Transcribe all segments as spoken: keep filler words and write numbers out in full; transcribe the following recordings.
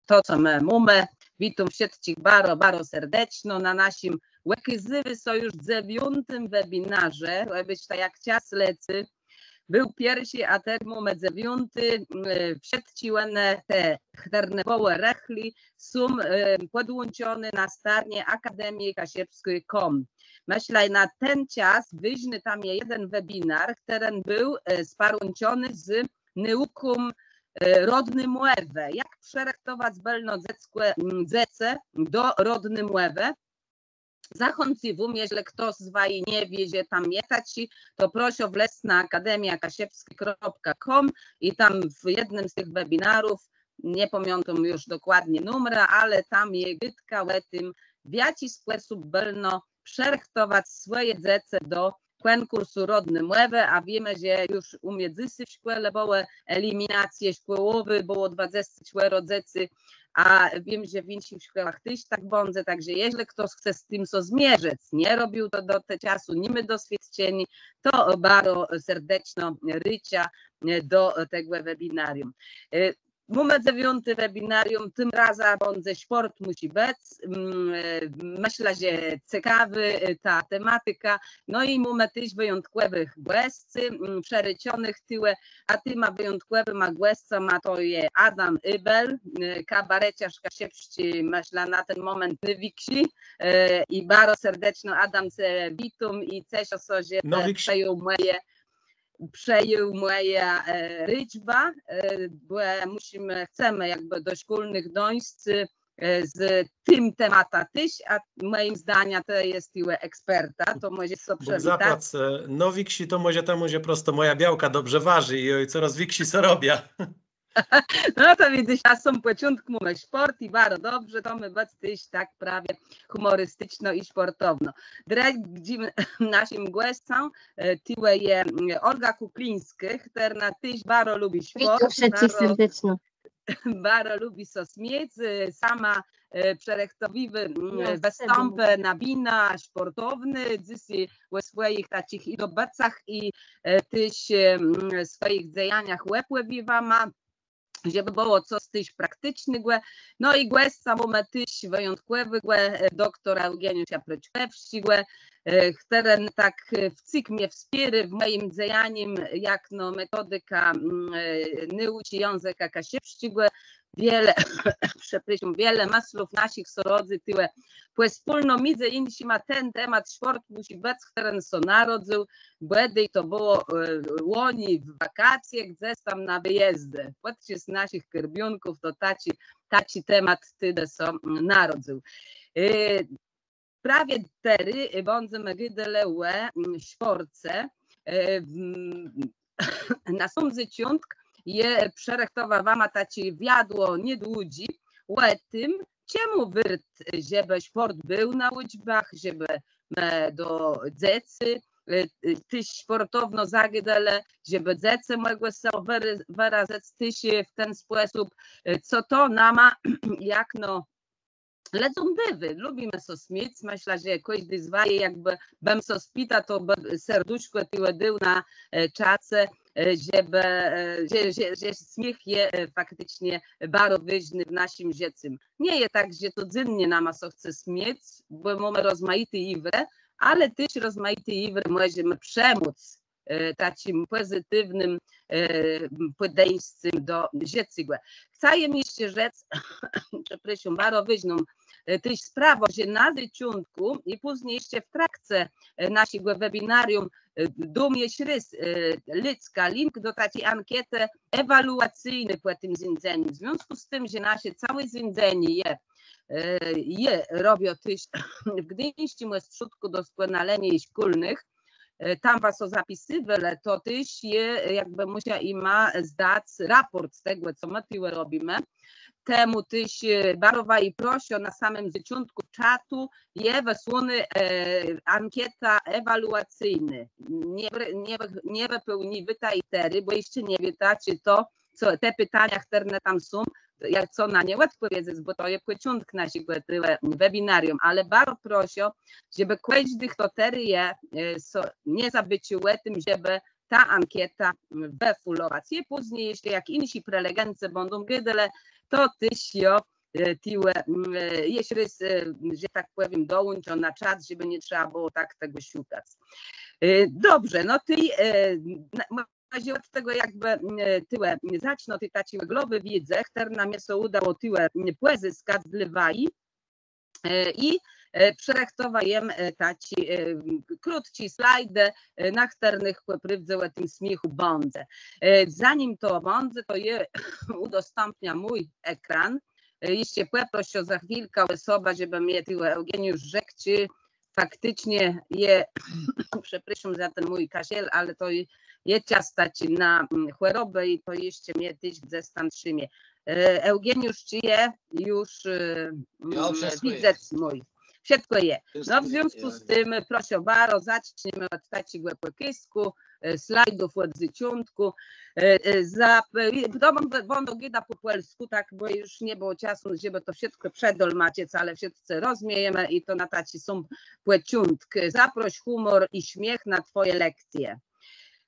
to, co më mómë. Witóm wszëtczich baro, baro serdeczno na naszim, òkôzywô sã, ju dzewiątim webinarze, òbôczta, jak czas lecy. Béł pierszi, a terô mómë dzewiąti. E, wszëtczé òne te, chtërne bëłë rëchli, są, e, pòdłączoné na starnie akademie kaszëbsczi kropka com. Mëszlã, na ten czas wôżny tam je jeden webinar, chtëren béł, e, sparłãczony z nôùką, e, rodny mòwë. Jak przërëchtowac bëlno dzeckò, m, dzecë do rodny mòwë. Zachãcywóm, jeżlë chtos z waji nie wié, że tam je taczi, to proszã wlezc na akademia kaszëbskô kropka com i tam w jednym z tëch webinarów, nie pamiãtóm ju dokładnie numra, ale tam je gôdka ò tim, w jaczi spòsób bëlno przërëchtowac swòje dzecë do kònkùrsu Rodny Mòwë, a wiémë, że ju ù mie dzysô w szkòle bëłë eliminacje szkòłowé, bëło dwadzesce sztërë dzecy, a wiém, że w jinszich szkòłach téż tak bãdze, tak że jeżlë chtos chce z tim sã zmierzëc, nie robił to do te czasu, ni mô doswiôdczeniô, to baro serdeczno rôczã, e, do tegò webinarium. E, Mómë dzewiąti webinarium, tim razã bãdze Szpòrt mùszi bëc. Mm, e, mëszlã, że cekawi, e, ta tematika. No i mómë téż wëjątkòwëch gòscy, mm, przërôczonëch tuwò, a tima wëjątkòwima gòscama to je Adam Ébel, e, kabareciôrz kaszëbsczi, mëszlã, na ten mòment nôwikszi, e, i baro serdeczno, Adam, ce witóm i ceszã sã, że przëjął mòje przëjął mòjã, e, rôczbã, e, bò mùszimë, chcemë jakbë do szkólnëch dóńc, e, z tim tematã téż, a mòjim zdanim to je tuwò eksperta, to mòże sã przëwitac. Bóg zapłac, e, no wikszi to mòże temù, że prosto mòja białka dobrze warzi i, i corôz wikszi sã robiã. No to widzysz, a sóm pòczątk mómë szpòrt i baro dobrze, to mô bëc téż tak prawie hùmòristiczno i szpòrtowno. Drëdżim naszim gòscã, e, tuwò je, mm, Olga Kùklińskô, chtërna téż baro lubi szpòrt, baro lubi sã smiôc, e, sama, e, przërëchtowiwô, mm, wëstãpë na binã szpòrtowné, dzysô ò swòjich taczich i dobëcach, i, e, téż, e, mm, swòjich dzejaniach òpòwié wama, żebë bëło cos téż prakticznégò. No i gòsca mómë téż wëjątkòwégò, e, doktora Eùgeniusza Prëczkòwsczégò, e, chtëren tak, e, wcyg mie wspiérô w mòjim dzejanim jakno metodika, mm, e, nôùczi jãzëka kaszëbsczégò. Wiele, przeprôszóm, wiele mëslów naszich sã rodzy tuwò pòspólno, midzë jinszima ten temat, Szpòrt mùszi bëc, chtëren sã narodzył, bò tej to bëło, e, łoni w wakacje, gdzes tam na wëjezdze. Pòdczas naszich kôrbiónków to taczi, taczi temat tedë sã, mm, narodzył. E, prawie terô, e, bãdzemë gôdelë ò, mm, szpòrce. E, mm, na sóm zôczątk jô przërëchtowa wama taczé wiadło niedłudżé ò tim, czemù wôrt, żebë szpòrt béł na ùczbach, żebë, e, do dzecy, e, e, téż szpòrtowno zagôdelë, żebë dzecë mògłë sã wër-, wërazëc téż, e, w ten spòsób, e, co to nama, jakno lëdzóm dôwô. Lubimë sã smiôc. Mëszlã, że kòżdi z waji, jakbë bëm sã spita, to bë serduszkò tuwò dôł na, e, czace, e, żebë, e, że, że, że smiéch je, e, fakticzno baro wôżny w naszim żëcym. Nie je tak, że codzénnie nama sã chce smiôc, bò mómë rozmajité jiwrë, ale téż rozmajité jiwrë mòżemë przemóc, e, taczim pòzytiwnym, e, pòdeńscym do żëcégò. Chca jem jesz rzec, przeprôszóm, baro wôżną, e, téż sprawã, że na zôczątkù i pózni jesz w trakce, e, naszégò webinarium, e, dóm jesz rôz, e, Lucka link do taczi ankietë ewaluacyjny pò tim zéńdzenim. W związkù z tim, że nasze całé zéńdzenié je, e, je robiã téż w Gdińsczim Òstrzódkù Doskònaleniô Szkólnëch, e, tam wa sã zapisywelë, to téż je, e, jakbë mùsza jima zdac rapòrt z tegò, co më tuwò robimë. Temù téż, e, baro waju proszã, na samim zôczątkù czatu je wësłónô, e, ankieta ewaluacyjnô. Nie wë-, nie wë-, nie wëpełniwôjta ji terô, bò jesz nie wiéta, czë to, co, te pitania, chtërne tam są, jak co na nie òdpòwiedzec, bò to je pòczątk naszégò, e, webinarium, ale baro proszã, żebë kòżdi, chto terô je, e, so, nie zabôcził ò tim, żebë tã ankietã, mm, wëfùlowac. I pózni jesz, jak jinszi prelegeńce bãdą gôdelë, to téż jô e, tuwò, mm, e, jesz rôz, e, że tak pòwiém, dołączã na czat, żebë nie trzeba bëło tak tegò szëkac. E, dobrze, no tej, e, na, mòże òd tegò jakbë, mm, e, tuwò, mm, zacznã, tej taczi òglowny wiédzë, chtërną mie sã ùdało tuwò, mm, pòzëskac dlô waji. E, i, e, przërëchtowa jem, e, taczi, e, krótczi slajd, e, na chtërnëch pò prôwdze ò tim smiéchù bãdze. E, zanim to bãdze, to jô ùdostãpniã mój ekran. E, jesz pòproszã za chwilkã òsobã, żebë mie tuwò Eùgeniusz rzekł, czë fakticzno je, przeprôszóm za ten mój kaszel, ale to je, je czas taczi na, mm, chòrobã i to jesz mie téż gdzes tam trzimie. E, Eùgeniusz, czë je ju, e, mm, widzec mój? Wszëtkò je. No, w związkù z tim, proszã baro, zaczniemë òd taczégò pòkôzkù, e, slajdów òd zôczątkù. E, e, za, e, to bãdã, bãdã gôda pò pòlskù, tak, bò ju nie bëło czasu, żebë to wszëtkò przedolmaczëc, ale wszëtcë rozmiejemë i to na taczi sóm pòczątk. Zaproś humor i śmiech na twoje lekcje.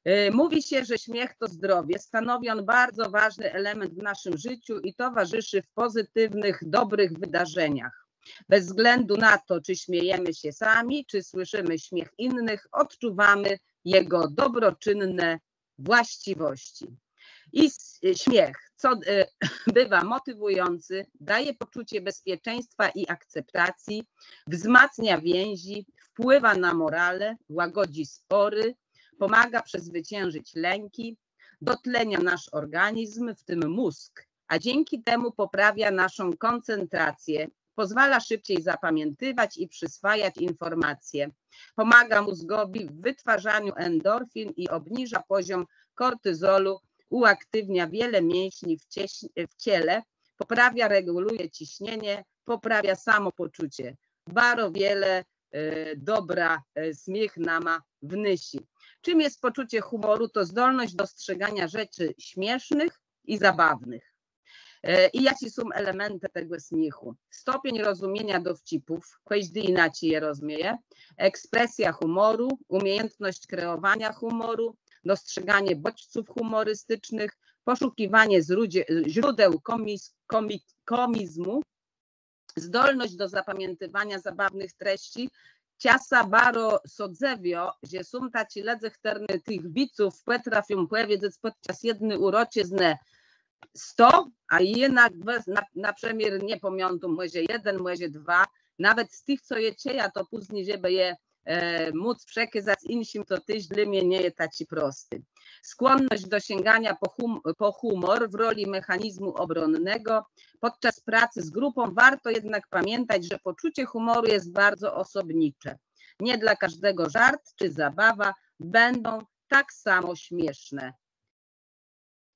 E, mówi się, że śmiech to zdrowie. Stanowi on bardzo ważny element w naszym życiu i towarzyszy w pozytywnych, dobrych wydarzeniach. Bez względu na to, czy śmiejemy się sami, czy słyszymy śmiech innych, odczuwamy jego dobroczynne właściwości. I s-, śmiech, co, e, bywa motywujący, daje poczucie bezpieczeństwa i akceptacji, wzmacnia więzi, wpływa na morale, łagodzi spory, pomaga przezwyciężyć lęki, dotlenia nasz organizm, w tym mózg, a dzięki temu poprawia naszą koncentrację, pozwala szybciej zapamiętywać i przyswajać informacje, pomaga mózgowi w wytwarzaniu endorfin i obniża poziom kortyzolu, uaktywnia wiele mięśni w cieś-, w ciele, poprawia, reguluje ciśnienie, poprawia samopoczucie. Baro wiele, e, dobra, e, smiéch nama wnosy. Czym jest poczucie humoru? To zdolność dostrzegania rzeczy śmiesznych i zabawnych. E, i jaczé są elementë tegò smiéchù? Stopień rozumienia dowcipów, kòżdi jinaczi je rozmieje, ekspresja humoru, umiejętność kreowania humoru, dostrzeganie bodźców humorystycznych, poszukiwanie zrudzie-, źródeł komiz-, komi-, komizmu, zdolność do zapamiętywania zabawnych treści. Czasã baro sã dzëwiã, że są taczi lëdze, chtërny tëch wiców pòtrafią pòwiedzec pòdczas jedny ùroczëznë sto, a jednak bez-, na, na przëmiôr nie pamiãtóm, mòże jeden, mòże dwa. Nawet z tëch, co je czëjã, to pózni, żebë je e, móc przekazac jinszim, to téż dlô mie nie je taczé prosté. Skłonność do sięgania po hum-, po humor w roli mechanizmu obronnego. Podczas pracy z grupą warto jednak pamiętać, że poczucie humoru jest bardzo osobnicze. Nie dla każdego żart czy zabawa będą tak samo śmieszne.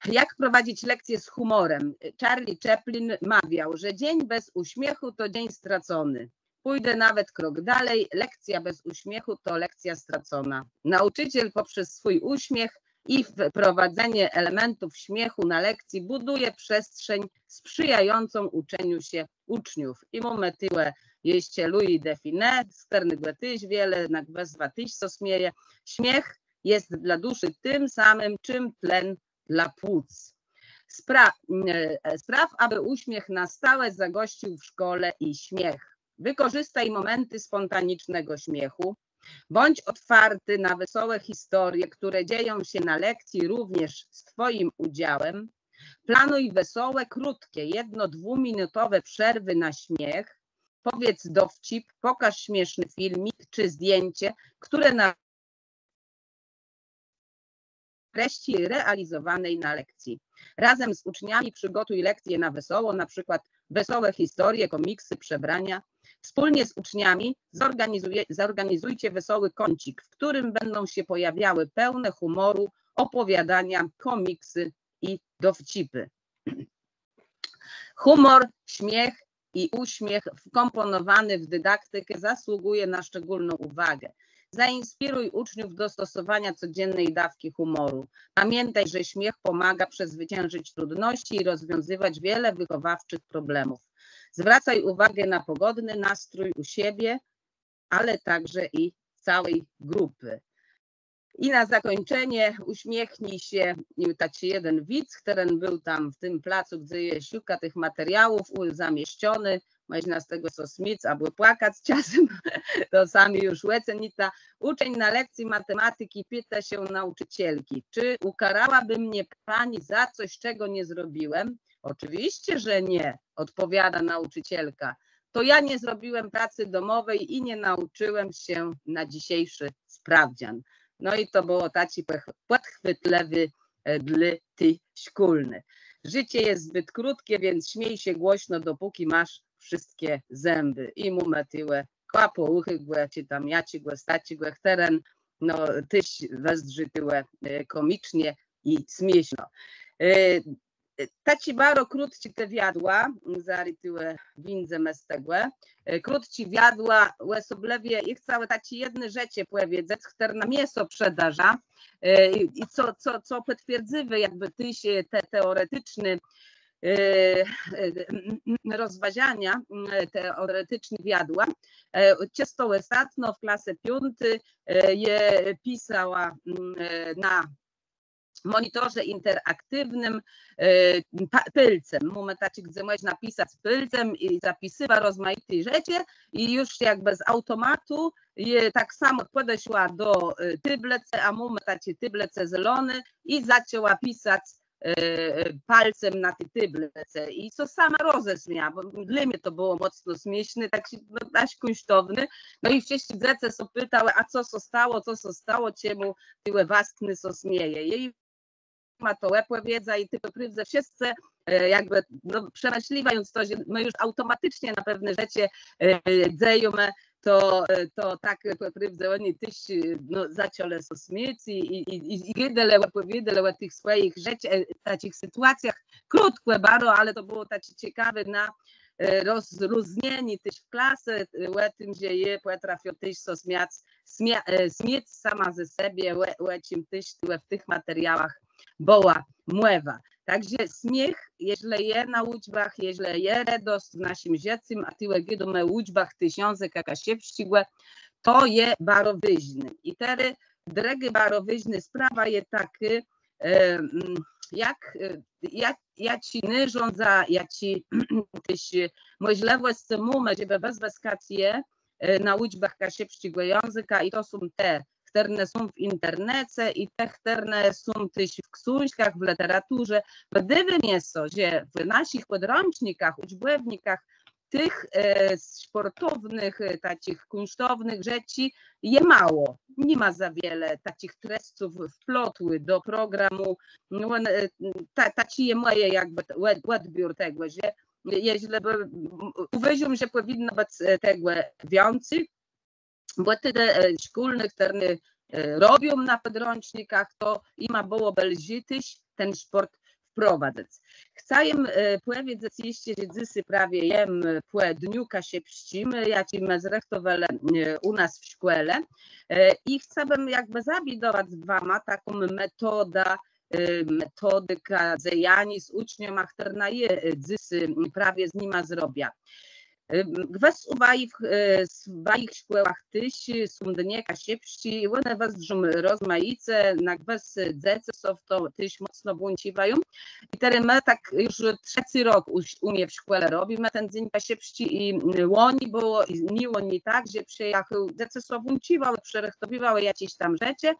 Jak prowadzić lekcje z humorem? Charlie Chaplin mawiał, że dzień bez uśmiechu to dzień stracony. Pójdę nawet krok dalej, lekcja bez uśmiechu to lekcja stracona. Nauczyciel poprzez swój uśmiech i wprowadzenie elementów śmiechu na lekcji buduje przestrzeń sprzyjającą uczeniu się uczniów. I mómë tuwò jesz Louis de Funès, z chtërnégò téż wiele, na gwës téż sã smieje. Śmiech jest dla duszy tym samym, czym tlen dla płuc. Spra-, e, spraw, aby uśmiech na stałe zagościł w szkole i śmiech. Wykorzystaj momenty spontanicznego śmiechu. Bądź otwarty na wesołe historie, które dzieją się na lekcji, również z twoim udziałem. Planuj wesołe, krótkie, jedno-, dwuminutowe przerwy na śmiech. Powiedz dowcip, pokaż śmieszny filmik czy zdjęcie, które na treści realizowanej na lekcji. Razem z uczniami przygotuj lekcje na wesoło, na przykład wesołe historie, komiksy, przebrania. Wspólnie z uczniami zorganizuje-, zorganizujcie wesoły kącik, w którym będą się pojawiały pełne humoru opowiadania, komiksy i dowcipy. Humor, śmiech i uśmiech wkomponowany w dydaktykę zasługuje na szczególną uwagę. Zainspiruj uczniów do stosowania codziennej dawki humoru. Pamiętaj, że śmiech pomaga przezwyciężyć trudności i rozwiązywać wiele wychowawczych problemów. Zwracaj uwagę na pogodny nastrój u siebie, ale także i całej grupy. I na zakùńczenié ùsmiechnij sã, i taczi jeden wic, chtëren béł tam w tim placu, gdze jô szëka tëch materiałów, ù-, zamieszczony. Mòżna z tegò sã smiôc abò płakac czasã, to sami ju òcenita. Uczeń na lekcji matematyki pyta się nauczycielki: „Czy ukarałaby mnie pani za coś, czego nie zrobiłem?” „Oczywiście, że nie”, odpowiada nauczycielka. „To ja nie zrobiłem pracy domowej i nie nauczyłem się na dzisiejszy sprawdzian”. No i to bëło taczé pòch-, pòdchwëtlëwé, e, dlô ti szkólny. „Życie jest zbyt krótkie, więc śmiej się głośno, dopóki masz wszystkie zęby”. I mómë tuwò Kłapouchégò, czë tam jaczégòs taczégò, chtëren, no, téż wëzdrzi tuwò, e, kòmiczno i smiészno. E, e, taczé baro krótczé te wiadła, zarô tuwò wińdzemë z tegò. E, krótczé wiadła, òsoblëwie jô chcała taczé jedné rzeczë pòwiedzec, chtërna mie sã przëdarza, e, i, i co, co, co pòtwierdzywô jakbë téż, e, te teoreticzné, e, e, m, m, rozważania, m, teoreticzné wiadła. E, czësto òstatno w klase piąti, e, jô pisała, m, e, na monitorze interaktiwnym, e, pa-, pôlcã. Mómë taczé, gdze mòżna pisac pôlcã i zapisywała rozmajité rzeczë i ju jakbë z aùtomatu jô tak samò pòdeszła do, e, tôblëcë, a mómë taczé tôblëce zeloné i zaczãła pisac, e, e, pôlcã na ti tôblëcë. I sã sama rozesmia, bò dlô mie to bëło mòcno smiészné, tak sã, no, jaż kùńsztowné. No i wszëtczé dzecë sã pitałë: „A co sã stało, co sã stało, czemù tuwò wastnô sã smieje?” Jô jima to òpòwiedza i tak pò prôwdze wszëtcë, e, jakbë, no, przemëszliwając to, że më ju aùtomaticzno na pewné rzeczë, e, dzejómë, to, e, to tak pò prôwdze òni téż, e, no, zaczãlë sã smiôc i, i, i, i gôdelë, òpòwiôdelë ò tëch swòjich rzeczach, e, taczich sytuacjach. Krótkò baro, ale to bëło taczé cekawé na, e, rozróżnienié téż w klase, e, ò tim, że jô pòtrafiã téż sã smiôc, smia-, e, smiôc sama ze sebie, ò, ò czim téż tuwò w tëch materiałach bëła mòwa. Tak że smiéch, jeżlë je na ùczbach, jeżlë je redosc w naszim żëcym, a tuwò gôdómë ò ùczbach téż jãzëka kaszëbsczégò, to je baro wôżné. I terô drëgô baro wôżnô sprawa je takô, e, mm, jak, e, jak, jaczé nôrzãdza, jaczé téż, e, mòżlëwòscë mómë, żebë wëzwëskac je, e, na ùczbach kaszëbsczégò jãzëka i to są te, chtërne są w internece i te, chtërne są téż w ksążkach, w lëteraturze. Wëdôwô mie sã, że w naszich pòdrãcznikach, ùczbòwnikach tëch, e, szpòrtownëch, e, taczich kùńsztownëch rzeczi je mało. Ni ma za wiele taczich tresców wplotłëch do programù. No, e, ta-, taczi je mòji jakbë t-, òd-, òdbiór tegò, że jeżlë bë, m, ùwôżóm, że pòwinno bëc, e, tegò wiãcy, bò tëli, e, szkólnëch, chtërny, e, robią na pòdrãcznikach, to jima bëłobë lżi téż ten szpòrt wprowadzëc. Chca jem, e, pòwiedzec jesz, że dzysô prawie jem pò Dniu Kaszëbsczim, jaczi më zrëchtowelë, e, ù nas w szkòle. E, i chcabëm jakbë zabédowac wama taką metodã, e, metodikã dzejaniô z ùczniama, chtërna je, e, dzysô, m, prawie z nima zrobia. E, gwës ù waju w, e, s-, w wajich szkòłach téż są dnie kaszëbsczé, òne wëzdrzą rozmajice, na gwës dzecë sã w to téż mòcno włącziwają. I terô më tak ju trzecy rok ù, ù mie w szkòle robimë ten dzéń kaszëbsczi i, mm, łoni bëło, i nié łoni tak, że przëjachôł, dzecë sã włącziwałë, przërëchtowiwałë jaczés tam rzeczë,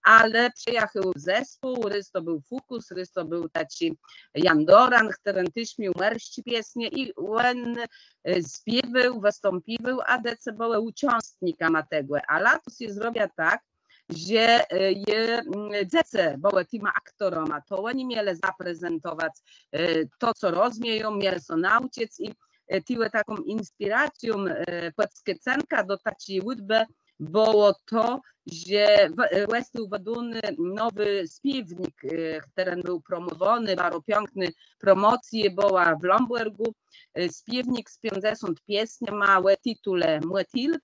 ale przëjachôł zespół, rôz to béł Fucus, rôz to béł taczi Jan Doran, chtëren téż miôł mòrsczé piesnie i òn, e, spiéwôł, wëstãpiwôł, a dzecë bëłë ùczãstnikama tegò. A latos jô zrobia tak, że, e, je, mm, dzecë bëłë tima aktorama, to òni mielë zaprezentowac, e, to, co rozmieją, mielë sã naùczëc i, e, tuwò taką inspiracją, e, pòdskôcënkã do taczi ùdbë bëło to, że w-, e, òstôł wëdóny nowi spiéwnik, e, chtëren béł promòwóny, baro piãknô promòcjô bëła w Lãbòrgù, e, spiéwnik z piãcdzesąt piesniama ò titule Mòtilk.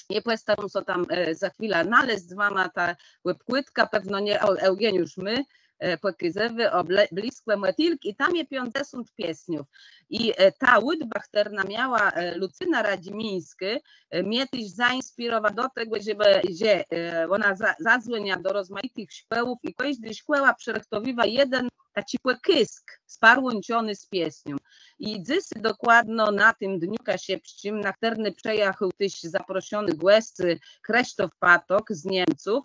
Jô pòstaróm sã tam, e, za chwilã nalezc wama tã òbkłôdkã, pewno nié, ò, Eùgeniusz mô, e, pòkazywô ò ble-, bliskò mòtilk i tam je piãcdzesąt piesniów. I, e, ta ùdba, chtërną miała, e, Lucyna Radzimińskô, e, mie téż zainspirowa do tegò, żebë, że, e, òna za-, zadzwònia do rozmajitëch szkòłów i kòżdô szkòła przërëchtowiwa jeden taczi pòkôzk sparłãczony z piesnią. I dzysô dokładno na tim Dniu Kaszëbsczim, na chtërny przëjachôł téż zaproszony gòsc, e, Krzysztof Patok z Niemców,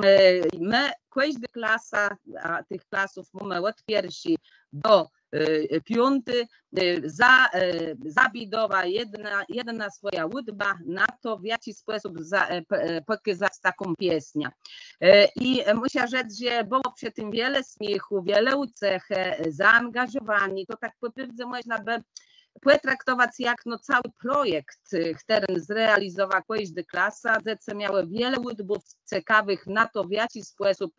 e, më, kòżdô klasa, a tëch klasów mómë òd pierszi do, e, piąti, e, za-, e, zabédowa jedna, jedna swòjã ùdbã na to, w jaczi spòsób za-, e, p-, e, pòkazac taką piesniã. E, i, e, mùszã rzec, że bëło przë tim wiele smiéchù, wiele ùcechë, e, zaangażowaniô. To tak pò prôwdze mòżna bë pòtraktowac jak, no, całi projekt, e, chtëren zrealizowa kòżdô klasa. Dzecë miałë wiele ùdbów cekawëch na to, w jaczi spòsób,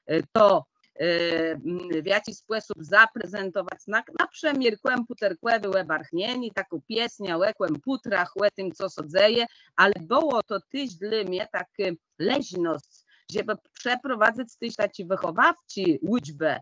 e, to, e, m, w jaczi spòsób zaprezentowac na, na przëmiôr kòmpùterkòwé òbarchnienié, taką piesniã ò kòmpùtrach, ò tim, co sã dzeje, ale bëło to téż dlô mie takô leżnosc, żebë przeprowadzëc téż taczé wëchòwawczé ùczbë,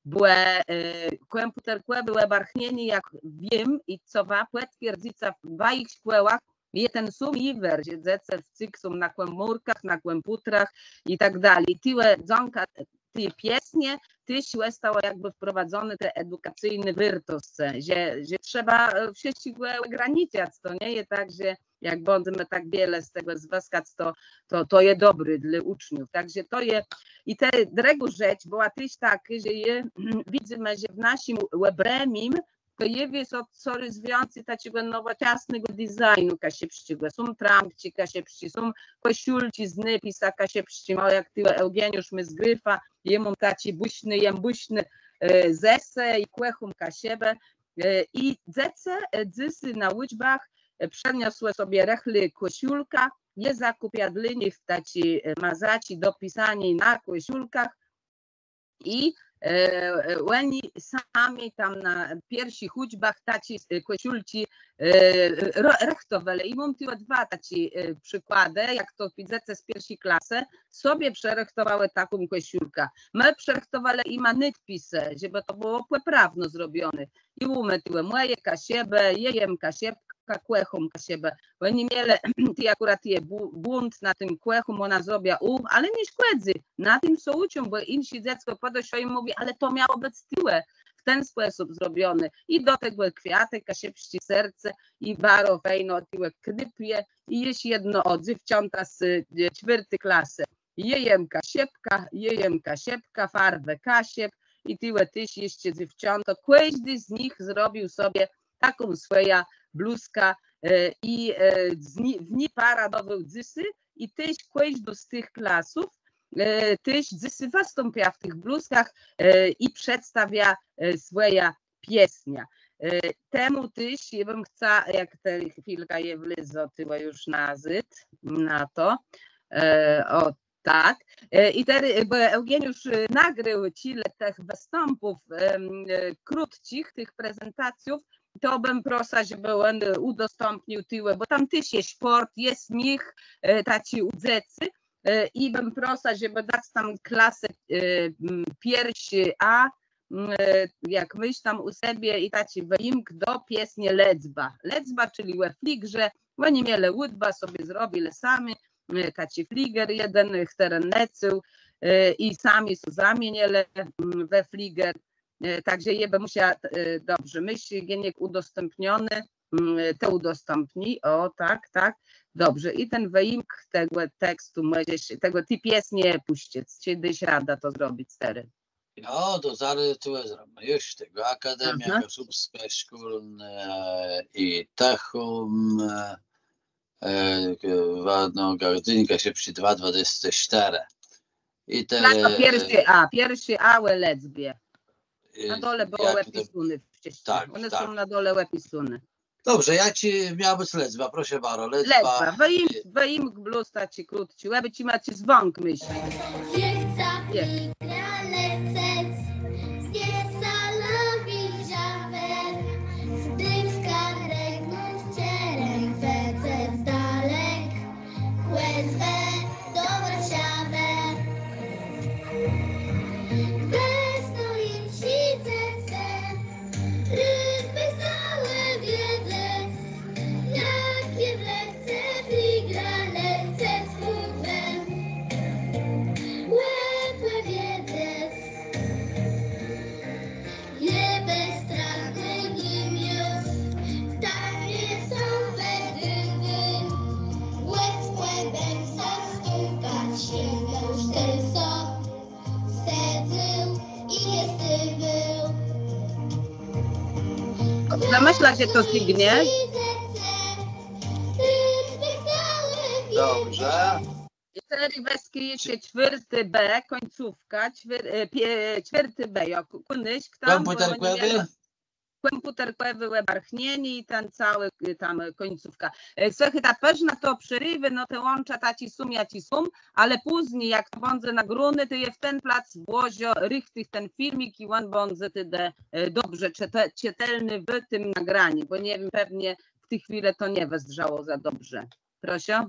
bò, e, kòmpùterkòwé òbarchnienié, jak wiém i co wa pòtwierdzyta w wajich szkòłach, je ten sóm jiwer, że dzecë wcyg są na kòmórkach, na kòmpùtrach i tak dali. Tuwò dzãka ti piesnie téż òstało jakbë wprowadzony te edukacyjné wôrtoscë, że, że trzeba, e, wszëtczégò ògraniczac. To nie je tak, że jak bãdzemë tak wiele z tegò zwëskac, to, to, to je dobré dlô ùczniów. Tak że to je, i ta drëgô rzecz bëła téż takô, że je, widzymë, że w naszim òbrëmim pòjôwiô sã corôz wiãcy taczégò nowòczasnégò dizajnu kaszëbsczégò. Są trampczi kaszëbsczi, są kòszulczi z nôpisã kaszëbsczim, a jak tuwò Eùgeniusz mô z grifã, jô móm taczi bùszny, jem bùszny, e, ze se i kòchóm Kaszëbë. E, i dzecë, e, dzysô na ùczbach, e, przëniosłë sobie rëchli kòszulkã, jô zakùpia dlô nich taczé, e, mazaczi do pisaniô na kòszulkach i, e, e, òni sami tam na pierszich ùczbach taczé, e, kòszulczi, e, ro-, rëchtowelë. I móm tuwò dwa taczé, e, przikładë, jak to widzã, dzecë z pierszi klasë sobie przërëchtowałë taką kòszulkã. Më przërëchtowelë jima nôdpisë, żebë to bëło pòprawno zrobioné. I mómë tuwò „Mòje Kaszëbë”, „Jô jem Kaszëbka”, „Kòchóm Kaszëbë”. Òni mielë, tuwò akùrat je bù-, błąd na tim „kòchóm”, òna zrobia „ù”, ale nie szkòdzy, na tim sã ùczą, bò jinszé dzeckò pòdeszło i mówi: „Ale to miało bëc tuwò w ten spòsób zrobioné”. I do tegò kwiatë kaszëbsczé, serce, i baro fejno tuwò knôpie. I jesz jedno, ò, dzéwczãta z, e, czwiôrti klasë. „Jô jem Kaszëbka, jô jem Kaszëbka, farwë Kaszëb”. I tuwò téż jesz dzéwczãta. Kòżdi z nich zrobił sobie taką swòjã bluzkã, e, i, e, z ni-, w ni paradowôł dzysô. I téż kòżdô z tëch klasów, e, téż dzysô wëstãpia w tëch bluzkach, e, i przedstawia, e, swòjã piesniã. E, temù téż jô bëm chca, jak të chwilkã, jô wlezã tuwò ju nazôd na to. E, ò, tak. E, i terô, e, bò Eùgeniusz, e, nagrôł czile tëch wëstãpów, em, e, krótczich, tëch prezentacjów, to bëm prosa, żebë òn, e, ùdostãpnił tuwò, bò tam téż je szpòrt, je smiéch, e, taczi ù dzecy, e, i bëm prosa, żebë dac tam klasë, e, m, pierszi A, mm, e, jak mëszlã ù sebie, i taczi wëjimk do piesnie „Lecba”. „Lecba”, czëli we fligrze, òni mielë ùdbã, sobie zrobilë sami, e, taczi fliger jeden, e, chtëren lecôł, e, i sami sã zamienilë, mm, we fliger. E, tak że jô bë mùsza, e, dobrze, mëszlã, Geniek, ùdostãpnioné, mm, të ùdostãpni, ò, tak, tak, dobrze. I ten wëjimk tegò tekstu mòżesz, tegò, ti piesnie pùscëc, czë dôsz radã to zrobic terô? Jo, to zarô tuwò zrobimë. Ju tegò Akademia Kaszëbskô, szkólny, e, i Techùm, e, e, k-, wa-, no, gôdka Kaszëbsczi dwa dwadzesce sztërë. I te... Klasa pierszi A, pierszi A ò lecbie. Na dole bëło òpisóné wszëtkò. Tak, òne są na dole òpisóné. Dobrze, jaczi miała bëc lecba, proszã baro, lecba. Lecba, wëjimk, wëjimk blós taczi krótczi, òbôczimë, czë zwãk, mëszlã. Jô chcã fligrã lecec, z Biescza do Wilżawë, z Gduńska drëgnąc czerem, lecec dalek, chòcbë do Warszawë. Dobrze, mëszlã, że to stygnie. Dobrze. I terô wezmã jesz czwiôrti B, kùńcówka, czwiôr-, e, pie-, czwiôrti B, jo, kù-, kùnôszk tam, bò kòmpùterkòwi? Kòmpùterkòwé òbarchnienié i ten całi, e, tam, e, kùńcówka. E, słëchôj, ta përznã to przeriwô, no te łącza taczé są, jaczé są, ale pózni, jak to bãdze nagróné, to jô w ten plac włożã richtich ten filmik i òn bãdze tedë, e, dobrze czëte-, czëtelny w tim nagranim, bò nie wiém, pewno w ti chwilë to nie wëzdrzało za dobrze. Proszã.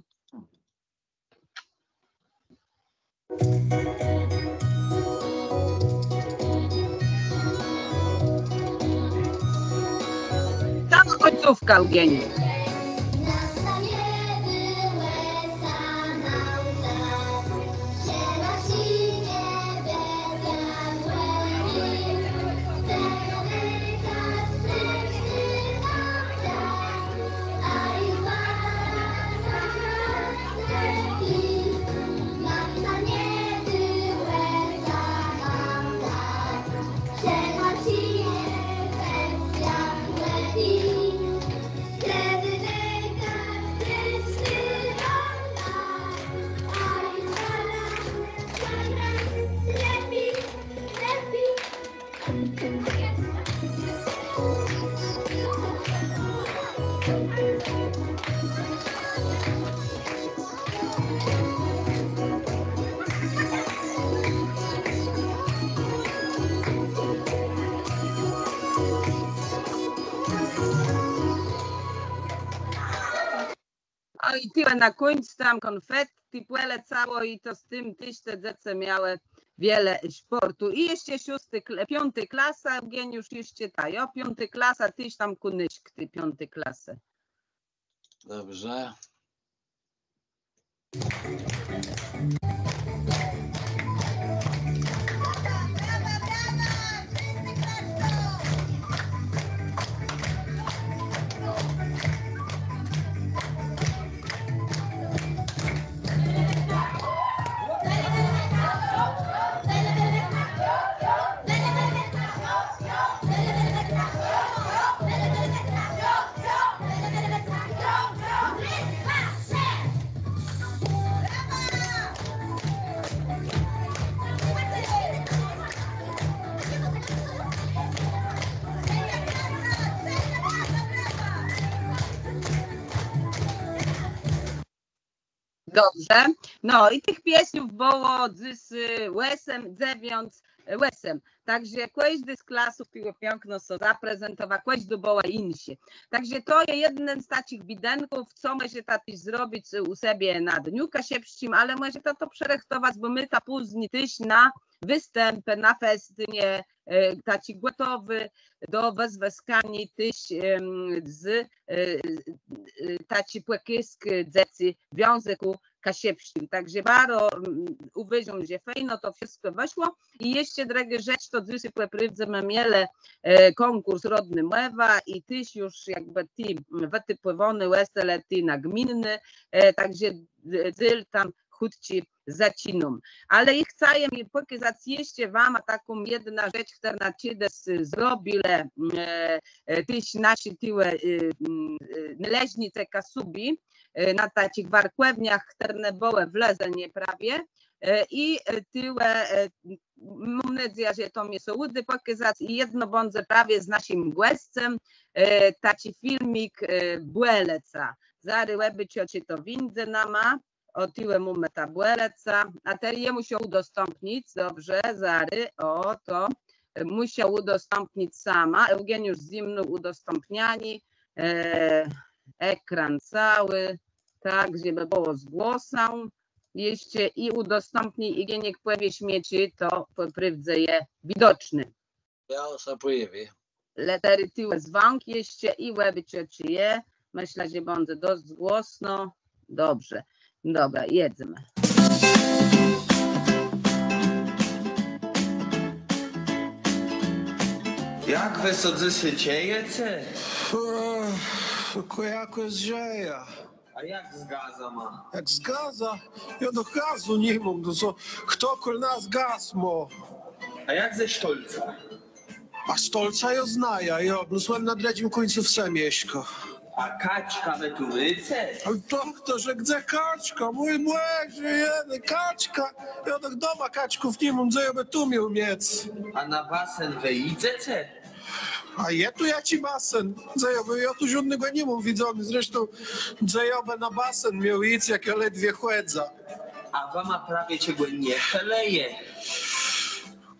Tam kùńcówka, Eugeniusz. A i tëli na kùńc tam kònfetti pòlecało i to z tim téż te dzecë miałë wiele szpòrtu. I jesz szósti, kl-, piąti klasa, Eugeniusz, jesz ta, jo, piąti klasa, téż tam kùnôszk ti piąti klasë. Dobrze. Dobrze. No i tëch piesniów bëło dzys, e, òsem, dzewiãc, e, òsem. Tak że kòżdô z klasów tëli piãkno sã zaprezentowa, kòżdô bëła jinszô. Tak że to je jeden z taczich bédënków, co mòżeta téż zrobic, e, ù sebie na Dniu Kaszëbsczim, ale mòżeta to przërëchtowac, bò më to pózni téż na wëstãpë, na festinie, e, taczi gòtowi do wëzwëskaniô téż, em, z, e, e, taczi pòkôzk dzecy w jãzëkù kaszëbsczim. Tak że baro, mm, ùwôżóm, że fejno to wszëtkò wëszło. I jesz drëgô rzecz, to dzysô pò prôwdze më mielë, e, kònkùrs Rodnô Mòwa i téż ju jakbë ti, mm, wëtipòwóny òstelë ti na gminny, e, tak że d-, dzél tam chùtczi zaczinóm. Ale jô chcã pòkazac jesz wama taką jedną rzecz, chtërną czedës zrobilë, e, e, téż naszi tëli, e, mm, e, nôleżnicë Kaszubi, e, na taczich warkòwniach, chtërne bëłë w Lëzënie prawie. E, i, e, tëli, e, móm nôdzejã, że to mie sã ùdô pòkazac i jedno bãdze prawie z naszim gòscã, e, taczi filmik, e, Bòlëca. Zarô òbôczã, czë to wińdze nama. Ò, tëli mómë ta Bòlëca. A terô jô mùszã ùdostãpnic, dobrze, zarô, ò, to, e, mùszã ùdostãpnic sama. Eugeniusz, ze mną ùdostãpnianié, e, ekran całi, tak, żebë bëło z głosã. Jesz i ùdostãpniã i Geniek, pòwiész mie, czë to pò prôwdze je widoczné. Jo, sã pòjawi. Le terô tëli zwãk jesz i òbôczã, czë je. Mëszlã, że bãdze dosc głosno. Dobrze. Dobra, jedzemë. Jak wë sã dzysô czëjece? Ech, kò jakòs żëjã. A jak z gazama? Jak z gaza? Jô do gazu ni móm, no co, chto kòl nas gaz mô? A jak ze sztolcã? A Stolca jô znajã, jo, no, òn na drëdżim kùńcu wsë mieszkô. A kaczka wë tu môce? Ale doktorze, gdze kaczka? Mój Bòże, jenë, kaczka! Jô doch doma kaczków ni móm, dze jô bë tu miôł miec? A na basen wë jidzece? A je tu jaczi basen? Dze jô bë, jô tu żódnégò ni móm widzónégò, zresztą dze jô bë na basen miôł jic, jak jô ledwie chòdzã. A wama prawie czegò nie felëje?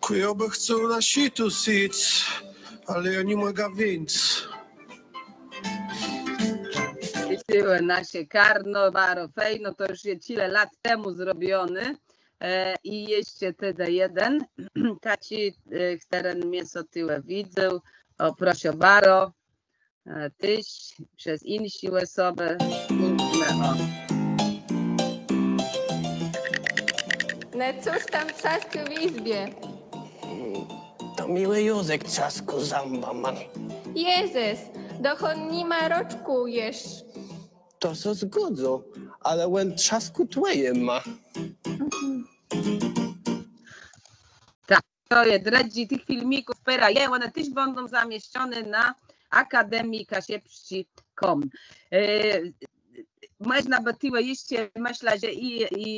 Kò jô bë chcôł na situs jic, ale jô ni mògã wińc. I tuwò nasze karno, baro fejno, to ju je czile lat temù zrobioné. E, i jesz tedë jeden, taczi, e, chtëren mie sã tuwò widzôł. Ò, proszã baro. E, téż przez jinszé òsobë. Ò. No cóż tam trzaskô w jizbie? To miłi Józek trzaskô zãbama. Jezës, doch òn ni mô roczkù jesz. To sã zgòdzã, ale òn trzaskô twòjima. Tak, to je drëdżi, tëch filmików pôrã je, òne téż bãdą zamieszczoné na akademii kaszëbsczi kropka com. E, mòżna bë tuwò jesz, mëszlã, że i, i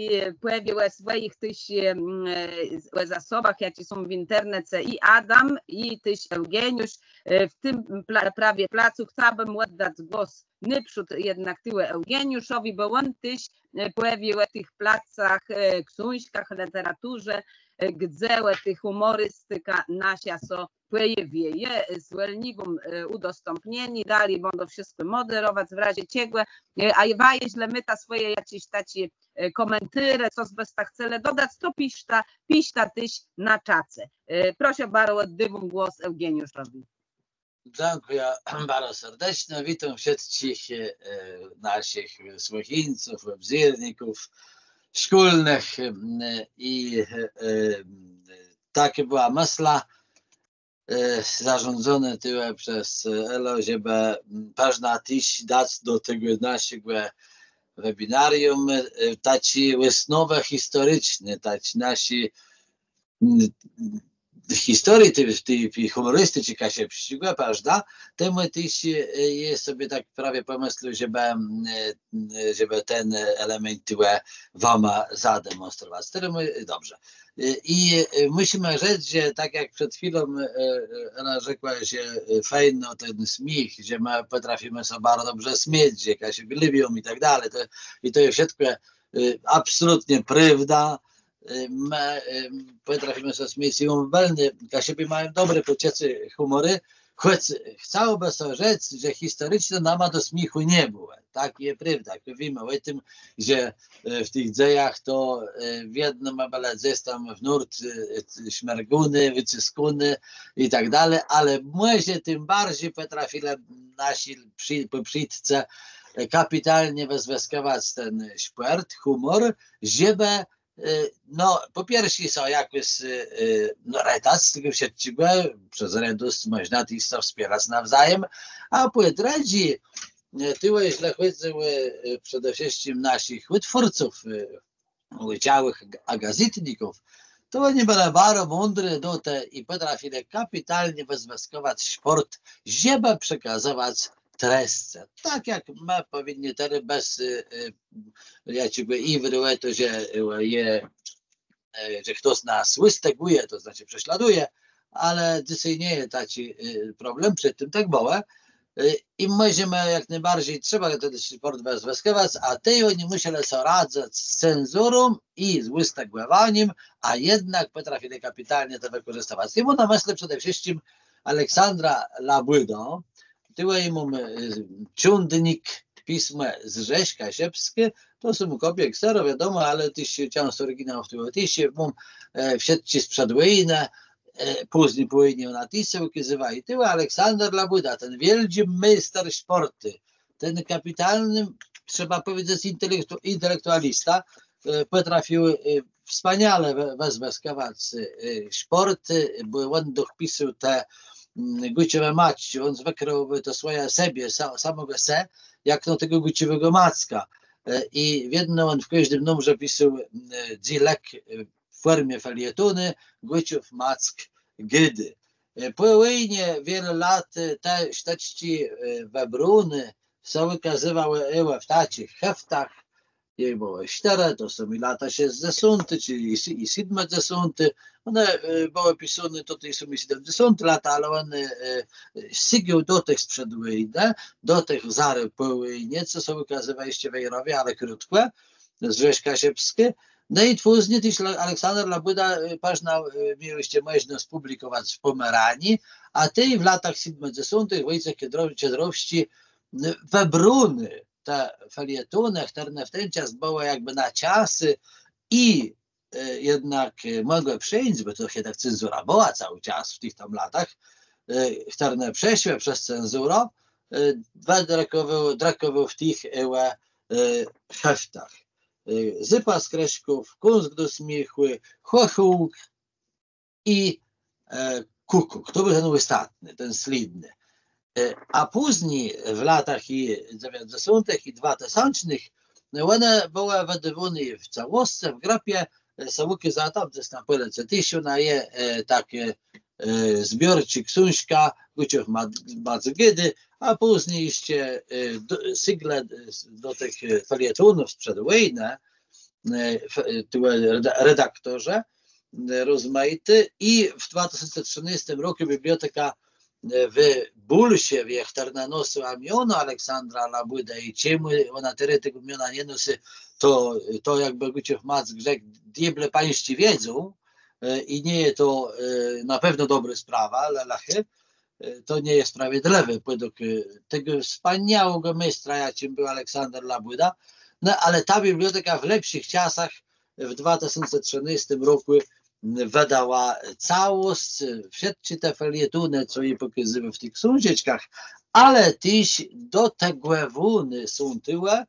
pòwié ò swòjich téż, e, m, e, ò zasobach, jaczé są w internece, i Adam, i téż Eùgeniusz, e, w tim pla-, prawie placu. Chcałabëm òddac głos nôprzód jednak tuwò Eùgeniuszowi, bò òn téż, e, pòwié ò tëch placach, e, ksążkach, lëteraturze, e, gdze ò ti hùmòristika naszô sã pòjôwiô. Jô, e, zwòlniwóm, e, ùdostãpnienié, dali bãdã wszëtkò mòderowac w razie czegò, e, a wa, jeżlë môta swòje jaczés taczé, e, kòmentôrze, co bësta chcelë dodac, to piszta, piszta téż na czace. E, proszã baro, òddôwóm głos Eùgeniuszowi. Dzãkùjã baro serdeczno. Witóm wszëtczich, e, e, naszich słëchińców, òbzérników, szkólnëch, e, i, e, e, takô bëła mësla, e, zarządzoné tuwò przez, e, Elã, żebë, m, përznã téż dac do tegò naszégò webinarium, e, taczé òsnowë historiczné, taczé naszé, m, historii ti, ti, ti hùmòristiczi kaszëbsczi, prawda? Temù téż, e, jô so tak prawie pòmëslôł, żebë, m, e, żebë ten element tuwò wama zademònstrowac. Terô mù-, dobrze. E, i, e, mùszimë rzec, że tak jak przed chwilą, e, e, Ela rzekła, że, e, fejno ten smiéch, że më pòtrafimë sã baro dobrze smiôc, że Kaszëbi lubią i tak dali, to, i to je wszëtkò, e, absolutno prôwda. E, më, e, pòtrafimë sã smiôc i òn bëlny, Kaszëbi mają dobré pòczëcé hùmòru, chòc chcałobë sã rzec, że historiczno nama do smiéchù nie bëło. Tak je prôwda, jak wiémë ò tim, że, e, w tëch dzejach to, e, wiedno më bëlë gdzes tam w nórt, e, e, szmërgóny, wëcëskóny i tak dali, ale mòże tim barżi pòtrafilë naszi przi-, pòprzédcë, e, kapitalno wëzwëskòwac ten szpòrt, hùmòr, żebë, e, no, pò pierszé sã jakòs, e, e, no, retac z tegò wszëtczégò, przez redosc mòżna téż sã wspierac nawzôjem, a pò drëdżé, e, tuwò, jeżlë chòdzy ò, e, przede wszëtczim naszich ùtwórców, e, ùczałëch, a gazétników, to òni bëlë baro mądri do te i pòtrafilë kapitalno wëzwëskòwac szpòrt, żebë przekazowac trescë. Tak jak më pòwinni terô bez, e, e, jaczégò jiwru, e, to, że, e, je, e, że chtos nas wëstigùje, to znaczi prześladùje, ale dzysô nie je taczi, e, problem, przedtim tak bëło. E, i mòżemë jak nôbarżi, trzeba ten szpòrt wëz-, wëzwëskòwac, a tej òni mùszelë so radzëc z cenzurą i z wëstigòwanim, a jednak pòtrafilë kapitalno to wëkòrzëstëwac. I móm na mëslë przede wszëtczim Aleksandra Labùdã, tuwò jô móm, e, cządnik, pismò z Rzeszë Kaszëbsczi, to są kòpie ksero, wiadomò, ale téż czãsc òriginałów tuwò téż móm, e, wszëtczé sprzed wòjnë, e, pózni pò wòjnie òna téż sã ùkôzywała. I tuwò Aleksander Labùda, ten wiôldżi méster szpòrtu, ten kapitalny, trzeba pòwiedzec, intelektu-, intelektualista, e, pòtrafił, e, wspaniale wë-, wëzwëskòwac, e, szpòrt, e, bò òn doch pisôł te, mm, Gùczowé maczczi, òn zwëkł to swòje, sebie, sa-, samégò se, jak no tegò Gùczowégò Macka. E, i wiedno òn w kòżdim numrze pisôł, mm, e, dzélëk, e, w fòrmie felietónu, Gùczów Mack gôdô. E, pò wòjnie wiele lat, e, te sztëczczi, e, wëbróné sã ùkazywałë, e, w taczich heftach. Jich bëło sztërë, to są i lata szescdzesąté, czëlë i si-, i sétmëdzesąté. Òne, e, bëłë pisóné, to tej są i sétmëdzesąté lata, ale òne, e, sygną do tëch sprzed wòjnë, do tëch zarô pò wòjnie, co sã ùkazywałë jesz w Wejrowie, ale krótkò, Zwierzch kaszëbsczi. No i pózni téż La-, Aleksander Labùda, e, përznã, e, miôł jesz mòżnosc pùblikòwac w Pòmeranii, a tej w latach sétmëdzesątëch Wòjcech Czedro-, Czedrowsczi, n-, wëbróné te felietónë, chtërne w ten czas bëłë jakbë na czasu i, e, jednak, e, mògłë przeńc, bò to jednak cenzura bëła całi czas w tëch tam latach, e, chtërne przeszłë przez cenzurã, e, wëdrëkòwôł, drëkòwôł w tëch, e, e, heftach. E, Zupa z krëszków, Kąsk do smiéchù, Chòchòłk i, e, Kùkùk. To béł ten òstatny, ten slédny. E, a pózni w latach i dzewiãcdzesątëch i dwatësącznëch, no, òne bëłë wëdôwóné w całoscë, w grëpie, e, sã ùkôza tam, gdzes na pòlëcë téż òna je, e, takô, e, zbiorczô ksążka Guczów Mac-, Mac Gôdô, a pózni jesz, e, do, sygle, e, do tëch, e, felietónów sprzed wòjnë, e, f-, e, tu reda-, redaktorzë, e, rozmajiti i w dwa tësące trzënôstim rokù biblioteka, e, w Bólszewie, chtërna nosëła miono Aleksandra Labùdë i czemù òna terô tegò miona nie nosy, to, to jakbë Guczów Mac rzekł, diôble pańsczi wiedzą, e, i nie je to, e, na pewno dobrô sprawa, ale lëchô, e, to nie je sprawiedlëwé, pòdług, e, tegò wspaniałégò méstra, jaczim béł Aleksander Labùda. No, ale ta biblioteka w lepszich czasach, w dwa tësące trzënôstim rokù, m, wëdała całosc, e, wszëtczé te felietónë, co jô pòkazywôł w tëch ksążeczkach, ale téż dotegòwóné są tuwò,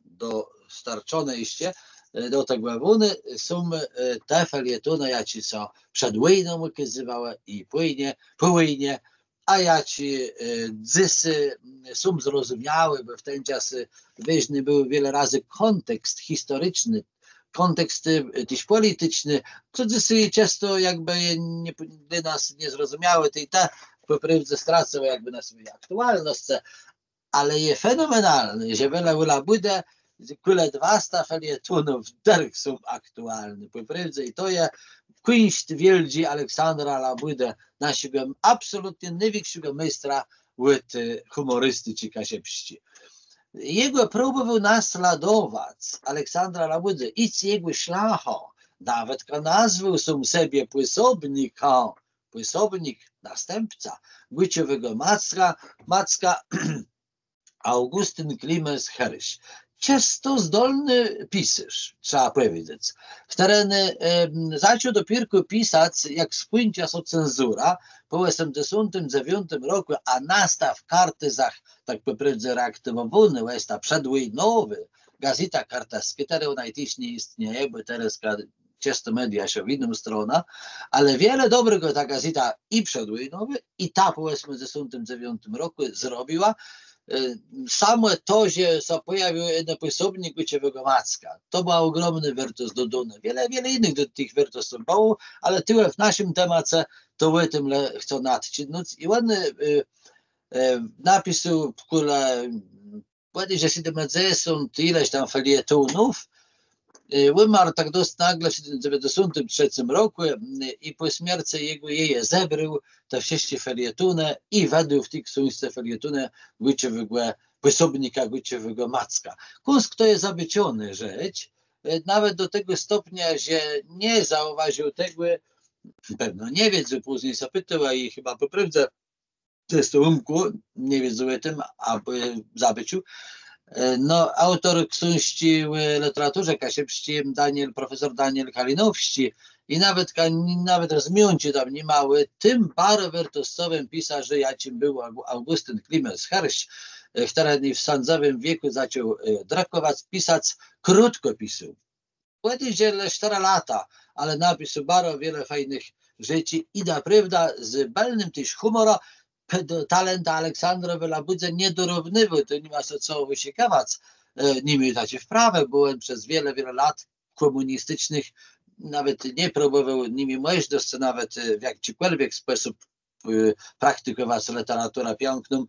dostarczoné jesz, e, dotegòwóné są, e, te felietónë, jaczé sã przed wòjną ùkazywałë i pò wòjnie, pò wòjnie, a jaczé, e, dzysô, m, są zrozumiałé, bò w ten czas, e, wôżny béł wiele razy kòntekst historiczny, kòntekst, e, téż pòliticzny, co dzysô czãsto jakbë je nie, dlô nas niezrozumiałé, tej te pò prôwdze stracëłë jakbë na swòji aktualnoscë, ale je fenomenalné, że wedle Labùdë kòle dwasta felietónów dërch są aktualné, pò prôwdze, i to je kùńszt wiôldżi Aleksandra Labùdë, naszégò absolutno nôwikszégò méstra òd, e, hùmòristiczi kaszëbsczi. Jegò próbòwôł nasledowac Aleksandra Labùdë, jic jegò szlachã, nawetka nazwôł sóm sebie pòsobnika, pòsobnik, nastãpca, Guczowégò Macka, Macka, Augùstin Klemens Hirsz. Czësto zdolny pisôrz, trzeba pòwiedzec. Chtëren, em, zaczął dopiérkò pisac, jak skùńcza sã cenzura, pò òsmëdzesątim dzewiątim rokù, a nasta w Kartuzach, tak pò prôwdze reaktiwòwónô, òsta przedwòjnowô gazéta kartëskô, terô òna téż nie jistnieje, bò terôzka czësto media szłë w jiną stronã, ale wiele dobrégò ta gazéta i przedwòjnowô, i ta pò òsmëdzesątim dzewiątim rokù zrobiła. E, samò to, że sã pòjawił jeden pòsobnik Guczowégò Macka, to bëła ògromnô wôrtosc dodónô. Wiele, wiele jinëch do tëch wôrtosców bëło, ale tuwò w naszim temace to ò tim le chcã nadczidnąc. I òn, e, e, napisôł kòle bòdôjże sétmëdzesąt ileś tam felietónów. E, ùmarł tak dosc nôgle w sétmëdzesątim trzecym rokù, e, i pò smiercë jegò jô zebrôł te wszëtczé felietónë i wëdôł w ti ksążce felietónë Guczowégò, pòsobnika Guczowégò Macka. Kąsk to je zabôczonô rzecz, e, nawet do tegò stopnia, że nie zaùwôżił tegò, pewno nie wiedzôł, pózni sã pitôł, a i chëba pò prôwdze, to je to ùmkło, nie wiedzôł ò tim, a, e, zabôcził. E, no, aùtor ksążczi ò lëteraturze kaszëbsczi, Daniel, profesor Daniel Kalinowsczi, i nawet ka-, nawet rozmiónczi tam ni ma, ò tim baro wôrtoscowim pisarzu, jaczim béł Augù-, Augùstin Klemens Hirsz, e, chtëren w sãdzëwim wiekù zaczął, e, drëkòwac, pisac krótkòpisë. Pòwiedzec, że le sztërë lata, ale napisôł baro wiele fejnëch rzeczi i naprôwdã z bëlnym téż hùmòrã, p-, do talenta Aleksandrowi Labùdze nie dorówniwôł, to ni ma sã co wëszëkiwac, e, ni miôł taczi wprawë, bò òn przez wiele, wiele lat kòmùnisticznëch nawet nie próbòwôł, ni miôł mòżlëwòscë nawet e, w jaczikòlwiek spòsób e, praktikòwac lëteraturã piãkną.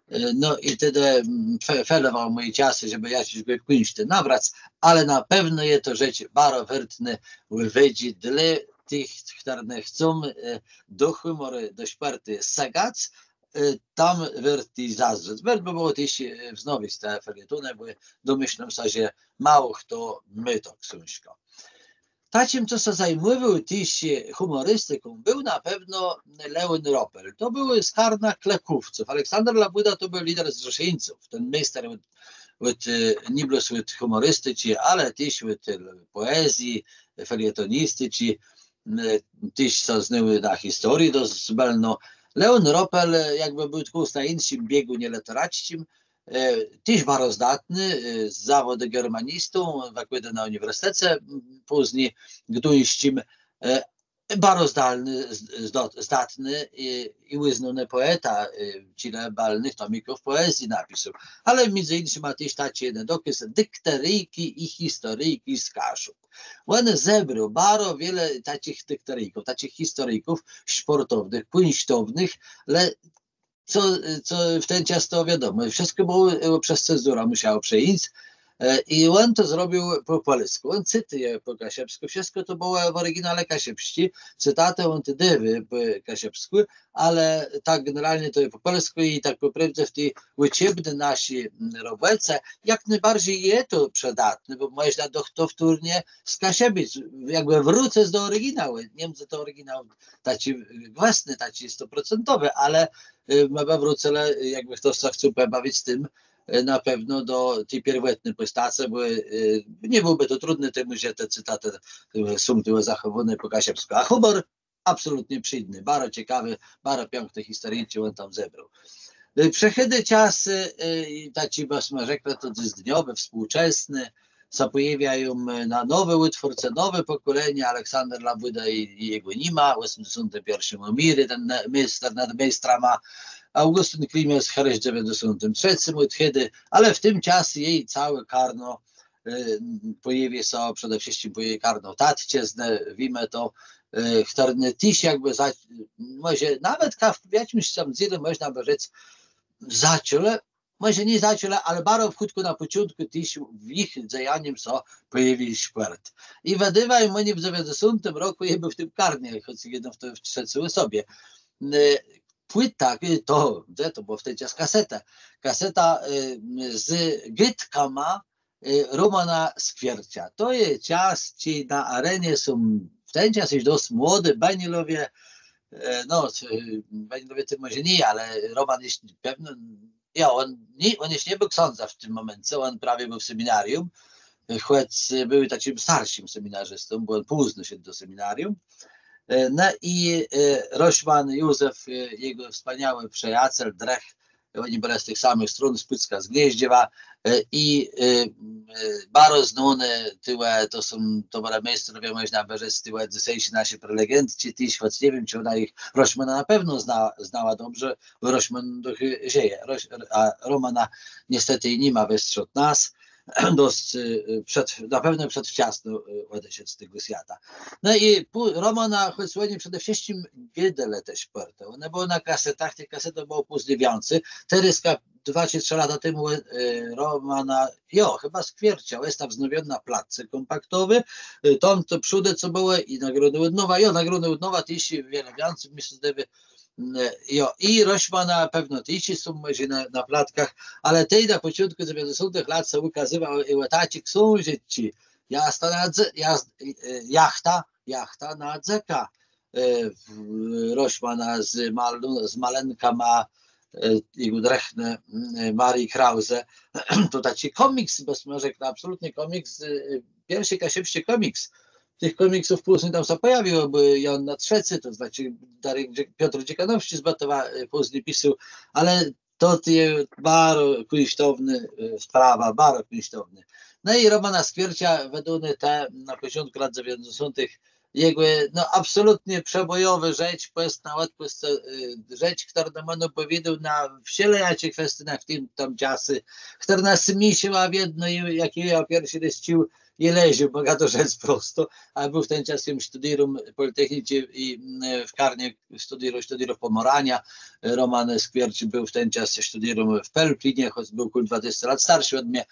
E, No i tedë mm, fe- felowôł mój czas, żebë jaczis kùńsztë nabrac, ale na pewno je to rzecz baro wôrtnô ùwôdżi dlô tëch, chtërny chcą e, do hùmòru, do szpòrtu sëgac, e, tam wôrt je zazdrzec. Wôrt bë bëło téż e, wznowic te felietónë, bò domëszlóm sã, że mało chto mô tã ksążkã. Taczim, co sã zajmòwôł téż e, hùmòristiką, béł na pewno León Roppel. To béł z karna klëkówców. Aleksander Labùda to béł lider zrzeszińców, ten méster òd, òd e, nié blós òd hùmòristiczi, ale téż òd e, pòezji, felietónisticzi, e, téż sã znôł na historii dosc bëlno. León Roppel e, jakbë béł tchlë na jinszim biegù nielëteracczim, e, téż baro zdatny, e, z zawòdu germanistą, wëkłôdôł na ùniwersytece m, pózni gduńsczim, e, baro zdalny, z- zdo- zdatny i, i ùznóny pòeta, e, czile bëlnëch tomików pòezji napisôł. Ale midzë jinszima téż taczi jeden dokôz, dikteryjczi i historyjczi z Kaszub. Òn zebrôł baro wiele taczich dikteryjków, taczich historyjków szpòrtownëch, kùńsztownëch, le co, co w ten czas to wiadomò, wszëtkò bëło e, przez cenzurã mùszało przeńc. E, I òn to zrobił pò pòlskù, òn cytëje pò kaszëbskù, wszëtkò to bëło w òriginale kaszëbsczé, cytatë òn téż dôwôł pò kaszëbskù, ale tak generalnie to je pò pòlskù i tak pò prôwdze w ti ùczebny naszi mm, robòce jak nôbarżi je to przëdatné, bò mòżna doch to wtórnie skaszëbic, jakbë wrócëc do òriginału. Nie wiém, czë to òriginôł taczi e, gwësny, taczi stoprocentowi, ale e, më bë wrócëlë, jakbë chto sã chcôł pòbawic tim, e, na pewno do ti pierwòtny pòstacë, bò e, nie bëłobë to trudné, temù że te cytatë e, są tuwò zachòwóné pò kaszëbskù. A hùmòr absolutnie przédny, baro cekawi, baro piãkné historie òn tam zebrôł. E, Przechôdô czas, e, i taczi, bësma rzeklë, to dzysdniowi, współczesny, sã pòjôwiają e, na nowi ùtwórcë, nowé pòkòlenié, Aleksander Labùda i, i jegò ni ma, w òsmëdzesątim pierszim ùmiérô ten na- méster nad méstrama, Augùstin Klimès w dzewãcdzesątim trzecym òdchôdô, ale w tim czasu je całé karno, e, pòjôwiô sã przede wszëtczim pòjôwiô karno tatczëznë, wiémë to, e, chtërne téż jakbë za, mòże nawet ka- w jaczims tam dzélu mòżna bë rzec, zaczãlë, mòże nié zaczãlë, ale baro chùtkò na pòczątkù téż w jich dzejanim sã pòjawił szpòrt. I wëdôwają òni w dzewãcdzesątim rokù, jô béł w tim karnie, chòc jedno w to w trzecy òsobie. E, Płyta, e, to, gdze to bëło w ten czas, kaseta. Kaseta e, z gôdkama e, Rómana Skwiercza. To je czas, czej na arenie są w ten czas ju dosc młodi banilowie, e, no, e, banilowie to mòże nié, ale Róman jesz pewno, jo, òn, nié, òn jesz nie béł ksãdzã w tim mòmence, òn prawie béł w seminarium, e, chòc e, béł taczim starszim seminarzistą, bò òn pózno szedł do seminarium. E, No i e, Roszman Józef, e, jegò wspaniałi przëjacel, drëch, òni bëlë z tëch samëch strón, z Pùcka, z Gnieżdżewa, e, i e, e, baro znóny tuwò, to są, to bëlë méstrowie, mòżna bë rzec, tuwò dzysészi naszi prelegentczi téż, chòc nie wiém, czë òna jich, Roszmana na pewno zna, znała dobrze, bò Roszman doch e, żëje, Rosz, a Rómana niestetë ni ma westrzód nas, dosc e, przed, na pewno przedwczasno e, òdeszedł z tegò swiata. No i pó- Rómana, chòc òni przede wszëtczim gôdelë te szpòrtë, òne bëłë na kasetach, tëch kasetów bëło pózni wiãcy. Terôzka dwa czë trzë lata temù e, Rómana, jo, chëba Skwiercza, je tam wznowiony na platce kómpaktowi, e, tam to przódë co bëło i nagróné òd nowa, jo, nagróné òd nowa téż wiele wiãcy, mëszlã, że e, jo, i Roszmana pewno téż są mòże na, na platkach, ale tej na pòczątkù dzewiãcdzesątëch lat sã ùkazywałë i taczé ksążeczczi, Jachta na dze, jas, e, Jachta, Jachta na dzëka, e, w- Roszmana z, malu, z malënkama, e, i drëchnë mm, Marii Krause. To taczi kòmiks, bò sma rzeklë, absolutnie kòmiks, e, pierszi kaszëbsczi kòmiks. Tëch kòmiksów pózni tam sã pòjawiło, bò Jan na Trzecy, to znaczi Dariusz Dzik- Piotr Dzikanowsczi z Bëtowa e, pózni pisôł, ale to je baro kùńsztownô e, sprawa, baro kùńsztownô. No i Rómana Skwiercza wëdóné te na pòczątkù lat dzewiãcdzesątëch, jegò, no, absolutnie przebòjowô rzecz, pòst na òdpùst, e, rzecz, chtërna mie òpòwiôdô na wszelejaczé kwestie na w tim tam czasu, chtërna smiészëła wiedno, i jak jô pierszi rôz czuł, i leżôł, mògã to rzec prosto, a béł w ten czas jem sztudérą Pòlitechniczi i, mm, w karnie sztudérów, sztudérów Pòmòraniô. Roman Skwiercz béł w ten czas sztudérą w Pelplinie, chòc béł kòl dwadzesce lat starszi òd mie,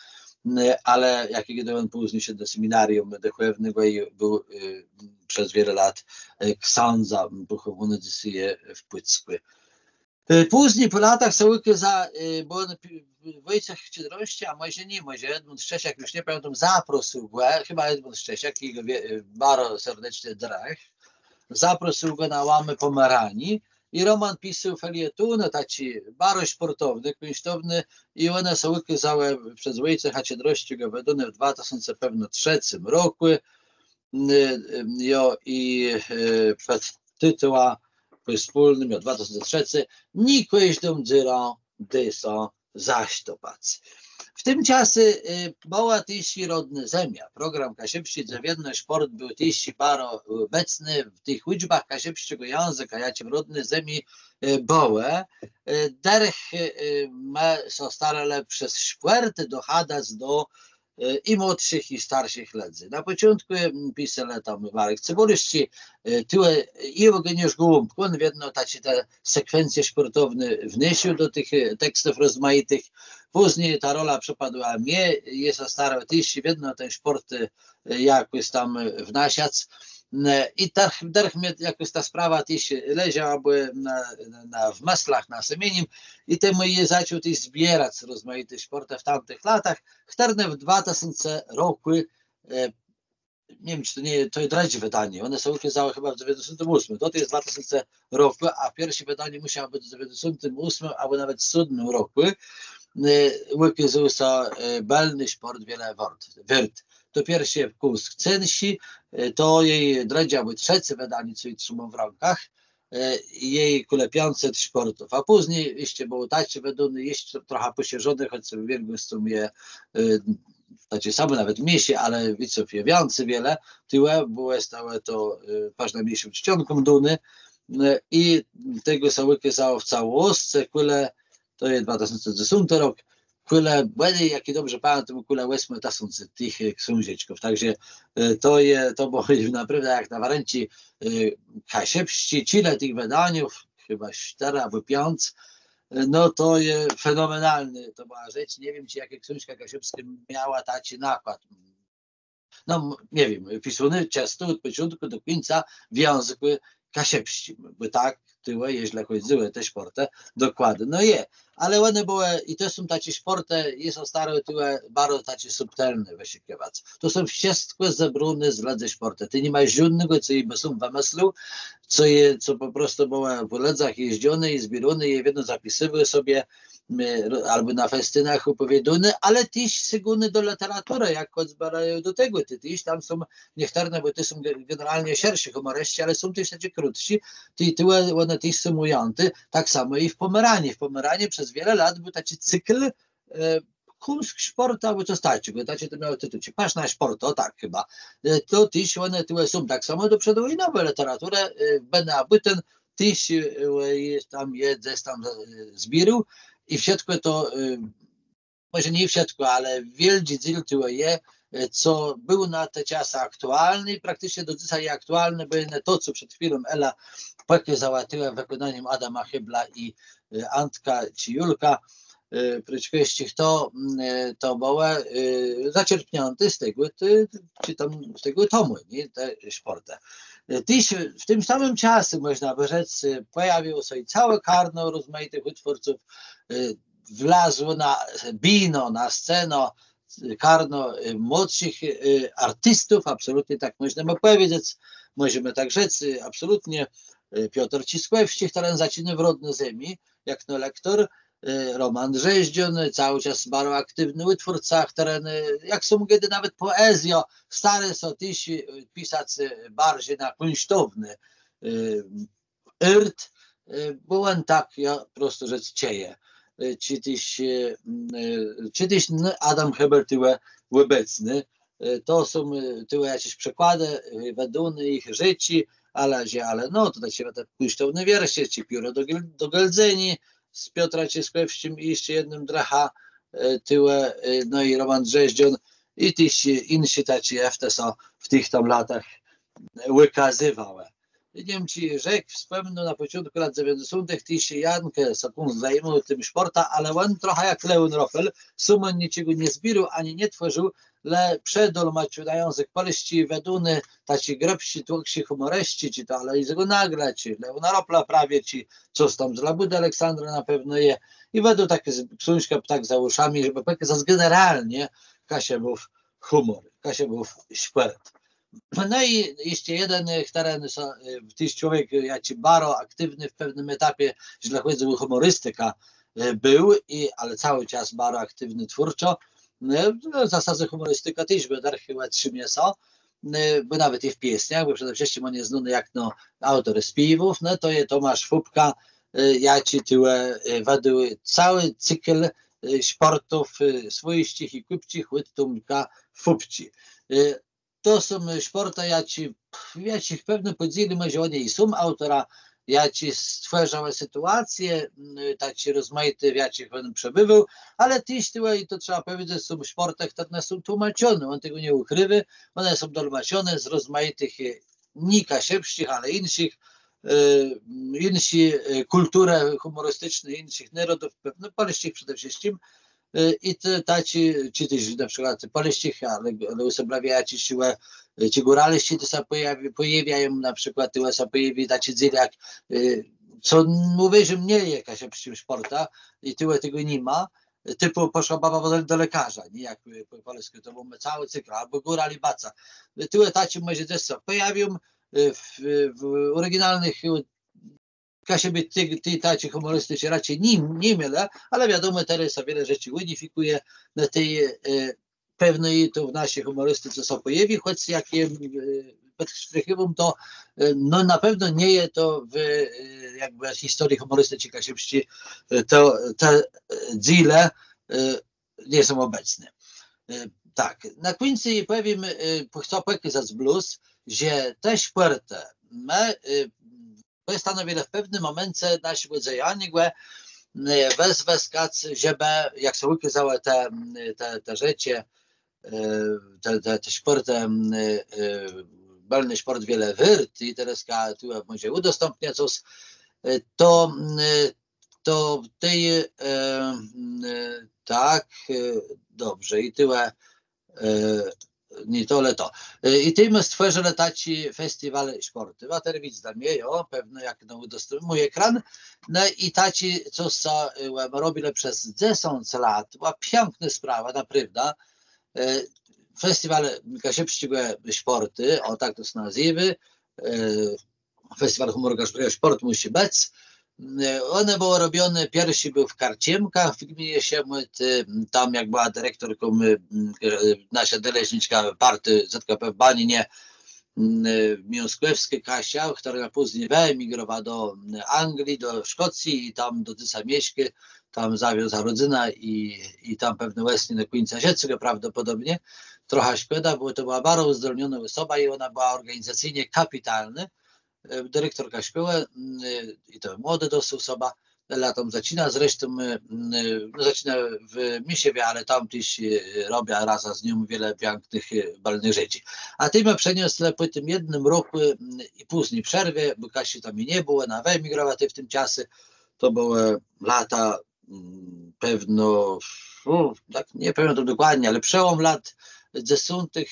mm, ale jak i czedë òn pózni szedł do seminarium dëchòwnégò i béł, e, przez wiele lat, e, ksãdzã, pòchòwóny dzys je w Pùckù. E, pózni pò latach sã ùkôza, e, bò òn pi-, Wòjcech Czedrowsczi, a mòże nié, mòże Edmùnd Szczesiak, ju nie pamiãtóm, zaprosył gò, chëba Edmùnd Szczesiak, jegò wie-, e, baro serdeczny drëch, zaprosył gò na Łamë Pòmeranii i Roman pisôł felietónë, taczé baro szpòrtowné, kùńsztowné i òne sã ùkôzałë przez Wòjcecha Czedrowsczégò wëdóné w dwa tësące pewno trzecym rokù. E, e, jo, i, e, pòd titułã pòspólnym, jo, dwa tësące trzecy, „Nié kòżdą dzurã dô sã zasztopac”. W tim czasu, e, bëła téż i Rodnô Zemia, program kaszëbsczi, dze wiedno szpòrt béł téż baro òbecny w tëch ùczbach kaszëbsczégò jãzëka, jaczé w Rodny Zemi, e, bëłë. E, dërch, e, më sã starelë przez szpòrt dochadac do e, i młodszich, i starszich lëdzy. Na pòczątkù, m, piselë tam Marek Cybùlsczi, e, tuwò, e, Eùgeniusz Gòłąbk, òn wiedno taczé te sekwencje szpòrtowné wnôszôł do tëch, e, tekstów rozmajitëch. Pózni ta rola przëpadła mie, jô sã starôł téż wiedno ten szpòrt, e, jakòs tam, e, wnaszac. E, i tak, tak mie jakòs ta sprawa téż leżała, bò na, na, w mëslach, na sëmienim. I temù jô zaczął téż zbierac rozmajité szpòrtë w tamtëch latach. Chtërne w dwa tësące rokù, e, nie wiém, czë to nie, to je drëdżé wëdanié, òne sã ùkôzałë chëba w dzewiãcdzesątim ósmim, to, to je dwa tësące rokù, a pierszé wëdanié mùszało bëc w dzewiãcdzesątim ósmim abò nawet sódmim rokù, e, ùkôzôł sã, e, Bëlny szpòrt wiele wôrt, wôrt. To pierszé kąsk censzi, e, to je drëdżé abò trzecé wëdanié, co jô trzimóm w rãkach, e, je kòle piãcset szpòrtów. A pózni jesz bëło taczé wëdóné, jesz trochã pòszerzoné, chòc wiôlgòscą je, e, znaczi samò nawet mniészé, ale wiców je wiãcy wiele, tuwò, bò òstało to, e, përznã mniészim czcónką dóné, e, i tegò sã ùkôzało w całoscë kòle, to je dwa tësące dzesąti rok, kòle, bò jak jô dobrze pamiãtóm, kòle òsmë tësący tëch, e, ksążeczków. Tak że, e, to je, to bëło naprôwdã jak na warënczi, e, kaszëbsczé, czile tëch wëdaniów, chëba sztërë abò piãc, e, no to je fenomenalné, to bëła rzecz, nie wiém, czë jakô ksążka kaszëbskô miała taczi nakłôd. No, m-, nie wiém, pisóné czësto òd pòczątkù do kùńca w jãzëkù kaszëbsczim, bò tak tuwò, jeżlë chòdzy ò te szpòrtë, dokładno je. Ale òne bëłë, i to są taczé szpòrtë, jô sã starôł tuwò baro taczé subtelné wëszëkiwac. To są wszëtkò zebróné z lëdzy szpòrtë. Tu ni ma żódnégò, co jô bë sóm wëmëslił, co je, co pò prostu bëło w lëdzach jeżdżoné i zbiéróné, i wiedno zapisywôł sobie, e, ro-, abò na festinach òpòwiôdóné, ale téż sygóné do lëteraturë, jak chòcbë do tegò, tu téż tam są niechtërne, bò tu są ge-, generalnie szerszé hùmòrësczi, ale są téż taczé krótszé, tu, tu ò-, òne téż są ùjãté, tak samò i w Pòmeranii. W Pòmeranii przez wiele lat béł taczi cykl, e, Kùńszt szpòrtu, abò cos taczégò, taczi to miało titel, czë Paszna szpòrtu, ò tak chëba. E, to téż òne tuwò są, tak samò do przedwòjnowi lëteraturë, e, Bënë a Bùten, téż, e, je tam, je gdzes tam, e, zbiérôł i wszëtkò to, e, mòże nié wszëtkò, ale wiôldżi dzél tuwò je, e, co béł na te czasë aktualny i prakticzno do dzysô je aktualny, bò jedno to, co przed chwilą Ela pòkôzała tuwò w wëkònanim Adama Hébla i, e, Antka czë Julka, e, Prëczkòwsczich, to, mm, e, to bëło, e, zaczerpniãté z tegò, te, czë tam z tegò tomù, nié, te szpòrtë. E, téż w tim samim czasu, mòżna bë rzec, e, pòjawiło sã i całé karno rozmajitëch ùtwórców, e, wlazło na binã, na scenã, e, karno, e, młodszich, e, artistów, absolutno tak mòżna bë pòwiedzec, mòżemë tak rzec, e, absolutno, e, Piotr Cëskòwsczi, chtëren zaczinôł w Rodny Zemi, jakno lektor, e, Roman Drzéżdżón, całi czas baro aktiwny ùtwórca, chtëren, e, jak sã gôdô, nawet pòezjã starô sã téż, e, pisac, e, barżi na kùńsztowny, e, ôrt, e, bò òn tak, jô prosto rzec, czëje. E, czë téż, e, m, e, czë téż, n-, Adam Hébel tuwò òbecny, e, to są, e, tuwò jaczés przikładë, e, wëdóné jich rzeczi, ale że, ale no, to taczé te kùńsztowné wiersze, czë Pióro do gel-, do gelseniô z Piotrã Cëskòwsczim i jesz jednym drëchã, e, tuwò, e, no i Roman Drzéżdżón, i téż jinszé taczé efektë sã w tëch tam latach wëkazywałë. Nie wiém, czë rzekł, wspòmnął na pòczątkù lat dzewiãcdzesątëch téż Janke Sokùn zajimôł tim szpòrtã, ale òn trochã jak León Roppel, sóm òn niczegò nie zbiérôł ani nie twòrził, le przedolmacził na jãzëk pòlsczi wëdóné taczé grëbszé, dłëgszé hùmòrësczi, czë to Alojzégò Nagla, czë Leóna Roppla prawie, czë cos tam z Labùdë Aleksandra na pewno je. I wëdôł taką ksążkã tak za ùszami, żebë pòkazac generalnie Kaszëbów hùmòr, Kaszëbów szpòrt. No i jesz jeden, e, chtëren, e, téż człowiek, e, jaczi baro aktiwny w pewnym etapie, jeżlë chòdzy ò hùmòristikã, e, béł, i, ale całi czas baro aktiwny twórczo. E, no, w zasadze hùmòristika téż bë dërch chëba trzimie sã, e, bò nawet i w piesniach, bò przede wszëtczim òn je znóny jakno aùtór spiéwów, no to je Tomasz Fópka, e, jaczi tuwò, e, wëdôł całi cykl, e, szpòrtów, e, swòjsczich i kùpczich òd Tómka Fópczi. E, to są szpòrtë, jaczi, w jaczich pewnym pòdzelë mòże òn je sóm aùtorã, jaczé stwôrzałë sytuacje, m, taczé rozmajité, w jaczich òn przebiwôł, ale téż tuwò, i to trzeba pòwiedzec, są szpòrtë, chtërne są tłómaczoné, òn tegò nie ùkriwô, òne są tłómaczoné z rozmajitëch, e, nié kaszëbsczich, ale jinszich, e, jinszich, e, kùlturë hùmòristiczny jinszich nôrodów, pewno pòlsczich przede wszëtczim. E, i te, taczé, czë téż na przikłôd pòlsczich, ale, ale òsoblëwie jaczés, e, czë góralsczé, to sã pòjawi-, pòjôwiają, na przikłôd tuwò sã pòjôwi taczi dzél jak, e, co, mówiã, że nie je kaszëbsczim szpòrtã i tuwò tegò ni ma, tipù Pòszła baba do, do lekôrza, nié? Jak, e, pò, pò pòlskù to mómë całi cykl, abò Góral i Baca. E, tuwò taczé mòże dzes sã pòjawią, e, w, w òriginalnëch, e, Kaszëbi ti, ti taczi hùmòristice raczi ni, ni mielë, ale wiadomò, terô sã wiele rzeczi ùnifikùje, no tej, e, pewno i to w naszi hùmòristice sã pòjawi, chòc jak jem, e, pòdsztrichiwóm to, e, no na pewno nie je to w, e, jakbë historii hùmòristiczi kaszëbsczi, e, to, te, e, dzéle, e, nie są òbecné. E, tak, na kùńcu pòwiém, e, chcã pòkazac blós, że te szpòrtë, më, e, pòstanowilë w pewnym mòmence naszégò dzejaniô, e, wëzwëskac, żebë, jak sã ùkôzałë te, te, te rzeczë, e, te, te, te szpòrtë, e, e, bëlny szpòrt wiele wôrt i terôzka tuwò mòże ùdostãpniã cos, e, to, e, to tej, e, e, tak, e, dobrze, i tuwò, e, nié to, le to. E, i tej më stwòrzëlë taczi festiwal szpòrtu. Wa terô widzyta mie, jo, pewno jak, no, ùdostãpniã mój ekran. No i taczi, co sã, e, robilë przez dzesãc lat, bëła piãknô sprawa, naprôwdã. E, festiwal kaszëbsczégò szpòrtu, ò tak to sã nazéwô. E, Festiwal Hùmòru Kaszëbsczégò Szpòrtu mùszi bëc. E, òne bëłë robioné, pierszi béł w Karczemkach, w gminie Szemôłd, e, tam jak bëła direktorką, e, e, naszô nôleżniczka partu Z K P w Baninie, e, Miąskòwskô Kasia, chtërna pózni wëemigrowa do, e, Anglii, do Szkòcji i tam do dzysô mieszkô, tam zawiąza rodzënã i, i tam pewno òstónie do kùńca żëcégò prawdopòdobno. Trochã szkòda, bò to bëła baro ùzdolnionô òsoba i òna bëła òrganizacyjno kapitalnô, e, direktorka szkòłë, mm, e, i to młodô dosc òsoba, latã zaczinô, zresztą, e, mm, e, no, zaczinô w Miszewie, ale tam téż, e, robia razã z nią wiele piãknëch, e, bëlnëch rzeczi. A tej më przenioslë pò tim jednym rokù, mm, i pózni przerwie, bò Kasi tam i nie bëło, òna wëemigrowa tej w tim czasu, to bëłë lata, mm, pewno, no, tak nie pamiãtóm dokładnie, ale przełom lat dzesątëch,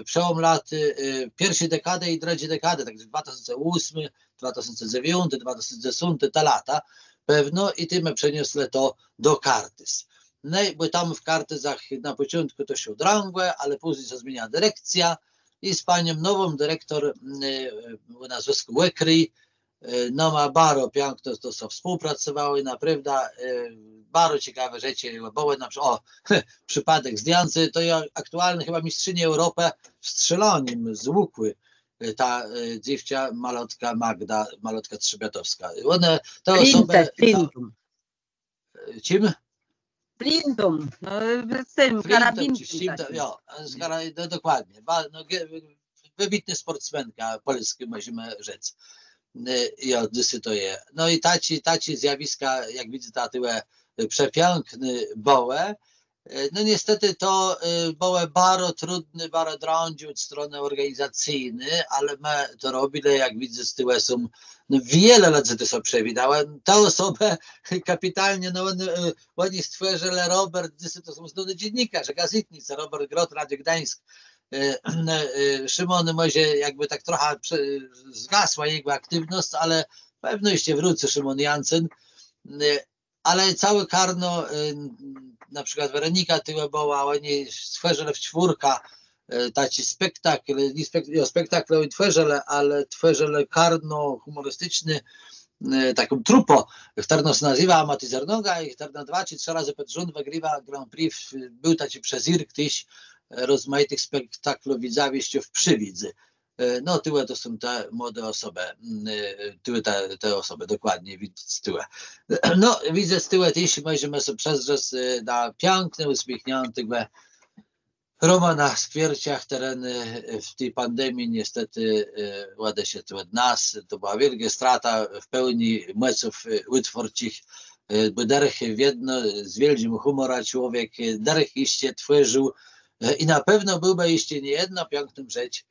przełom lat, e, pierszi dekadë i drëdżi dekadë, tak dwa tësące ósmi, dwa tësące dzewiąti, dwa tësące dzesąti, te lata, pewno, i tej më przenióslë to do Kartuz. No, bò tam w Kartuzach na pòczątkù to szło drãgò, ale pózni sã zmienia direkcjô i z panią nową direktor, mm, e, ò nazwëskù Òkrij, e, no, ma baro piãkno to sã współpracowało i naprôwdã, e, baro cekawé rzeczë bëłë, na przë-, ò, przëpôdk zdjãcô, to je aktualnô chëba mistrzyniô Eùropë w strzelanim z łukù, e, ta, e, dzéwczã, malotka Magda, malotka Trzebiatowskô. Òne, te òsobë, flintã, ta flintą. Czim? Flintą, no, z tim karabinkiem taczim. Flintą, czë z tim, jo, z kara-, no, dokładnie. Ba-, no, ge-, wëbitnô spòrtsmenka pòlskô, mòżemë rzec. E, jo, dzysô to je. No i taczé, taczé zjawiska, jak widzyta, tuwò, e, przepiãkné bëłë. E, no niestetë to e, bëło baro trudné, baro drãdżé òd stronë òrganizacyjny, ale më to robilë, jak widzec, tëli są, no, wiele lëdzy to so przewidało. Te òsobë kapitalnie, no, òni, e, òni stwòrzëlë, Robert, dzysô to są znóny dzénnikôrze, gazétnicë, Robert Grot, Radio Gdańsk, e, e, Szëmón, mòże jakbë tak trochã prze-, zgasła jegò aktiwnosc, ale pewno jesz wrócy Szëmón Jansen. E, ale całé karno, e, na przëkłôd Weronika tëli bëła, òni stwòrzëlë w czwórkã e, taczi spektakl, nié spek-, jo, spektakl òni twòrzëlë, ale twòrzëlë karno hùmòristiczné, e, taką trupã, chtërna sã nazéwa Amatyzernoga i chtërna dwa czë trzë razë pòd rząd wëgriwa Grand Prix. W-, béł taczi przezérk téż, e, rozmajitëch spektaklów widzawiszczów w Przëwidzu. E, no, tëli to są te młodé òsobë, mm, e, tëli te, te òsobë, dokładnie, widzec tëli. No, widzec tëli téż, mòżemë so przezdrzec e, na piãkné ùsmiéchniãté Romana Skwiercza, chtëren e, w ti pandemii niestetë e, òdeszedł òd nas. To bëła wiôlgô strata, w pełni mòców e, ùtwórczich, e, bò dërch wiedno z wiôldżim hùmòrã człowiek, e, dërch jesz twòrził, e, i na pewno béłbë jesz niejedną piãkną rzecz,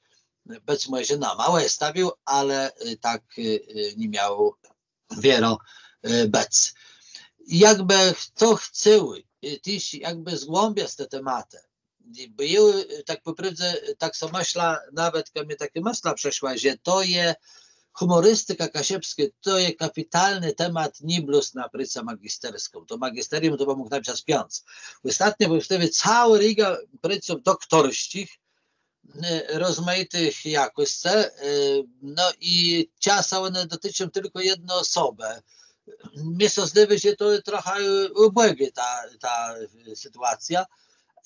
e, bëc mòże nama òstawił, ale e, tak e, e, ni miało wierã e, bëc. Jakbë chto chcôł e, téż jakbë zgłãbiac te tematë, bò jô, e, tak pò prôwdze, e, tak so mëszlã, nawet kò mie takô mësla przëszła, że to je hùmòristika kaszëbskô, to je kapitalny temat, nié blós na prôcã magisterską. To magisterium to bë mógł napisac piãc. Òstatno pòwstôwô całô rega prôców doktorsczich, e, rozmajitëch jakòscë, e, no i czasã òne dotëczą tëlkò jedny òsobë. Mie sã zdôwô, że to trochã e, ùbògô ta, ta e, sytuacjô.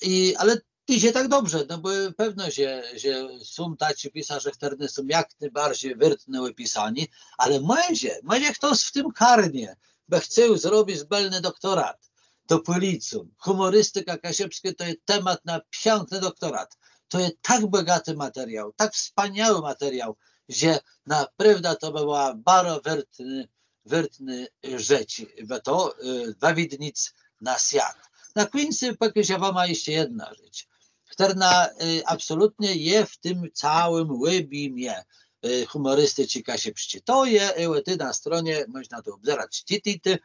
I, ale téż je tak dobrze, no bò pewno, że, że są taczi pisarze, chtërny są jak nôbarżi wôrtny òpisaniô, ale mòże, mòże chtos w tim karnie bë chcôł zrobic bëlny doktorat. To pòlecóm. Hùmòristika kaszëbskô to je temat na piãkny doktorat. To je tak bògati materiôł, tak wspaniałi materiôł, że naprôwdã to bë bëła baro wôrtnô, wôrtnô rzecz, bë to e, wëwidnic na swiat. Na kùńcu pòkôżã wama jesz jedną rzecz, chtërna e, absolutno je w tim całim òbjimie e, hùmòristiczi kaszëbsczi. To je, e, tu na stronie, mòżna to òbzerac, czë téż te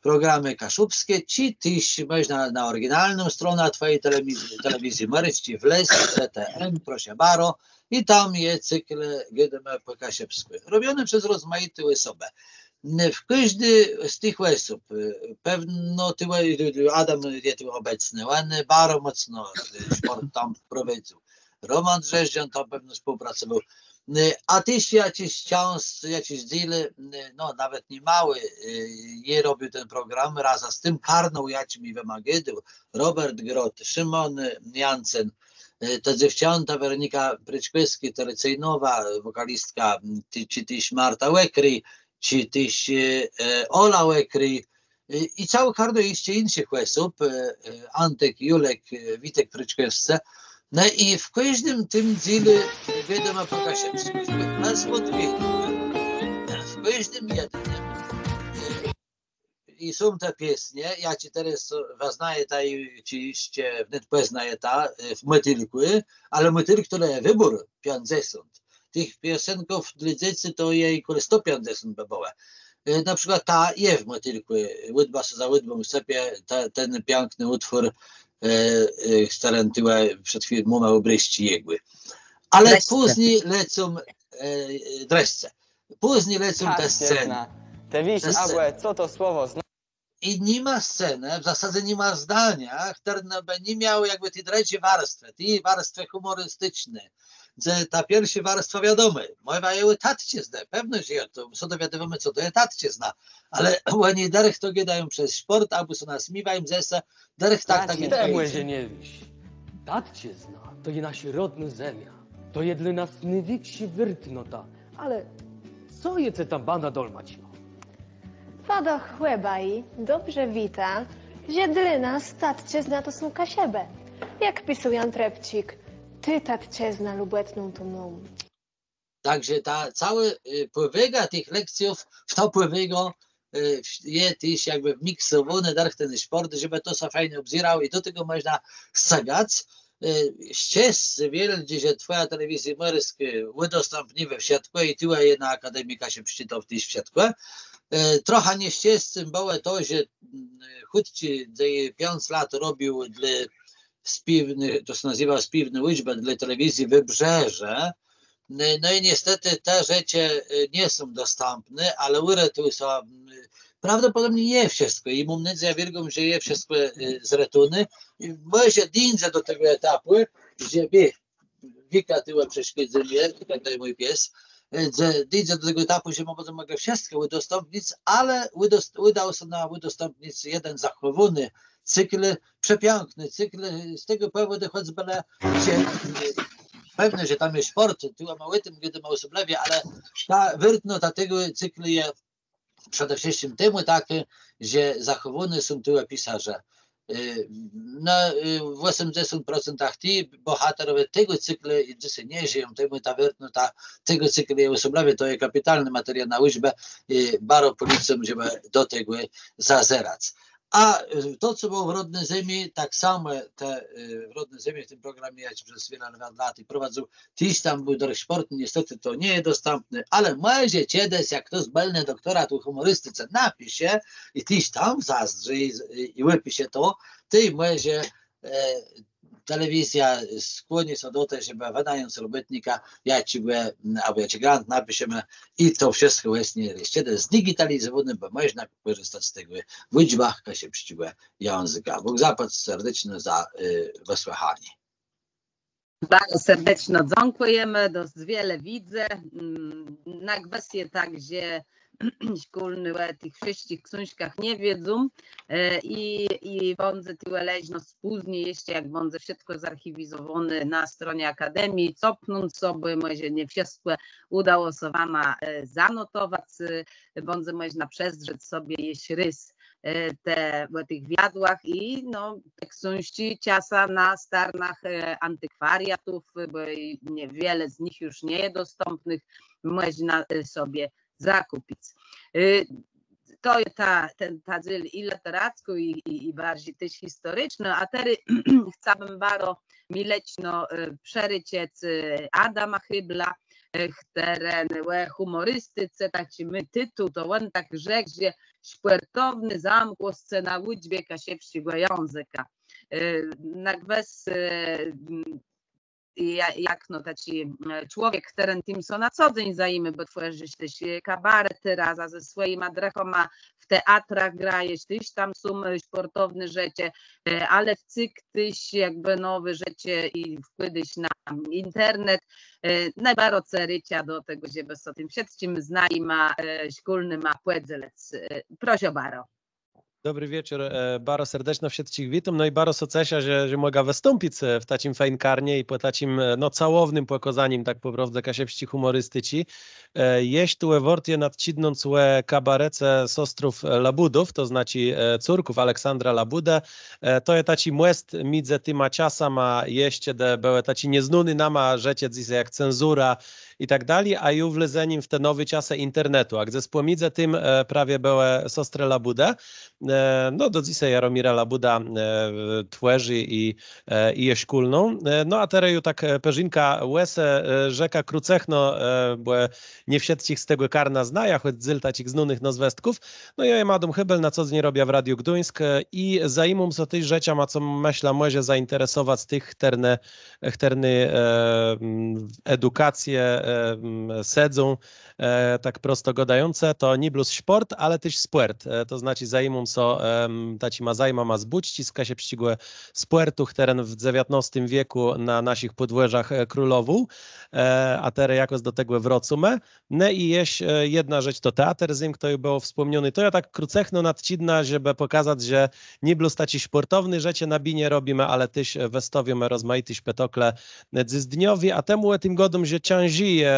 programë kaszëbsczé, czë téż mòżna na òriginalną stronã twòji telewizji, telewizji Mòrsczi wlezc, T T M, proszã baro, i tam je cykl Gôdómë pò kaszëbskù. Robiony przez rozmajité òsobë. N-, w kòżdi z tëch òsób, e, pewno tu, e, Adam je tu òbecny, òn baro mòcno e, szpòrt tam prowadzył. Roman Drzéżdżón tam pewno współpracowôł. E, a téż jaczis czas, jaczis dzél, e, no nawet nié môłi, e, jô robił ten program razã z tim karnã, jaczé mie wëmôgôł, Robert Grot, Szëmón Jansen, e, te dzéwczãta, Werónika Prëczkòwskô, tradycyjnowô wòkalistka, m, ti-, czë téż Marta Òkrój, czë téż e, e, Òla Òkrój, e, i całé karno jesz jinszich òsób, e, e, Antek, Julek, e, Witek Prëczkòwscë. No i w kòżdim tim dzélu Gôdómë pò kaszëbskù, bez wątpieniô. W kòżdim jednym. I są te piesnie, jaczé terô wëznajeta, czë jesz wnet pòznajeta, e, w Mòtilkù, ale Mòtilk to le wëbór piãcdzesąt. Tëch piosenków dlô dzecy to je kòle sto piãcdzesąt bë bëło. E, na przikłôd ta je w Mòtilkù, Ùdba sã za ùdbą sëpie, ta, ten piãkny ùtwór, e, e, chtëren tuwò przed chwilą mómë òbrôzczi jegò. Ale pózni lecą, e, e, drëszcë. Pózni lecą te scenë. Te wiész, abò co to słowò znaczi? I ni ma scenë, w zasadze ni ma zdaniô, chtërne bë ni miałë jakbë ti drëdżi warstwë, ti warstwë hùmòristiczny, że ta pierszô warstwa, wiadomò, mòwa je ò tatczëznie, pewno, że je to, sã dowiadujemy, co to je tatczëzna, ale òni dërch to gôdają przez szpòrt, abò sã nasmiéwają ze se, dërch tak, tak gôdają. Të mòże nie wiész. Tatczëzna to je naszô rodnô zemia. To je dlô nas nôwikszô wôrtnota. Ale co jô cë tam bãdã dolmaczëł? Wada chòba i dobrze wiéta, że dlô nas tatczëzna to są Kaszëbë. Jak pisôł Jan Trepczik, të tatczëznã lubòtną to móm. Tak że ta całô e, pòwôga tëch lekcjów, w tã pòwôgã e, je téż jakbë wmiksowóny dërch ten szpòrt, żebë to sã fejn òbzérało i do tegò mòżna sëgac. E, szczescé wiôldżé, że twòja telewizjô mòrskô ùdostãpniwô wszëtkò i tuwò je na Akademii Kaszëbsczi to téż wszëtkò. E, trochã nieszczescym bëło to, że, mm, Chùtczi, dze jô piãc lat robił dlô spiéwny, to sã nazéwô Spiéwnô ùczba dlô telewizji Wybrzeże. No, no i niestetë te rzeczë, e, nie są dostãpné, ale ùretôł sã, mm, prawdopodobnie je wszëtkò i móm nôdzejã wiôlgą, że je wszëtkò, e, zretowóné. I mòże dińdze do tegò etapù, że bë Wika tuwò przeszkôdzô mie, tak jak mój pies, e, że dińdze do tegò etapù, że mòże, mòże wszëtkò ùdostãpnic, ale ùdos-, ùdało sã nama ùdostãpnic jeden zachòwóny cykl, przepiãkny cykl, e, z tegò pòwòdu, chòcbë, że, e, pewno, że tam je szpòrt, tuwò më ò tim gôdómë òsoblëwie, ale ta wôrtnota tegò cyklu je przede wszëtczim temù takô, że zachòwóny są tuwò pisarze. E, na, e, w òsemdzesąt procentach ti bòhaterowie tegò cyklu dzysô nie żëją, temù ta wôrtnota tegò cyklu je òsoblëwie, to je kapitalny materiôł na ùczbã, e, baro pòlécóm, żebë do tegò zazerac. A, e, to, co bëło w Rodny Zemi, tak samò te, e, w Rodny Zemi w tim programie, jaczi przez wiele lat prowadził, téż tam béł dërch szpòrt, niestetë to nie je dostãpné, ale mòże czedës, jak chtos bëlny doktorat ò hùmòristice napisze i téż tam zazdrzi i, i, i wëpisze to, tej mòże, e, telewizjô skłoni sã do te, żebë wënając robòtnika, jaczégò, m, abò jaczi grant napiszemë i to wszëtkò je nieszczescé zdigitalizowóné, bò mòżna kòrzëstac z tegò w ùczbach kaszëbsczégò jãzëka. Bóg zapłac serdeczno za, e, wësłëchanié. Baro serdeczno dzãkùjemë, dosc wiele widzã. Mm, na gwës je tak, że szkólny ò tëch wszëtczich ksążkach nie wiedzą. E, i, i bãdze tuwò leżnosc pózni, jesz jak bãdze wszëtkò zarchiwizowóné na stronie Akademii, copnąc sobie, mòże nie wszëtkò ùdało sã wama, e, zanotowac, e, bãdze mòżna przezdrzec sobie jesz rôz, e, te, ò tëch wiadłach i, no, te ksążczi czasã na starnach, e, antikwariatów, bò i niewiele z nich ju nie je dostãpnëch, mòżna, e, sobie zakùpic. E, to je ta, ten, ta dzél i lëterackô, i, i, i barżi téż historicznô, a terô chcałbëm baro mileczno, e, przërôczëc, e, Adama Hébla, e, chtëren ò hùmòristice, taczi mô titel, to òn tak rzekł, że szpòrtowné zamkłoscë na ùczbie kaszëbsczégò jãzëka. E, na gwës, e, m, ja-, jak, no, taczi, e, człowiek, chtëren tim sã na co dzéń zajimô, bò twòrzi téż, e, kabaretë razã ze swòjima drëchama, w teatrach grajesz, téż tam są, e, szpòrtowné rzeczë, e, ale wcyg téż jakbë nowé rzeczë i wkłôdôsz na internet. E, nôbarżi rôczã do tegò, żebë sã tim wszëtczim z najima, e, szkólnyma pòdzelëc. E, proszã baro. Dobri wieczór, e, baro serdeczno wszëtczich witóm. No i baro sã ceszã, że, że mògã wëstąpic, e, w taczim fejn karnie i pò taczim, e, no, całownym pòkôzanim, tak pò prôwdze, kaszëbsczi hùmòristiczi. E, jesz tuwò wôrt je nadczidnąc ò kabarece sostrów, e, Labùdów, to znaczi, e, córków Aleksandra Labùdë. E, to je taczi mòst midzë tima czasama, jesz czedë bëłë taczé nieznóné nama rzeczë dzysô jak cenzura i tak dali, a ju wlezenim w te nowé czasë internetu. A gdze pòmidzë tim, e, prawie bëłë sostrë Labùdë. E, no, do dzysô Jaromir Labùda, e, twòrzi i, e, i je szkólną. E, no, a terô ju tak, e, përzinkã ò se, e, rzekã krócëchno, e, bò nie wszëtczich z tegò karna znajã, chòc dzél taczich znónëch nôzwësków. No, jô jem Adóm Hébel, na co dzéń robiã w Radiu Gduńsk, e, i zajimóm sã téż rzeczama, co, mëszlã, mòże zainteresowac tëch, chtërne, chtërny, e, m, w edukacje, e, m, sedzą, e, tak prosto gôdającë, to nié blós szpòrt, ale téż spòrt. E, to znaczi zajimóm sã, em, taczima zajmama z bùczczi, z kaszëbsczégò spòrtu, chtëren w dzewiãtnôstim wiekù na naszich pòdwòrzach, e, królowôł. E, a terô jakòs do tegò wrôcómë. No i jesz, e, jedna rzecz to teater, zym, to ju bëło wspòmnioné. To jô tak krócëchno nadczidnã, żebë pòkazac, że nié blós taczé szpòrtowné rzeczë na binie robimë, ale téż, e, wëstôwiómë rozmajité szpetôkle, e, dzysdniowi, a temù ò tim gôdóm, że cãżi je,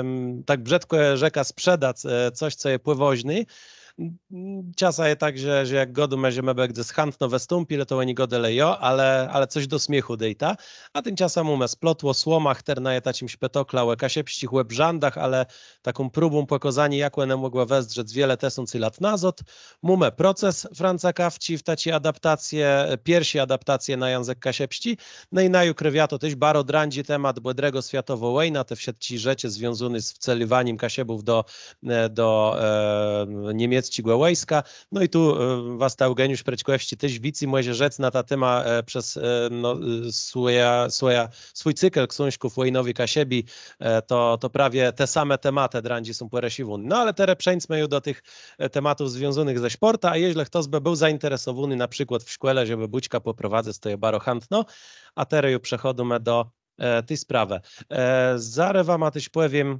em, tak brzëdkò rzekã, sprzedac, e, cos, co je pòwôżné, Czasã je tak, że, że jak gôdómë, że më bë gdzes chãtno wëstąpilë, to òni gôdelë jo, ale, ale cos do smiéchù dôjta. A timczasã mómë Splotło Słoma, chtërna je taczim szpetôklã ò kaszëbsczich òbrzãdach, ale taką próbą pòkôzaniô, jak òne mògłë wëzdrzec wiele tësący lat nazôd. Mómë Proces Franca Kafczi w taczi adaptacje, pierszi adaptacje na jãzëk kaszëbsczi. No i naju krëwiô to téż baro drãdżi temat, bò drëgô swiatowô wòjna, te wszëtczé rzeczë związóné z wceliwanim Kaszëbów do, e, do, e, niemiecczégò wòjska. No i tu, e, wasta Eùgeniusz Prëczkòwsczi téż wicy mòże rzec na tã témã, e, przez, e, no, e, swòja, swòja, swój cykl ksążków Wòjnowi Kaszëbi, e, to, to prawie te same tematë drãdżi są pòrësziwóné. No ale terô przeńdzmë ju do tëch, e, tematów związónëch ze szpòrtã, a jeżlë chtos bë béł zainteresowóny na przikłôd w szkòle, żebë bùczkã pòprowadzëc, to je baro chãtno, a terô ju przechòdzymë do, e, ti sprawë. E, zarô wama téż pòwiém,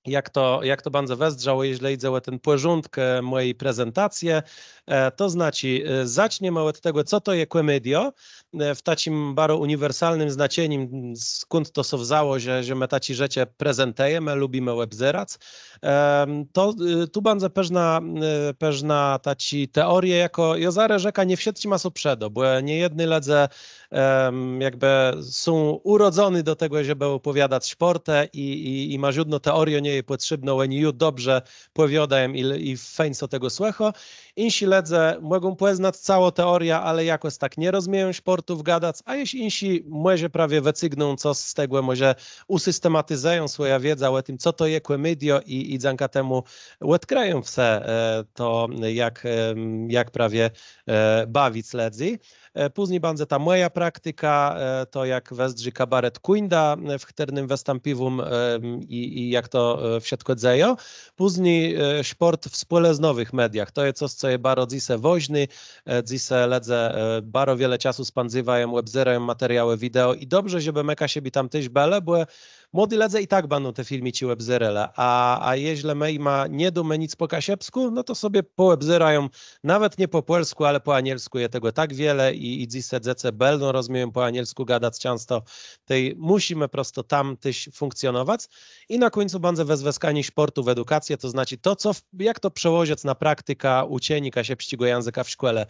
jak to, jak to bãdze wëzdrzało, jeżlë jidze ò ten pòrządk, e, mòji prezentacje. E, to znaczi, e, zaczniemë òd tegò, co to je kòmediô, e, w taczim baro ùniwersalnym znaczenim, skąd to sã wzãło, że, że më taczé rzeczë prezentëjemë, lubimë òbzerac. Em, to, e, tu bãdze pewno, e, pewno taczé teorie, jakò jô zarô rzekã, nie wszëtczima sã przëdô, bò niejedny lëdze em, jakbë są ùrodzony do tegò, żebë òpòwiadac szpòrtë i, i, i ma żódnô teoriô nie je pòtrzébnô, òni ju dobrze pòwiôdają i, i fejn sã tegò słëchô. Jinszi lëdze mògą pòznac całą teoriã, ale jakòs tak nie rozmieją szpòrtów gadac, a jesz jinszi mòże prawie wëcygną cos z tegò, mòże ùsystematizëją swòjã wiedzã ò tim, co to je kòmediô i, i dzãka temù òdkrëją w se, e, to, jak, em, jak prawie, e, bawic lëdzy. E, pózni bãdze ta mòja praktika, e, to jak wëzdrzi kabaret Kùńda, e, w chtërnym wëstãpiwóm, e, i, i jak to, e, wszëtkò dzejô. Pózni, e, szpòrt w spòlëznowëch mediach. To je cos, co je baro dzysô wôżné. E, dzysô lëdze, e, baro wiele czasu spãdzywają, òbzérają materiałë wideo i dobrze, żebë më Kaszëbi tam téż bëlë, bò młodi lëdze i tak bãdą te filmiczi òbzérelë, a, a jeżlë më jima nie dómë nic pò kaszëbskù, no to sobie pòòbzérają, nawet nié pò pòlskù, ale pò anielskù je tegò tak wiele i, i dzysô dzecë bëlno rozmieją pò anielskù gadac czãsto, tej mùszimë prosto tam téż fùnkcjonowac. I na kùńcu bãdze wëzwëskanié szpòrtu w edukacje, to znaczi to, co, w-, jak to przełożëc na praktikã ùczeniô kaszëbsczégò jãzëka w szkòle.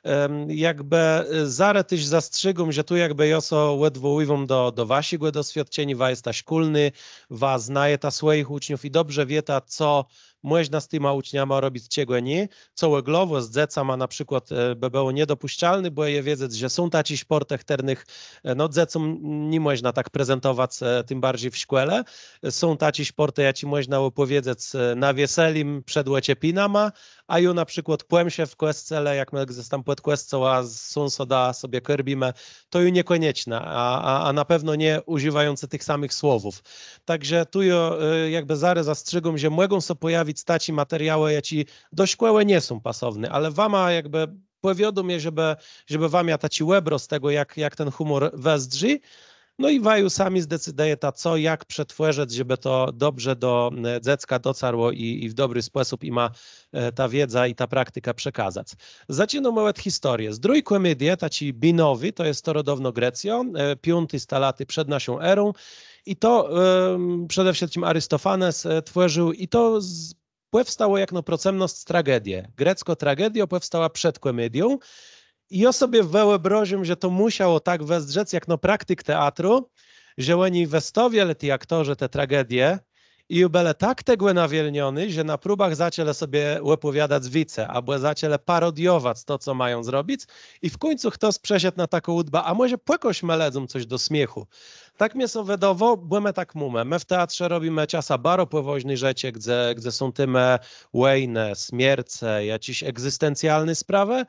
Em, jakbë, e, zarô téż zastrzégóm, że tu jakbë jô sã òdwòłiwóm do, do waszégò doswiôdczeniô, wa jesta szkólny, wa znajeta swòjich ùczniów i dobrze wiéta, co mòżna z tima ùczniama robic, czegò nié, co òglowò z dzecama na przikłôd, e, bë bëło niedopùszczalné, bò je wiedzec, że są taczé szpòrtë, chtërnëch, e, no, dzecóm ni mòżna tak prezentowac, e, tim barżi w szkòle. Są taczé szpòrtë, jaczé mòżna òpòwiedzec, e, na wieselim przed òczepinama, a ju na przikłôd pò mszë w kòscele, jak më gdzes tam pòd kòscołã z sąsadã sobie kôrbimë, to ju niekònieczno, a, a, a na pewno nie ùżiwającë tëch samëch słowów. Tak że tu jô, e, jakbë zarô zastrzégóm, że mògą sã pòjawic taczé materiałë, jaczé do szkòłë nie są pasowné, ale wama jakbë pòwiôdóm je, żebë, żebë wa mia taczi òbrôz tegò, jak, jak ten hùmòr wëzdrzi. No i wa ju sami zdecydëjeta, co, jak przetwòrzëc, żebë to dobrze do, e, dzecka docarło i, i w dobri spòsób jima, e, tã wiedzã i tã praktikã przekazac. Zaczinómë òd historie. Zdrój kòmedie, taczi binowi, to je starodôwnô Grecjô, e, piąté stalaté przed naszą erą. I to, em, przede wszëtczim Aristofanes, e, twòrził i to z-, pòwstało jakno procëmnosc tragedie. Greckô tragediô pòwstała przed kòmedią. I jô sobie wëòbrôżił, że to mùszało tak wëzdrzec, jakno praktik teatru, że òni wëstôwielë, ti aktorzë, te tragedie i ju bëlë tak tegò nawielniony, że na próbach zaczãlë sobie òpòwiadac wice, abò zaczãlë parodiowac to, co mają zrobic. I w kùńcu chtos przëszedł na taką ùdbã, a mòże pòkôżmë lëdzóm cos do smiéchù. Tak mie sã wëdôwô, bò më tak mómë. Më w teatrze robimë czasã baro pòwôżné rzeczë, gdze, gdze są témë wòjnë, smiercë, jaczés egzystencjalné sprawë.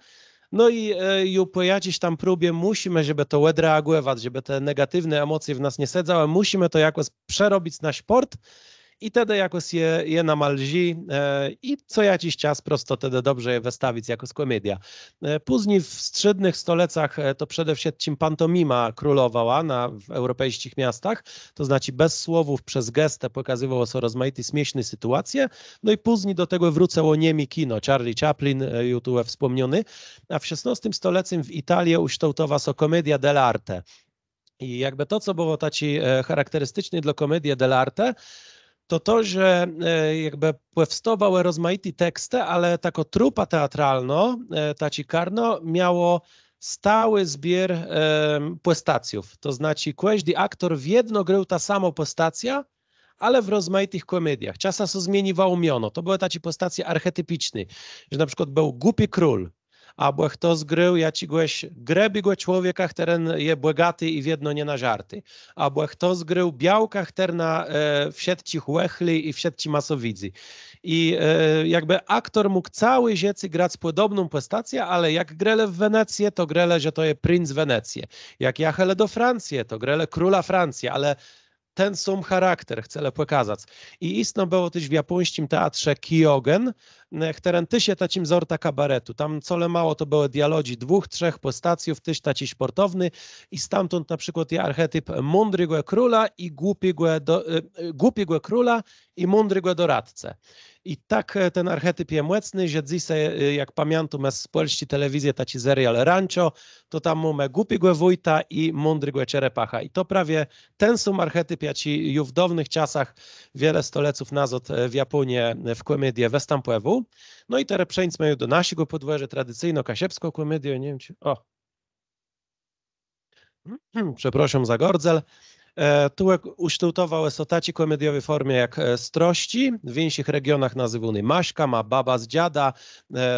No i, e, ju pò jaczis tam próbie mùszimë, żebë to òdreagòwac, żebë te negatiwné emòcje w nas nie sedzałë, mùszimë to jakòs przerobic na szpòrt i tedë jakòs je, je nama lżi, e, i co jaczis czas prosto tedë dobrze je wëstawic jakòs kòmediã. E, pózni w strzédnëch stolecach, e, to przede wszëtczim pantomima królowała na, w eùropejsczich miastach, to znaczi bez słowów, przez gestë pòkazywało sã rozmajité smiészné sytuacje, no i pózni do tegò wrócëło niemé kino, Charlie Chaplin, e, ju tu wspòmniony, a w szesnôstim stolecym w Italie ùsztôłtowa sã commedia dell'arte. I jakbë to, co bëło taczé, e, charakteristiczné dlô commedie dell'arte, to to, że jakbë pòwstôwałë rozmajité tekstë, ale takô trupa teatralnô, taczé karno miało stałi zbiér pòstacjów. To znaczi kòżdi aktor wiedno grôł tã samą pòstacjã, ale w rozmajitëch kòmediach. Czasã sã zmieniwało miono. To bëłë taczé pòstacje archetipiczné, że na przëkłôd béł głupi król, abò chtos grôł jaczégòs grëbégò człowieka, chtëren je bògati i wiedno nienażarti, abò chtos grôł białkã, chtërna wszëtczich òchli i wszëtczich masowidzy. I jakbë aktor mógł całé żëcé grac pòdobną pòstacjã, ale jak grelë w Wenecje, to grelë, że to je princ Wenecje. Jak jachelë do Francje, to grelë króla Francje, ale ten sóm charakter chcelë pòkazac. I jistno bëło téż w japòńsczim teatrze Kyogen, chtëren téż je taczim zortã kabaretu. Tam colemało to bëłë dialodżi dwóch, trzech pòstacjów, téż taczé szpòrtowné. I stamtąd na przëkłôd je archetip mądrégò króla i głupégò, głupégò króla i mądrégò doradcë. I tak ten archetip je mòcny, że dzysô, jak pamiãtómë z pòlsczi telewizje taczi serial Rancho, to tam mómë głupégò wójta i mądrégò czerepacha. I to prawie ten sóm archetip, jaczi ju w dôwnëch czasach, wiele stoleców nazôd w Japònie w kòmedie wëstãpòwôł. No i terô przeńdzmë ju do naszégò pòdwòrzô, tradicyjnô kaszëbskô kòmediô, nie wiém, czë, ò, przeprôszóm za gardzel. Tu ùsztôłtowałë sã taczé kòmediowé fòrmë jak Strosczi, w jinszich regionach nazywóné Maszkama, Baba z Dżada,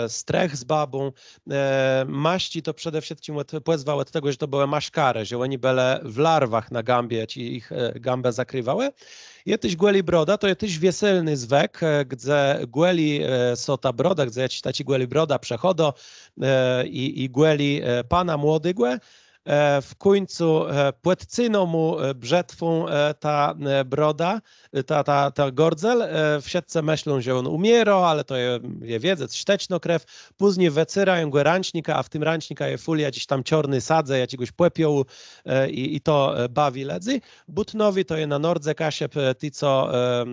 Strëch z Babą. Maszczi to przede wszëtczim pòzwa òd tegò, że to bëłë maszkarë, że òni bëlë w larwach na gãbie, jaczé jich gãbã zakriwałë. Je téż Gòli Broda, to je téż wieselny zwëk, gdze gòli sã ta broda, gdze jaczis taczi Gòli Broda przechôdô i gòli pana młodégò. W kùńcu pòdcynô mù brzëtwą ta broda, ta, ta, ta gardzel. Wszëtcë mëszlą, że òn ùmiérô, ale to je, je wiedzec, sztëcznô krew. Pózni wëcérają gò rãcznikã, a w tim rãcznikù je fùl jaczis tam czôrny sadze, jaczégòs pòpiołu. I to bawi lëdzy. Bùtnowi to je na nordze Kaszëb, ti, co,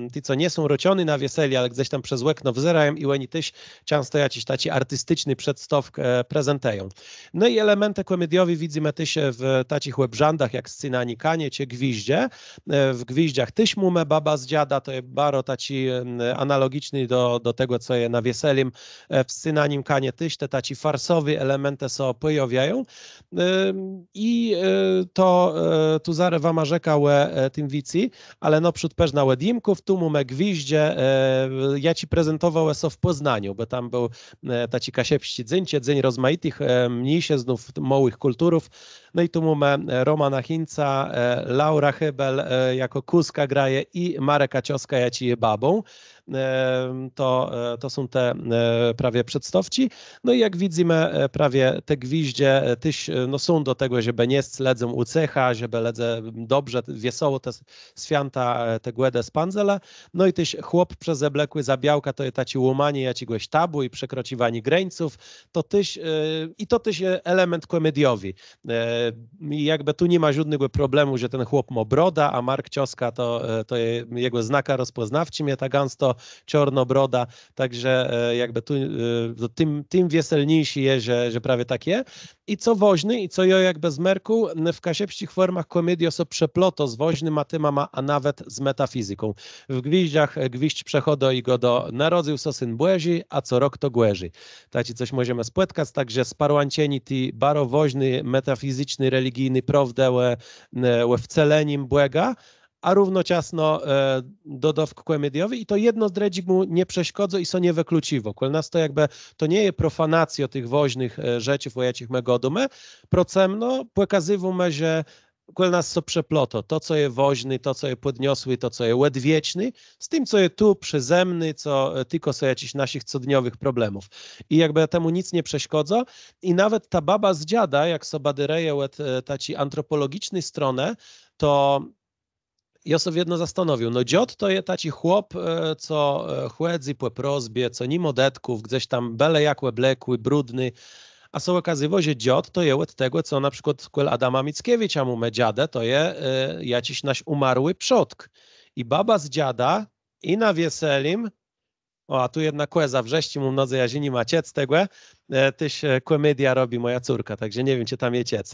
ti, co nie są rôczony na wieselé, ale gdzes tam przez òkno wzérają i òni téż czãsto jaczis taczi artisticzny przedstôwk prezentëją. No i elementë kòmediowé widzymë téż w taczich òbrzãdach jak scynanié kanie czë gwiżdże. W gwiżdżach téż mómë Baba z Dżada, to je baro taczi analogiczny do, do tegò, co je na wieselim. W scynanim kanie téż te taczé farsowé elementë sã pòjôwiają. I to tu zarô wama rzekã ò tim wicy, ale nôprzód përznã òdjimków, tu mómë gwiżdże, jaczé prezentowałë sã w Pòznaniu, bò tam béł taczi kaszëbsczi dzéń, czë dzéń rozmajitëch mniészëznów, môłëch kùlturów. No i tu mómë Rómana Hinca, Laura Hébel jakò Kùskã graje i Marka Cioska, jaczi je babą. To, to są te prawie przedstôwczi. No i jak widzymë, prawie te gwiżdże téż, no, są do tegò, żebë niesc lëdzóm ùcechã, żebë lëdze dobrze, wiesoło te swiãta, te Gòdë spãdzëlë. No i téż chłop przezeblokłi za białkã, to je taczé łómanié jaczégòs tabù i przekrôcziwanié grańców. To téż, i to téż je element kòmediowi. I jakbë tu ni ma żódnégò problemù, że ten chłop mô brodã, a Mark Cioska to, to je jegò znakã rozpòznôwczim, je ta gãstô czôrnô broda. Tak że jakbë tu tim, tim wieselniészé je, że, że prawie tak je. I co wôżné, i co jô jakbë zmerkł, w kaszëbsczich fòrmach kòmediô sã przeplôtô z wôżnyma témama, a nawet z metafizyką. W gwiżdżach gwiżdż przechôdô i gôdô: narodzył sã Syn Bòżi, a co rok to gòrzi. Taczé cos mòżemë spòtkac, tak że sparłãczenié ti baro wôżny metafizyczny, religijny prôwdë ò, ò wcelenim Bòga, a równoczasno dodôwk kòmediowi i to jedno drëdżémù nie przeszkôdzô i sã nie wëklucziwô. Kòl nas to jakbë, to nie je profanacjô tëch wôżnëch rzeczów, ò jaczich më gôdómë. Procëmno, pòkazywómë, że kòl nas sã przeplôtô to, co je wôżné, to, co je pòdniosłé, to, co je òdwieczné, z tim, co je tu, przëzemné, co tikô sã jaczichs naszich codniowëch problemów. I jakbë temù nick nie przeszkôdzô. I nawet ta Baba z Dżada, jak sã badérëje òd taczi antropòlogiczny stronë, to jô sã wiedno zastanôwiôł, no, dżôd to je taczi chłop, co chòdzy pò prosbie, co ni mô dëtków, gdzes tam bële jak òblokłi, brudny. A sã òkazywô, że dżôd to je òd tegò, co na przikłôd kòl Adama Mickiewicza mómë dżadã, to je jaczis nasz ùmarłi przodk. I Baba z Dżada i na wieselim, ò, a tu jedna kòza wrzeszczi, móm nôdzejã, że ni ma czëc tegò, téż kòmediã robi mòja córka, tak że nie wiém, czë tam je czëc.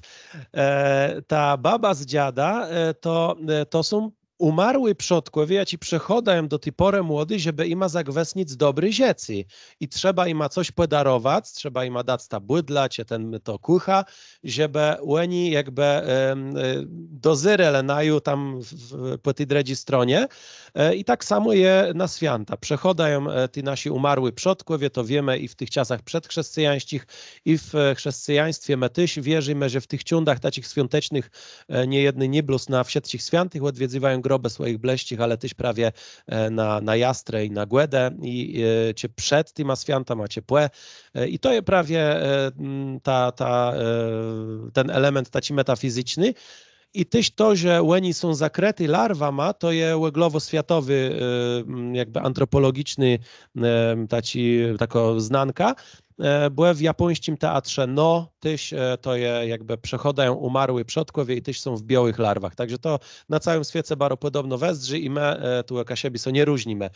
Ta Baba z Dżada to, to są ùmarłi przodkòwie, jaczi przechôdają do ti pòrë młodi, żebë jima zagwësnic dobré rzeczë. I trzeba jima cos pòdarowac, trzeba jima dac tã bùdlã, czë ten, to kùcha, żebë òni jakbë, em, e, dozérelë naju tam w, w, pò ti drëdżi stronie. E, i tak samò je na swiãta. Przechôdają, e, ti naszi ùmarłi przodkòwie, to wiémë i w tëch czasach przedchrzescëjańsczich, i w, e, chrzescëjaństwie më téż wierzimë, że w tëch cządach taczich swiątecznëch, e, niejedny nié blós na Wszëtczich Swiãtëch òdwiedzywają grobë swòjich blësczich, ale téż prawie, e, na, na Jastrë i na Gòdë i, e, czë przed tima swiãtama, czë pò. E, i to je prawie, e, m, ta, ta, e, ten element taczi metafizyczny. I téż to, że òni są zakrëti larwama, to je òglowòswiatowi, e, m, jakbë antropòlogiczny, e, taczi, takô znanka, e, bò w japòńsczim teatrze, no, téż, e, to je jakbë przechôdają ùmarłi przodkòwie i téż są w biôłëch larwach. Tak że to na całim swiece baro pòdobno wëzdrzi i më, e, tu jak Kaszëbi sã nie różnimë.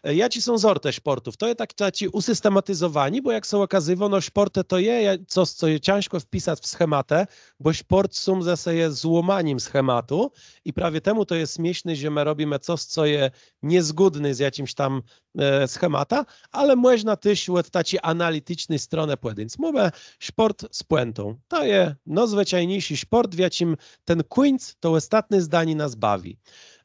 E, jaczé są zortë szpòrtów? To je tak, taczé ùsystematizowanié, bò jak sã òkazywô, no, szpòrtë to je, je cos, co je cãżkò wpisac w schematë, bò szpòrt sóm ze se je złómanim schematu i prawie temù to je smiészné, że më robimë cos, co je niezgódné z jaczims tam, e, schematã, ale mòżna téż òd taczi analiticzny stronë pòdéńc. Mómë szpòrt z pùentą. To je nôzwëczajniészi szpòrt, w jaczim ten kùńc, to òstatné zdanié nas bawi.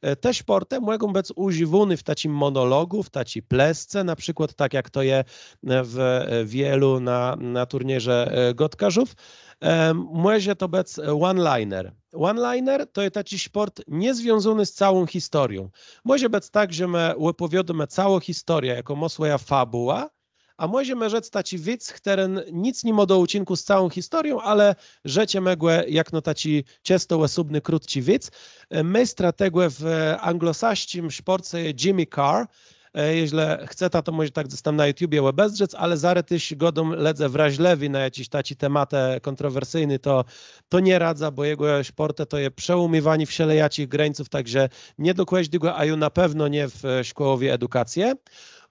E, te szpòrtë mògą bëc ùżiwóné w taczim mònologù, w taczi plesce, na przikłôd tak jak to je, e, w, e, wielu na, na turnierzë, e, gôdkôrzów. E, mòże to bëc one-liner. One-liner to je taczi szpòrt niezwiązóny z całą historią. Mòże bëc tak, że më òpòwiôdómë całą historiã, jakô mô swòjã fabùłã, a mòżemë rzec taczi wic, chtëren nick ni mô do ùczinkù z całą historią, ale rzeczemë gò jakno taczi czësto òsóbny, krótczi wic. E, méstrã tegò w anglosasczim szpòrce je Jimmy Carr. E, jeżlë chceta, to mòże tak gdzes tam na YouTubie òbezdrzec, ale zarô téż gôdóm, lëdze wrażlëwi na jaczés taczé tematë kòntrowersyjné, to, to nie radzã, bò jegò szpòrtë to je przełómiwanié wszelejaczich grańców, tak że nié do kòżdégò, a ju na pewno nié w, e, szkòłowi edukacje.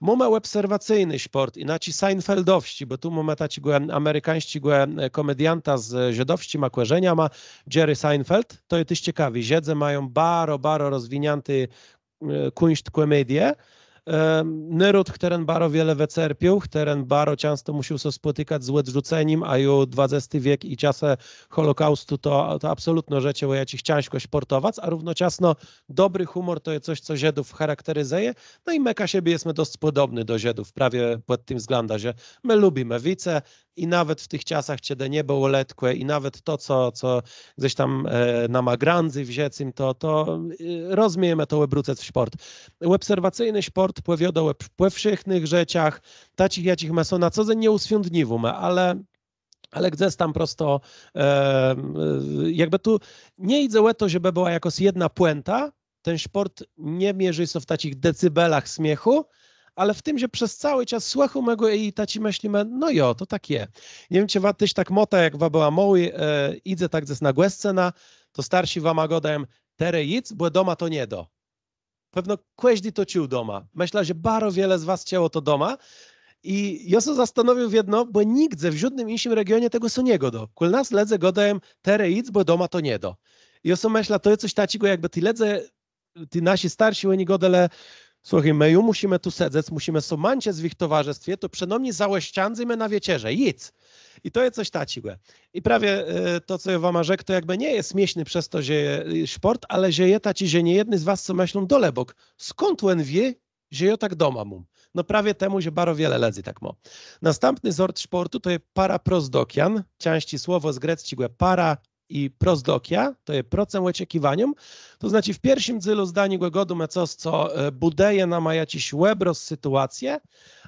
Mómë òbserwacyjny szpòrt, jinaczi seinfeldowsczi, bò tu mómë taczégò amerikańsczégò, e, kòmedianta z żëdowsczima kòrzeniama, Jerry Seinfeld. To je téż cekawi. Żëdzë mają baro, baro rozwiniãti, e, kùńszt kòmedie. E, nôród, chtëren baro wiele wëcerpiôł, chtëren baro czãsto mùszôł sã spòtikac z òdrzucenim, a ju dwadzesti wiek i czasë Holokaustu to, to absolutno rzeczë, ò jaczich cãżkò szpòrtowac, a równoczasno dobri hùmòr to je cos, co Żëdów charakterizëje. No i më, Kaszëbi, jesmë dosc pòdobny do Żëdów prawie pòd tim wzglãdã, że më lubimë wice i nawet w tëch czasach, czedë nie bëło letkò, i nawet to, co, co gdzes tam, e, nama grãdzy w żëcym, to, to, e, rozmiejemë to òbrócëc w szpòrt. Òbserwacyjny szpòrt pòwiôdô ò p-, pòwszechnëch rzeczach, taczich, jaczich më so na co dzéń nie ùswiądniwómë, ale ale gdzes tam prosto, e, jakbë tu nie jidze ò to, żebë bëła jakôs jedna pùenta, ten szpòrt nie mierzi sã w taczich decybelach smiéchù, ale w tim, że przez całi czas słëchómë gò i taczi mëslimë, no jo, to tak je. Nie wiém, czë wa téż tak môta, jak wa bëła môłi, e, jidze tak gdzes na gòscënã, to starszi wama gôdają, terô jic, bò doma to nie dô. Pewno kòżdi to czuł doma. Mëszlã, że baro wiele z was czëło to doma. I jô sã zastanôwiôł wiedno, bò nigdze w żódnym jinszim regionie tegò sã nie gôdô. Kòl nas lëdze gôdają, terô jic, bò doma to nie dô. I jô sã mëszlã, to je cos taczégò, jakbë ti lëdze, ti naszi starszi, òni gôdelë, słëchôj, më ju mùszimë tu sedzec, mùszimë sã mãczëc w jich towarzëstwie, to przënômni zaòszczãdzymë na wieczerzë. Jic. I to je cos taczégò. I prawie, e, to, co jô wama rzekł, to jakbë nie je smiészné przez to, że je, e, szpòrt, ale że je taczi, że niejedny z was so mëszlą, dalëbóg, skąd òn wié, że jô tak doma móm? No prawie temù, że baro wiele lëdzy tak mô. Nôstãpny zort szpòrtu to je paraprozdokian, czãsczi słowò z grecczégò para i prozdokia, to je procëm òczekiwanióm. To znaczi w pierszim dzélu zdaniégò gôdómë cos, co, e, bùdëje nama jaczis òbrôz sytuacje,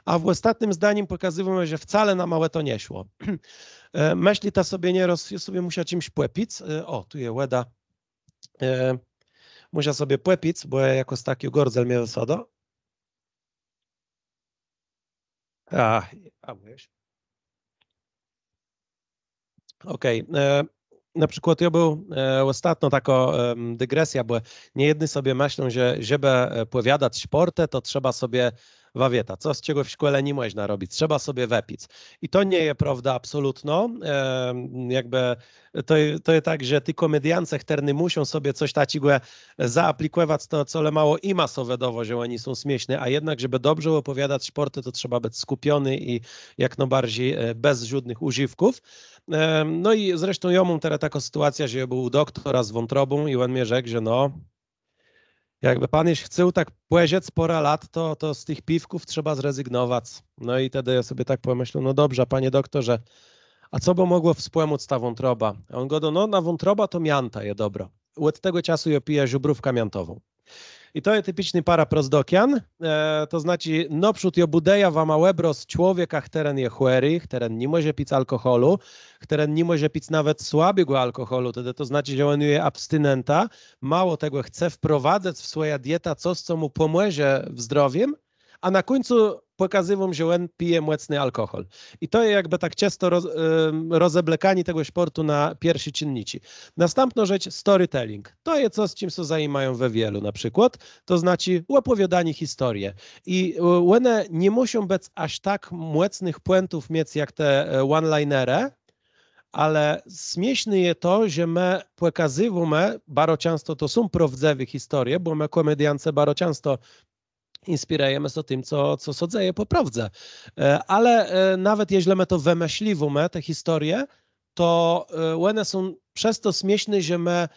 a w òstatnym zdanim pòkazywómë, że wcale nama ò to nie szło. E, mëslita sobie nierôz, jô sobie mùszã czims pòpic. E, ò, tu je wòda. E, mùszã sobie pòpic, bò jakòs tak ju gardzel mie wësôdô. A, a mówisz? Okej. E, na przikłôd jô béł, e, òstatno takô, em, digresjô, bò niejedny sobie mëszlą, że żebë, e, pòwiadac szpòrtë, to trzeba sobie wa wiéta, cos, czegò w szkòle ni mòżna robic, trzeba sobie wëpic. I to nie je prôwda absolutno. E, jakbë to, je- to je tak, że ti kòmediańce, chtërny mùszą sobie cos taczégò zaaplikòwac, to colemało jima sã wëdôwô, że òni są smiészny, a jednak, żebë dobrze òpòwiadac szpòrtë, to trzeba bëc skùpiony i jak nôbarżi e, bez żódnëch ùżiwków. E, no i zresztą jô móm terô taką sytuacjã, że jô béł ù doktora z wątrobą i òn mie rzekł, że no, jakbë pan jesz chcôł tak pòżëc pôrã lat, to, to z tëch piwków trzeba zrezygnowac. No i tedë jô sobie tak pòmëslôł, no dobrze, panie doktorze, a co bë mògło wspòmóc tã wątrobã? A òn gôdô, no na wątrobã to miãta je dobrô. Òd tegò czasu jô pijã żubrówkã miãtową. I to je tipiczni paraprozdokian, e, to znaczi nôprzód jô bùdëjã wama òbrôz człowieka, chtëren je chòri, chtëren ni mòże pic alkòhòlu, chtëren ni mòże pic nawet słabégò alkòhòlu, tedë to znaczi, że òn ju je abstinentã, mało tegò, chce wprowadzëc w swòjã dietã cos, co mù pòmòże w zdrowim, a na kùńcu pòkazywóm, że òn pije mòcny alkòhòl. I to je jakbë tak czësto roz, em, rozeblekanié tegò szpòrtu na pierszé czinniczi. Nastãpnô rzecz, storytelling. To je cos, czim sã zajimają we Wielu na przikłôd, to znaczi òpòwiôdanié historie. I e, òne nie mùszą bëc jaż tak mòcnëch pùentów miec jak te e, one-linerë, ale smiészné je to, że më pòkazywómë, baro czãsto to są prôwdzëwé historie, bò më kòmediańce baro czãsto inspirëjemë sã tim, co, co sã dzeje pò prôwdze. E, ale e, nawet jeżlë më to wëmësliwómë, te historie, to e, òne są przez to smiészné, że më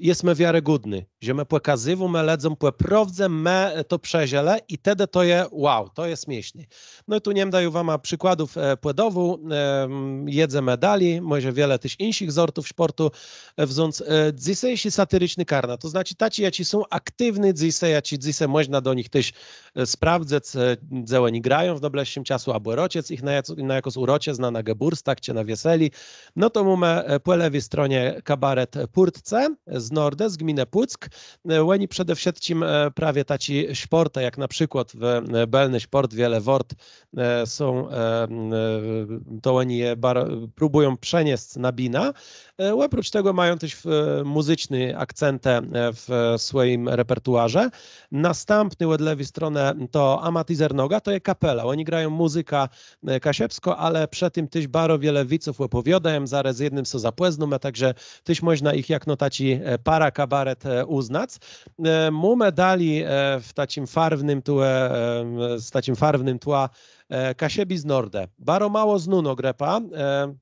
jesmë wiarygódny, że më pòkazywómë lëdzóm pò prôwdze, më to przeżëlë i tedë to je wow, to je smiészné. No i tu nie mdã ju wama przikładów e, pòdôwôł. Em, jedzemë dali, mòże wiele téż jinszich zortów szpòrtu e, wząc. E, dzysészi satiriczny karna, to znaczi taczi, jaczi są aktiwny dzysô, jaczi dzysô mòżna do nich téż e, sprawdzëc, e, dze òni grają w nôblëższim czasu, abò rôczëc jich na, jac- na jakąs ùroczëznã, na gebùrstach czë na wieselé. No to mómë e, pò lewi stronie kabaret Pùrtcë z Nordë, z gminë Pùck. E, òni przede wszëtczim e, prawie taczé szpòrtë, jak na przikłôd w e, Bëlny Szpòrt Wiele Wôrt, e, są, e, m, e, to òni je bar- próbùją przeniesc na binã. E, òprócz tegò mają téż e, mùzyczné akcentë e, w swòjim repertuarze. Nastãpny òd lewi stronë to Amatizer Noga, to je kapela. Òni grają mùzykã e, kaszëbską, ale przë tim téż baro wiele wiców òpòwiôdają, zarô z jednym sã zapòznómë, tak że téż mòżna jich jakno taczi e, parakabaret e, ùznac. E, mómë dali e, w taczim farwnym tłë, e, z taczim farwnym tłã e, Kaszëbi z Nordë. Baro mało znónô grëpa, e,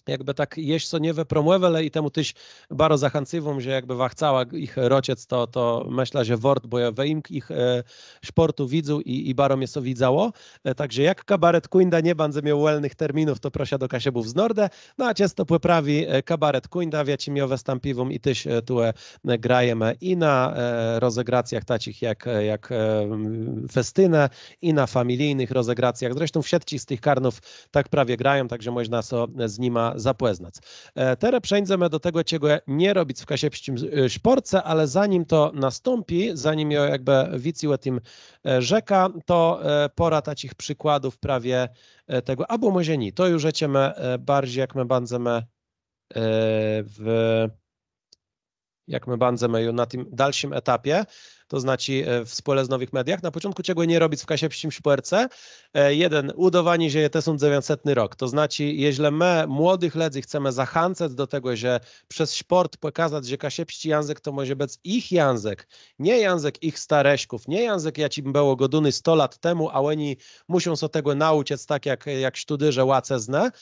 jakbë tak jesz sã nie wëpromòwelë i temù téż baro zachãcywóm, że jakbë wa chcała jich rôczëc, to, to mëszlã, że wôrt, bò jô wëjimk jich e, szpòrtu widzôł i, i baro mie sã widzało. E, tak że jak kabaret Kùńda nie bãdze miôł wòlnëch terminów, to proszã do Kaszëbów z Nordë. No a czësto pò prawi e, kabaret Kùńda, w jaczim jô wëstãpiwóm i téż e, tu e, grajemë i na e, rozegracjach taczich jak, jak e, festinë, i na familijnëch rozegracjach. Zresztą wszëtczé z tëch karnów tak prawie grają, tak że mòżna sã z nima zapòznac. E, terô przeńdzemë do tegò, czegò nie robic w kaszëbsczim e, szpòrce, ale zanim to nastąpi, zanim jô jakbë wicy ò tim e, rzekã, to e, pôrã taczich przikładów prawie e, tegò, abò mòże nié, to ju rzeczemë e, barżi jak më bãdzemë e, w jak më bãdzemë ju na tim dalszim etapie, to znaczi e, w spòlëznowëch mediach. Na pòczątkù, czegò nie robic w kaszëbsczim szpòrce. E, jeden, ùdôwanié, że je tësąc dzewiãcsetny rok. To znaczi, jeżlë më młodëch lëdzy chcemë zachãcëc do tegò, że przez szpòrt pòkazac, że kaszëbsczi jãzëk to mòże bëc jich jãzëk, nié jãzëk jich starëszków, nié jãzëk, jaczim bëło gôdóné sto lat temù, a òni mùszą sã tegò naùczëc tak jak, jak sztudérze łacëznë,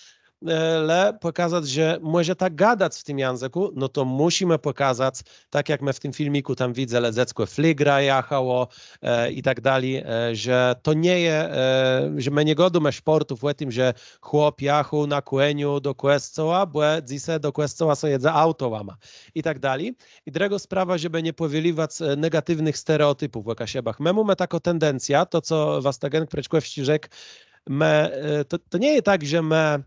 e, le pòkazac, że mòże tak gadac w tim jãzëkù, no to mùszimë pòkazac, tak jak më w tim filmikù tam widzelë, dzeckò fligrã jachało e, i tak dali, e, że to nie je, e, że më nie gôdómë szpòrtów ò tim, że chłop jachôł na kòniu do kòscoła, bò dzysô do kòscoła sã jedze autołama i tak dali. I drëgô sprawa, żebë nie pòwieliwac e, negatiwnëch stereòtipów ò Kaszëbach. Më mómë taką tendencjã, to co Wastagen Prëczkòwsczi rzekł, më, e, to, to nie je tak, że më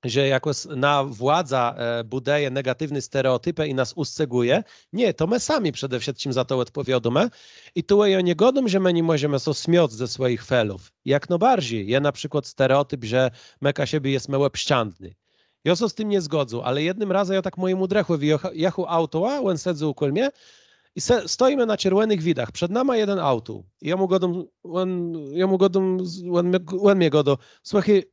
że jakòs na władza e, bùdëje negatiwné stereòtipë i nas òstrzegùje. Nié, to më sami przede wszëtczim za to òdpòwiôdómë. I tu jô nie gôdóm, że më ni mòżemë sã smiôc ze swòjich felów. Jak nôbarżi. Je na przikłôd stereòtip, że më Kaszëbi jesmë òbszczãdny. Jô sã z tim nie zgòdzã, ale jednym razã jô tak mòjémù drëchòwi jachôł autołã, òn sedzôł kòl mie I se, stojimë na czerwònëch widach, przed nama jeden auto. I jô mù gôdóm, òn, jô mù gôdóm, òn mie, òn mie gôdô: „Słëchôj,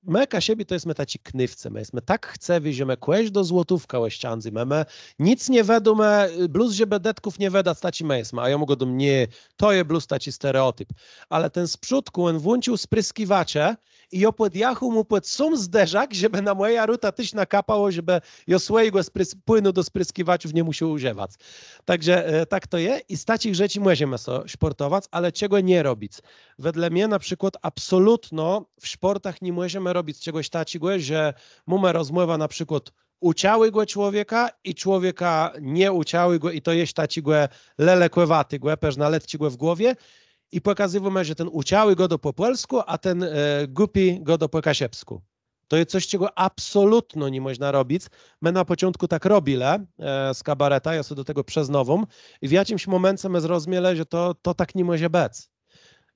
më Kaszëbi to jesmë taczi knôwcë, më jesmë tak chcëwi, że më kòżdą złotówkã òszczãdzymë, më nick nie wëdómë, blós żebë dëtków nie wëdac, taczi më jesmë”. A jô mù gôdóm: „Nié, to je blós taczi stereòtip”. Ale ten z przódkù, òn włącził sprëskiwacze i jô pòdjachôł mù pòd sóm zderzak, żebë na mòjã rutã téż nakapało, żebë jô swòjégò sprës-, płinu do sprëskiwaczów nie mùszôł ùżëwac. Tak że, e, tak to je i z taczich rzeczi mòżemë so szpòrtowac, ale czegò nie robic? Wedle mie na przikłôd absolutno w szpòrtach ni mòżemë robic czegòs taczégò, że mómë rozmòwã na przikłôd ùczałégò człowieka i człowieka nieùczałégò, i to jesz taczégò lelekòwatégò, përznã letczégò w głowie, i pòkazywómë, że ten ùczałi gôdô pò pòlskù, a ten, e, głupi gôdô pò kaszëbskù. To je cos, czegò absolutno ni mòżna robic. Më na pòczątkù tak robilë, e, z kabaretã, jô sã do tegò przëznôwóm. I w jaczims mòmence më zrozmielë, że to, to tak ni mòże bëc.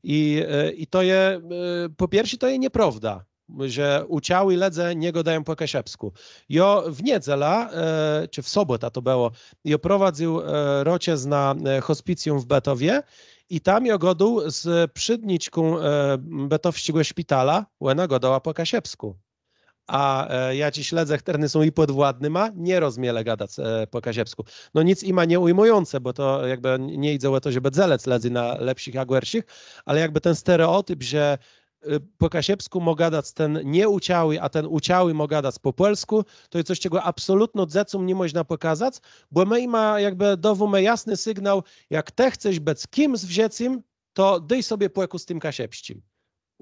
I, e, i to je, e, pò pierszé, to je nieprôwda, że ùczałi lëdze nie gôdają pò kaszëbskù. Jô w niedzelã, e, czë w sobòtã to bëło, jô prowadzył, e, roczëznã, e, hòspicjum w Bëtowie i tam jô gôdôł z przédniczką, e, bëtowsczégò szpitala, òna gôdała pò kaszëbskù. A, e, jaczis lëdze, chtërny są ji pòdwładnyma, nie rozmielë gadac, e, pò kaszëbskù. No nic jima nie ùjmùjącë, bò to jakbë nie jidze ò to, żebë dzelëc lëdzy na lepszich a gòrszich, ale jakbë ten stereòtip, że, e, pò kaszëbskù mô gadac ten nieùczałi, a ten ùczałi mô gadac pò pòlskù, to je cos, czegò absolutno dzecóm ni mòżna pòkazac, bò më jima jakbë dôwómë jasny sygnał: jak të chcesz bëc kims w żëcym, to dôj sobie pòkù z tim kaszëbsczim.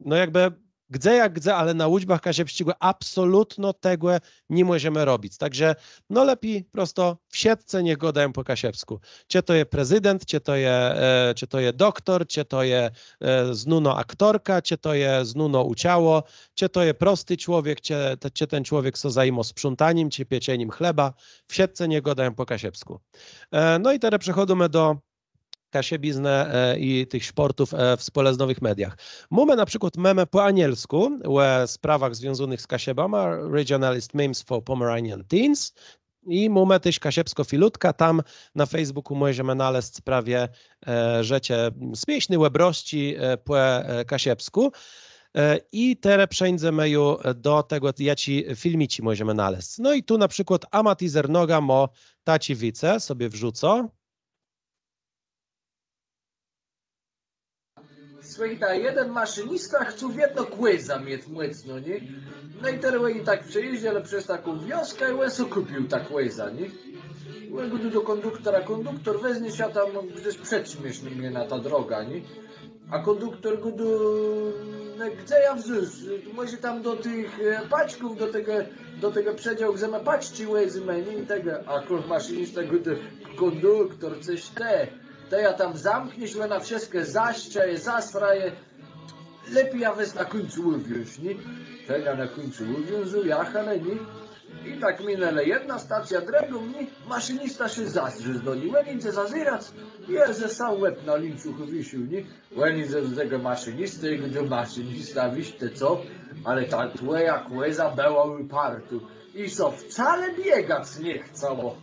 No jakbë gdze jak gdze, ale na ùczbach kaszëbsczégò absolutno tegò ni mòżemë robic. Tak że, no, lepi prosto wszëtcë niech gôdają pò kaszëbskù. Czë to je prezydent, czë to je, e, czë to je doktór, czë to je, e, znónô aktorka, czë to je znónô ùczało, czë to je prosti człowiek, czë, te-, czë ten człowiek, co zajimô sprzątanim, czë pieczenim chleba, wszëtcë niech gôdają pò kaszëbskù. E, no i terô przechòdzymë do kaszëbiznë, e, i tëch szpòrtów, e, w spòlëznowëch mediach. Mómë na przikłôd mémë pò anielskù ò sprawach związónëch z Kaszëbama, Regionalist Memes for Pomeranian Teens. I mómë téż Kaszëbskô Filutka, tam na Facebookù mòżemë nalezc prawie, e, rzeczë, smiészné òbrôzczi, e, pò, e, kaszëbskù. E, i terô przeńdzemë ju do tegò, jaczé filmiczi mòżemë nalezc. No i tu na przikłôd Amatizer Noga mô taczi wice, sobie wrzucã. Słëchôjta, jeden maszynista chcôł wiedno kòza miec mòcno, nié? No i terô òni tak przejéżdżelë przez taką wioskã i òn so kùpił tã kòzã, nié? Òn gôdô do kònduktora: „Kònduktor, wezniesz jã tam, gdzes przetrzimiesz mie na tã drogã”, nié? A kònduktor gôdô: „No, gdze jã wząc? Mòże tam do tëch, e, paczków, do tegò, do tegò przedziału, gdze më paczczi wòzymë”, nié? I tegò, a kò-, maszynista gôdô: „Kònduktor, cëż të, të jã tam zamkniesz, òna wszëtkò zaszczeje, zasraje. Lepi jã wez na kùńcu ùwiąż”, nié? Ten jã na kùńcu ùwiązôł, jachelë, nié? I tak minãlë jedna stacjô, drëgą, nié? Maszynista sã zazdrzôł do ni. Òn jidze zazerac, Jezë, sóm łeb na lińcuchù wisył, nié? Òn jidze do tegò maszinistë i gôdô: „Maszynista, wiész të co, ale ta twòja kòza bëła ùpartô i sã wcale biegac nie chcało”.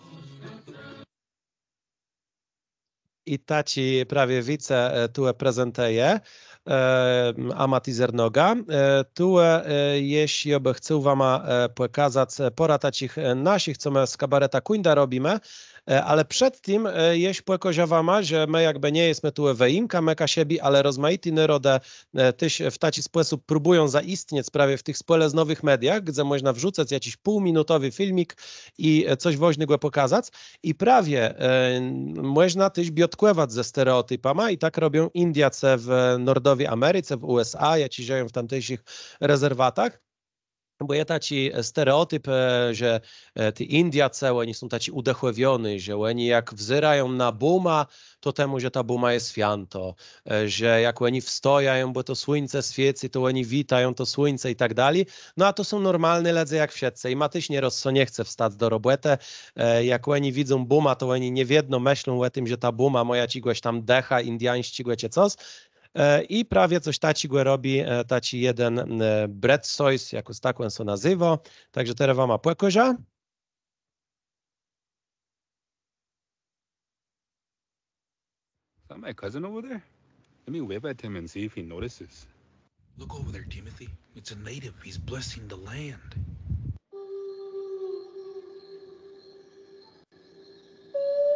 I taczi prawie wice, e, tu prezentëje, e, Amatizer Noga. E, tu, e, jesz jô bë chcôł wama, e, pòkazac, e, pôrã taczich, e, naszich, co më z kabareta Kùńda robimë, e, ale przed tim, e, jesz pòkôżã wama, że më jakbë nie jesmë tu wëjimka, më Kaszëbi, ale rozmajité nôrodë, e, téż w taczi spòsób próbùją zaistniec prawie w tëch spòlëznowëch mediach, gdze mòżna wrzucac jaczis półminutowi filmik i, e, cos wôżnégò pòkazac. I prawie, e, mòżna téż biôtkòwac ze stereòtipama i tak robią Indiacë w Nordowi Americe, w U S A, jaczi żëją w tamtejszich rezerwatach. Bò je taczi, e, stereòtip, e, że, e, ti Indiacë, òni są taczi ùdëchòwiony, że òni jak wzérają na bóma, to temù, że ta bóma je swiãtô, e, że jak òni wstôwają, bò to słuńce swiécy, to òni witają to słuńce i tak dali. No a to są normalny lëdze jak wszëtcë. I jima téż nierôz sã nie chce wstac do robòtë. E, jak òni widzą bóma, to òni nie wiedno mëszlą ò tim, że ta bóma mô jaczégòs tam dëcha indiańsczégò czë cos. E, i prawie cos taczégò robi, e, taczi jeden, e, Brett Sojs, jakòs tak òn sã nazéwô. Tak że terô wama pòkôżã. That my cousin over there? Let me wave at him and see if he notices. Look over there, Timothy. It's a native. He's blessing the land.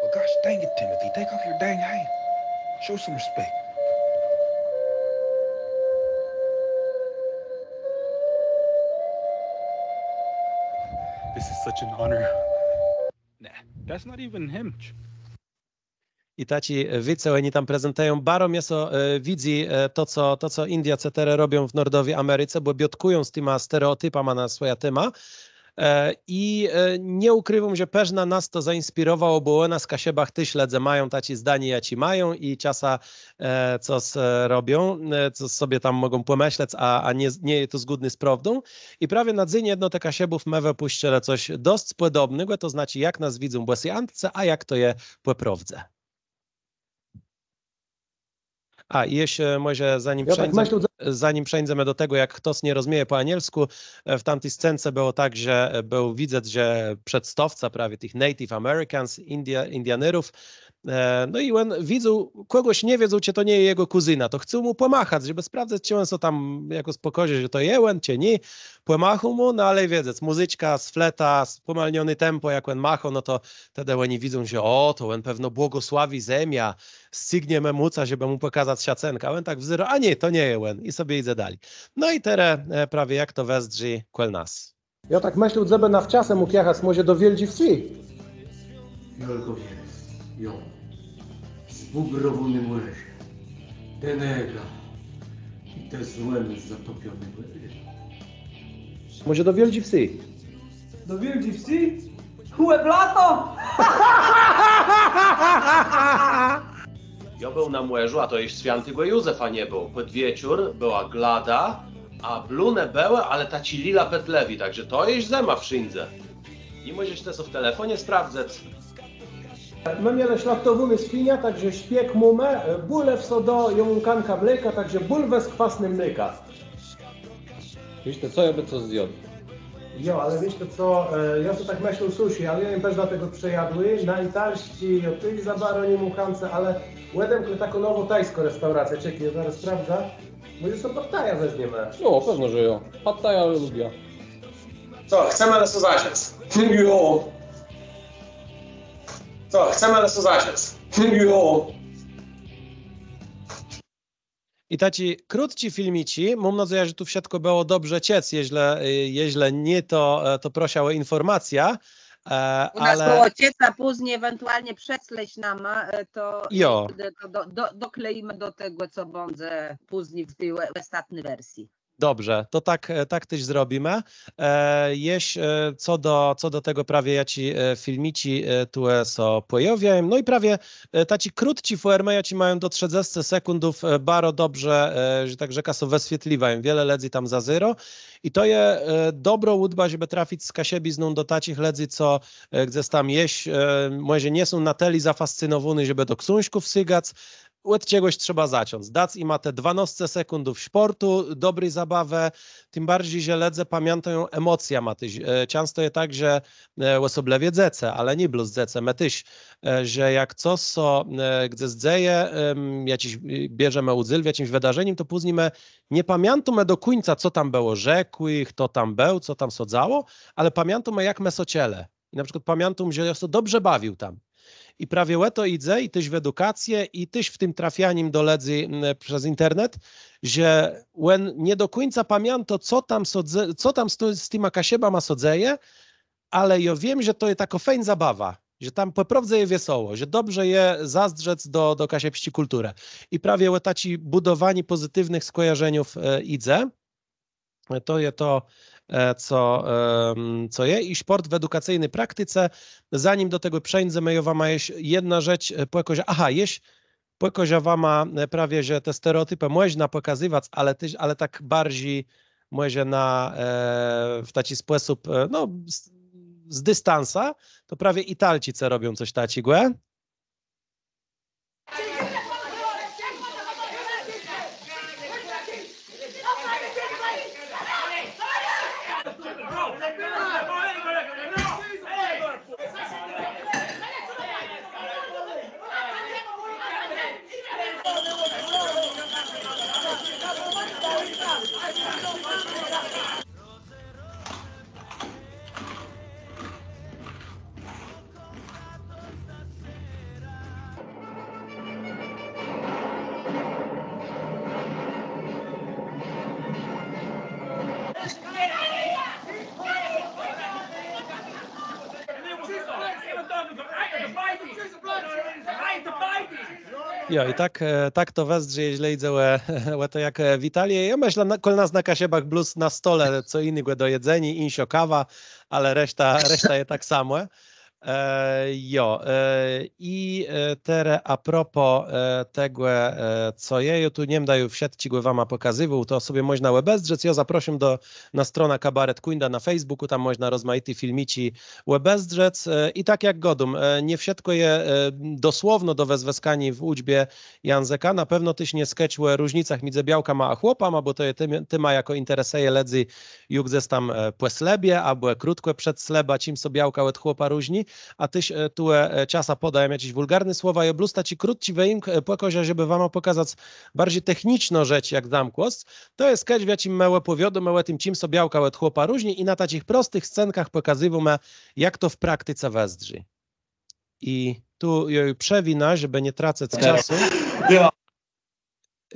Well, gosh dang it, Timothy. Take off your dang hat. Show some respect. This is such an honor. Nah, that's not even him. I taczi, e, wicy òni tam prezentëją. Baro mie sã, e, widzy, e, to, co, to, co Indiôcë terô robią w Nordowi Americe, bò biôtkùją z tima stereòtipama na swòjã témã. E, i, e, nie ùkriwóm, że përznã nas to zainspirowało, bò ò nas Kaszëbach téż lëdze mają taczé zdanié, jaczé mają i czasã, e, cos, e, robią, e, co sobie tam mògą pòmëslec, a, a nie, nie je to zgódné z prôwdą. I prawie na Dzéń Jednotë Kaszëbów më wëpùscëlë cos dosc pòdobnégò, to znaczi, jak nas widzą bòsy Antcë, a jak to je pò prôwdze. A, i jesz, e, mòże zanim przeńdzemë, zanim przeńdzemë do tegò, jak chtos nie rozmieje pò anielskù, e, w tamti scence bëło tak, że, e, béł widzec, że przedstôwca prawie tëch Native Americans, India-, Indianerów, e, no i òn widzôł kògòs, nie wiedzôł, czë to nie je jegò kùzyna, to chcôł mù pòmachac, żebë sprawdzëc, czë òn sã tam jakòs pòkôże, że to je òn, czë nié. Pòmachôł mù, no ale wiedzec, mùzyczka z fleta, spòmalnioné tempò, jak òn machôł, no to tedë òni widzą, że ò, to òn pewno błogòsławi zemiã, scygniemë mùca, żebë mù pòkazac szacënk. A òn tak wzérô, a nié, to nie je òn. I sobie jidze dali. No i terô, e, prawie jak to wëzdrzi kòl nas. Jô tak mëszlã, żebë na wczasë mógł jachac mòże do Wiôldżi Wsë. Wiôlgô Wies, jo. Zbùgrowóné mòrze. Denega. I te złomë zatopioné mòrze. Mòże do Wiôldżi Wsë. Do Wiôldżi Wsë? Chłe w lato! Jô béł na mòrzu, a to jesz swiãtégò Józefa nie bëło. Pòd wieczór bëła glada, a blónë bëłë, ale taczé lila bëtlëwé, tak że to jesz zëma wszãdze. I mòżesz të so w telefónie sprawdzëc. Më mielë szlachtowóné swinie, tak że szpieg mómë, e, bùlewë so do jabłónka mléka, tak że bùlwë z kwasnym mlékã. Wiész të co, jô bë cos zjôdł. Jo, ale wiész të co, e, jô so tak mëslôł, sushi, ale jô jem téż do tegò przejadłi, na italsczi jô téż za baro ni móm chãcë, ale òdemklë taką nową tajską restauracjã, czekôj, jô zarô sprawdzã. Mòże so pad thaja wezniemë. Jo, pewno, że jo. Pad thaja lubiã. Co, chcemë le so zażëc? Jo. Co, chcemë le so zażëc? Jo. I taczé krótczé filmiczi, móm nôdzejã, że tu wszëtkò bëło dobrze czëc, jeżlë, e, jeżlë nié, to, e, to proszã ò infòrmacjã, e, ale... Ù nas bëło czëc, a pózni ewentualnie przeslec nama, e, to, jo, e, to do, do, doklejimë do tegò, co bãdze pózni w ti òstatny wersji. Dobrze, to tak, e, tak téż zrobimë. E, jesz, e, co do, co do tegò prawie, jaczé, e, filmiczi, e, tu, e, sã pòjôwiają. No i prawie, e, taczé krótczé fòrmë, jaczé mają do trzëdzescë sekùndów, e, baro dobrze, e, że tak rzekã, sã wëswietliwają. Wiele lëdzy tam zazérô. I to je, e, dobrô ùdba, żebë trafic z kaszëbizną do taczich lëdzy, co, e, gdzes tam jesz, e, mòże nie są na tëli zafascynowóny, żebë do ksążków sygac, òd czegòs trzeba zacząc. Dac jima te dwanôsce sekùndów szpòrtu, dobri zabawë, tim barżi, że lëdze pamiãtają emòcjama téż. E, czãsto je tak, że, e, òsoblëwie dzecë, ale nié blós dzecë, më téż, e, że jak cos sã, e, gdzes dzeje, em, jaczis, e, bierzemë ùdzél w jaczims wëdarzenim, to pózni më nie pamiãtómë do kùńca, co tam bëło rzekłé, chto tam béł, co tam sã dzało, ale pamiãtómë, jak më sã czëlë. I na przikłôd pamiãtóm, że jô sã dobrze bawił tam. I prawie ò to jidze, i téż w edukacje, i téż w tim trafianim do lëdzy, m, przez internet, że òn nie do kùńca pamiãtô, co tam sã dze-, co tam z to-, z tima Kaszëbama sã dzeje, ale jô wiém, że to je takô fejn zabawa, że tam pò prôwdze je wiesoło, że dobrze je zazdrzec do, do kaszëbsczi kùlturë. I prawie ò taczé bùdowanié pòzytiwnëch skòjarzeniów, e, jidze. To je to, e, co, em, co je. I szpòrt w edukacyjny praktice. Zanim do tegò przeńdzemë, jô wama jesz jedną rzecz, e, pòkôżã. Aha, jesz pòkôżã wama, e, prawie, że te stereòtipë mòżna pòkazëwac, ale téż, ale tak barżi mòże na, e, w taczi spòsób, e, no, z, z distansã, to prawie Italcë, co robią cos taczégò. Jo, i tak, e, tak to wëzdrzi, jeżlë jidze ò, ò to, jak, e, witalë. Jô mëszlã, na, kòl nas na Kaszëbach blós na stole co jinégò do jedzeniô, jinszô kawa, ale reszta, reszta je tak samò. E, jo, e, i, e, terô a propos, e, tegò, e, co je, jô tu nie mdã ju wszëtczégò wama pòkazywôł, to sobie mòżna òbezdrzec. Jô zaprôszóm do, na stronã Kabaret Kùńda na Facebookù, tam mòżna rozmajité filmiczi òbezdrzec. E, i tak jak gôdóm, e, nié wszëtkò je, e, dosłowno do wëzwëskaniô w ùczbie jãzëka. Na pewno téż nié skecz ò różnicach midzë białkama a chłopama, bò to je tim-, téma, jakô interesëje lëdzy ju gdzes tam, e, pò slëbie, abò krótkò przed slëbã, czim sã białka òd chłopa różni, a téż, e, tu, e, czasã pôdają jaczés wùlgarné słowa, jô blós taczi krótczi wëjimk, e, pòkôżã, żebë wama pòkazac barżi techniczną rzecz, jak zamkłosc. To je skecz, w jaczim më òpòwiôdómë ò tim, czim sã białka òd chłopa różni i na taczich prostëch scenkach pòkazywómë, jak to w praktice wëzdrzi. I tu jô ju przewinã, żebë nie tracëc czasu. Jo.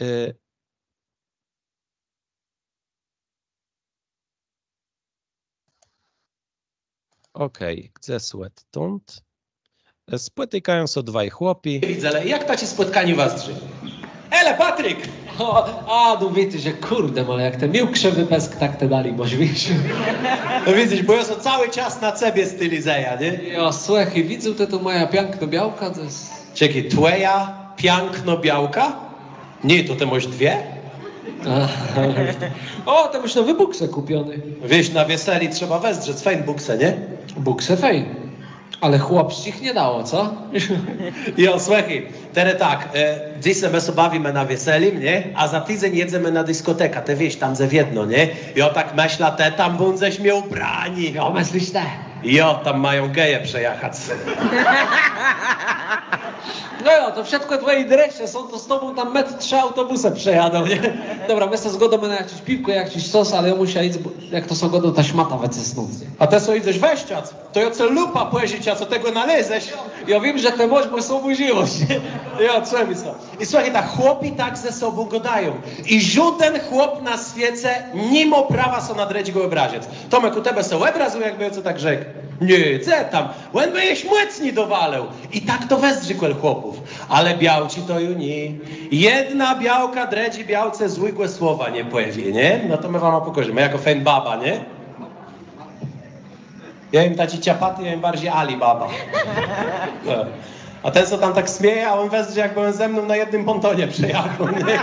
Y, Okej, gdzes òdtąd. E, spòtikają sã dwaj chłopi. Widzã, ale jak taczé spòtkanié wëzdrzi? Ele, Patrik! O, a, no widzysz, że kùrde, ale jak të miôł krzëwi pësk, tak të dali môsz, wiész. No widzysz, bò jô sã całi czas na cebie stylizëjã, nié? Jo, słëchôj, widzôł të tu mòjã piãkną białkã? To je... Czekôj, twòja piãknô białka? Nié, to të môsz dwie? A, o, të môsz nowé bùksë kùpioné. Wiész, na wieselé trzeba wëzdrzec, fejn bùksë, nié? Bùksë fejn. Ale chłopsczich nie dało, co? Jo, słëchôj, terô tak, e, dzysô më sã bawimë na wieselim, nié? A za tidzéń jedzemë na diskòtekã, të wiész, tam ze Wiedno, nié? Jô tak mëszlã, të tam bãdzesz miôł ubranié. Jo, mëslisz të? Jo, tam mają geje przejachac. No jo, to wszëtkò twòje drëszë są, to z tobą tam mët trzë autobùsë przejadą, nié? Dobra, më sã zgôdómë na jaczés piwkò, jaczis sos, ale jô mùszã jic, bò jak to sã gôdô, tã szmatã wëcësnąc, nié? A të so jidzesz wëszczac? To jô cë lupã pòżëczã, co të gò nalézesz. Jô wiém, że të môsz, bò sã ùżiłeś, nié? Jo, trzimôj sã. I słëchôj, tak chłopi tak ze sobą gôdają. I żóden chłop na swiece ni mô prawa sã na drëdżégò òbrazëc. Tomek, ù tebie sã òbrazył, jakbë jô cë tak rzekł? Nié, dze tam? Òn bë jesz mòcni dowalôł. I tak to wëzdrzi kòl chłopów. Ale białczi to ju nié. Jedna białka drëdżi białce złégò słowa nie pòwié, nié? No to më wama pòkôżemë, jakô fejn baba, nié? Jô jem taczi ciapati, jô jem barżi Alibaba. No. A ten, co tam tak smieje, a òn wëzdrzi, jakbë òn ze mną na jednym pòntonie przejachôł, nié?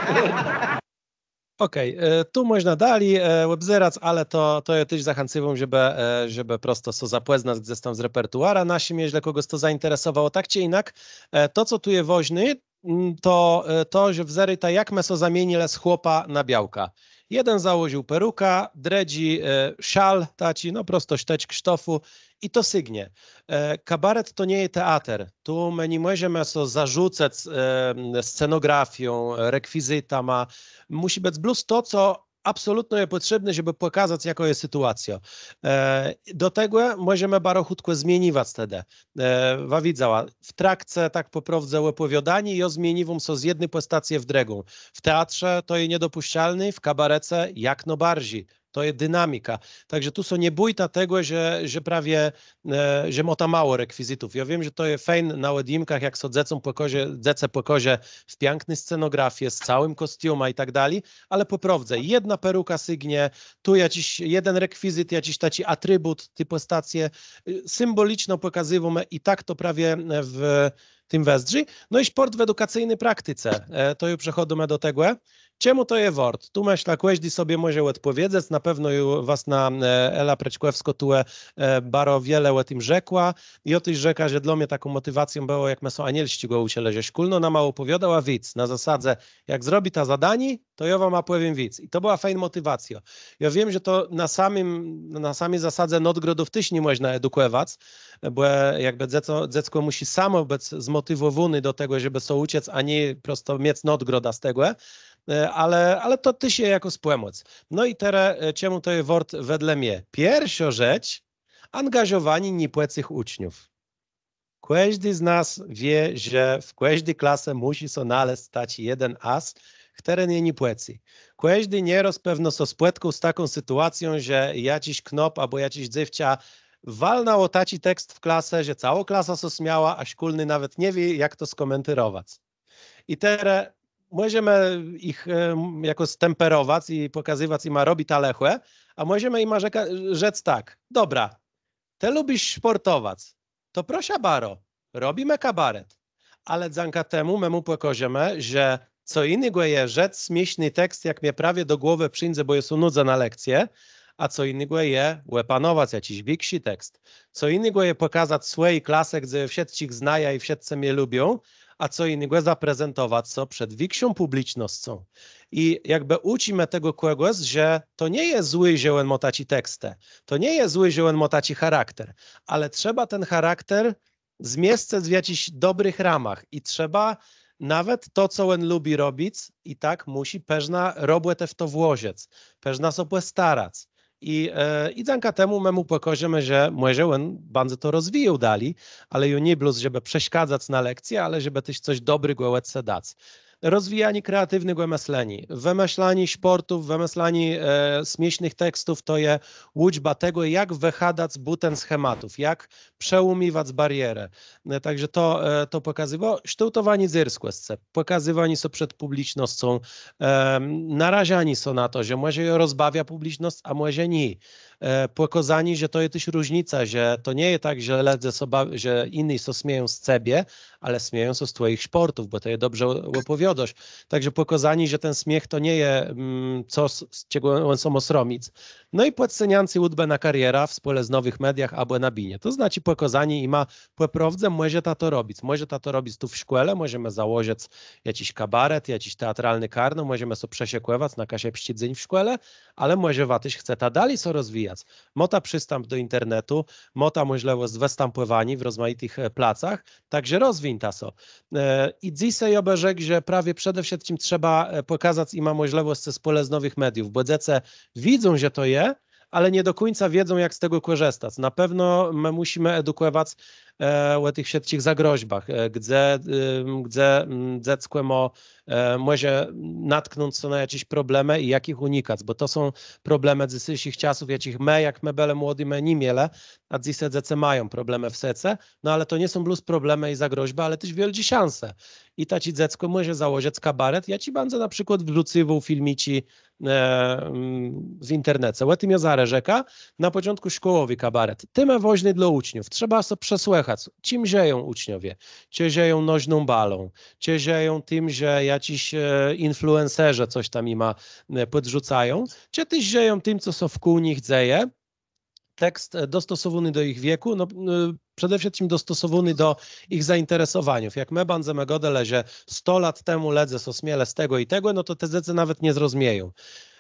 Okej, e, tu mòżna dali, e, òbzerac, ale to, to jô téż zachãcywóm, żebë, e, żebë prosto sã zapòznac gdzes tam z repertuarã naszim, jeżlë kògòs to zainteresowało. Tak czë jinak, e, to, co tu je wôżné, mm, to, e, to, że wezdrzëta, jak më sã zamienilë z chłopa na białkã. Jeden założił perukã, drëdżi, e, szal taczi, no prosto sztëczk sztofù i to sygnie. E, kabaret to nie je teater. Tu më ni mòżemë sã zarzucac, e, scenografią, rekwizytama. Mùszi bëc blós to, co absolutno je pòtrzébné, żebë pòkazac, jakô je sytuacjô. E, do tegò mòżemë baro chùtkò zmieniwac tedë. E, wa widzała, w trakce, tak pò prôwdze, òpòwiôdaniô jô zmieniwóm sã z jedny pòstacje w drëgą. W teatrze to je niedopùszczalné, w kabarece jak nôbarżi. To je dinamika. Tak że tu sã nie bójta tegò, że, że prawie, e, że môta mało rekwizytów. Jô wiém, że to je fejn na òdjimkach, jak sã dzecóm pòkôże, dzecë pòkôże w piãkny scenografie, z całim kòstiumã i tak dali, ale pò prôwdze, jedna peruka sygnie, tu jaczis jeden rekwizyt, jaczis taczi atribùt ti pòstacje, e, symbòliczno pòkazywómë i tak to prawie, e, w tim wëzdrzi. No i szpòrt w edukacyjny praktice, e, to ju przechòdzymë do tegò. Czemù to je wôrt? Tu, mëszlã, kòżdi sobie mòże òdpòwiedzec, na pewno ju wastnô, e, Ela Prëczkòwskô tu, e, baro wiele ò tim rzekła. I jô téż rzekã, że dlô mie taką mòtiwacją bëło, jak më sã anielsczégò ùczëlë, że szkólnô nama òpòwiôdała wic na zasadze, jak zrobita zadanié, to jô wama pòwiém wic. I to bëła fejn mòtiwacjô. Jô wiém, że to na samim, na sami zasadze nôdgrodów téż ni mòżna edukòwac, bò jakbë dzeckò, dzeckò mùszi samò bëc zmòtiwòwóné do tegò, żebë sã ùczëc, a nié prosto miec nôdgrodã z tegò. E, ale, ale to téż je jakôs pòmòc. No i terô, e, czemù to je wôrt wedle mie? Pierszô rzecz, angażowanié niepòcëch ùczniów. Kòżdi z nas wié, że w kòżdi klase mùszi sã nalezc taczi jeden as, chtëren je niepòcy. Kòżdi nierôz pewno sã spòtkôł z taką sytuacją, że jaczis knôp abò jaczis dzéwczã walnãło taczi tekst w klasã, że całô klasa sã smiała, a szkólny nawet nie wié, jak to skòmentérowac. I terô mòżemë jich jakòs temperowac i pòkazëwac jima robic ta lëchò, a mòżemë jima rzec tak: dobra, të lubisz szpòrtowac, to proszã baro, robimë kabaret. Ale dzãka temù më mù pòkôżemë, że co jinégò je rzec smiészny tekst, jak mie prawie do głowë przińdze, bò jô sã nudzã na lekcje, a co jinégò je òpanowac jaczis wikszi tekst. Co jinégò je pòkazac swòji klase, gdze wszëtczich znajã i wszëtcë mie lubią, a co jinégò zaprezentowac sã przed wikszą pùblicznoscą. I jakbë ùczimë tegò kògòs, że to nie je złé, że òn mô taczé tekstë, to nie je złé, że òn mô taczi charakter, ale trzeba ten charakter zmiescëc w jaczichs dobrëch ramach i trzeba nawet to, co òn lubi robic, i tak mùszi përznã robòtë w to włożëc, përznã sã pòstarac. I dzãka temù më mù pòkôżemë, że mòże òn bãdze to rozwijôł dali, ale ju nié blós, żebë przeszkadzac na lekcje, ale żebë téż cos dobrégò òd se dac. Rozwijanié kreatiwnégò mëszleniô, wëmëszlanié szpòrtów, wëmëszlanié smiésznëch tekstów, to je ùczba tegò, jak wëchadac bùten schematów, jak przełómiwac barierë. Tak że to pòkazywô, sztôłtowanié dzyrskòscë, pòkazywanié sã przed pùblicznoscą, narażanié sã na to, że mòże jô rozbawiã pùblicznosc, a mòże nié. Pòkôzanié, że to je téż różnica, że to nie je tak, że lëdze sã ba-, że jiny sã smieją z cebie, ale smieją sã z twòjich szpòrtów, bò të je dobrze òpòwiôdôsz. Tak że pòkôzanié, że ten smiéch to nie je cos, z czegò òn sã mô sromic. No i pòdsëniãcé ùdbë na karierã w spòlëznowëch mediach abò na binie. To znaczi pòkôzanié jima pò prôwdze, mòżeta to robic. Mòżeta to robic tu w szkòle, mòżemë założëc jaczis kabaret, jaczis teatralny karno, mòżemë sã przëszëkòwac na Kaszëbsczi Dzéń w szkòle, ale mòże wa téż chceta dali sã rozwijac. Môta przistãp do internetu, môta mòżlëwòsc wëstãpòwaniô w rozmajitëch placach, tak że rozwińta sã. I dzysô jô bë rzekł, że prawie przede wszëtczim trzeba pòkazac jima mòżlëwòscë spòlëznowëch mediów, bò dzecë widzą, że to je, ale nie do kùńca wiedzą, jak z tegò kòrzëstac. Na pewno më mùszimë edukòwac ò tëch wszëtczich zagrożbach, gdze, gdze dzeckò mô, mòże natknąc sã na jaczés problemë i jak jich ùnikac, bò to są problemë dzysészich czasów, jaczich më, jak më bëlë młodi, më ni mielë, a dzysô dzecë mają problemë w secë, no ale to nie są blós problemë i zagrożbë, ale téż wiôldżé szanse. I taczé dzeckò mòże założëc kabaret, jaczi bãdze na przikłôd wrzucywôł filmiczi w internece. Ò tim jô zarô rzekã. Na pòczątkù szkòłowi kabaret. Témë wôżné dlô ùczniów. Trzeba so przesłëchac, czim żëją ùczniowie. Czë żëją nożną balą, czë żëją tim, że jaczis influencerzë cos tam jima pòdrzucają, czë téż żëją tim, co sã wkół nich dzeje. Tekst dostosowóny do jich wiekù, no przede wszëtczim dostosowóny do jich zainteresowaniów. Jak më bãdzemë gôdelë, że sto lat temù lëdze sã smielë z tegò i tegò, no to te dzecë nawet nie zrozmieją.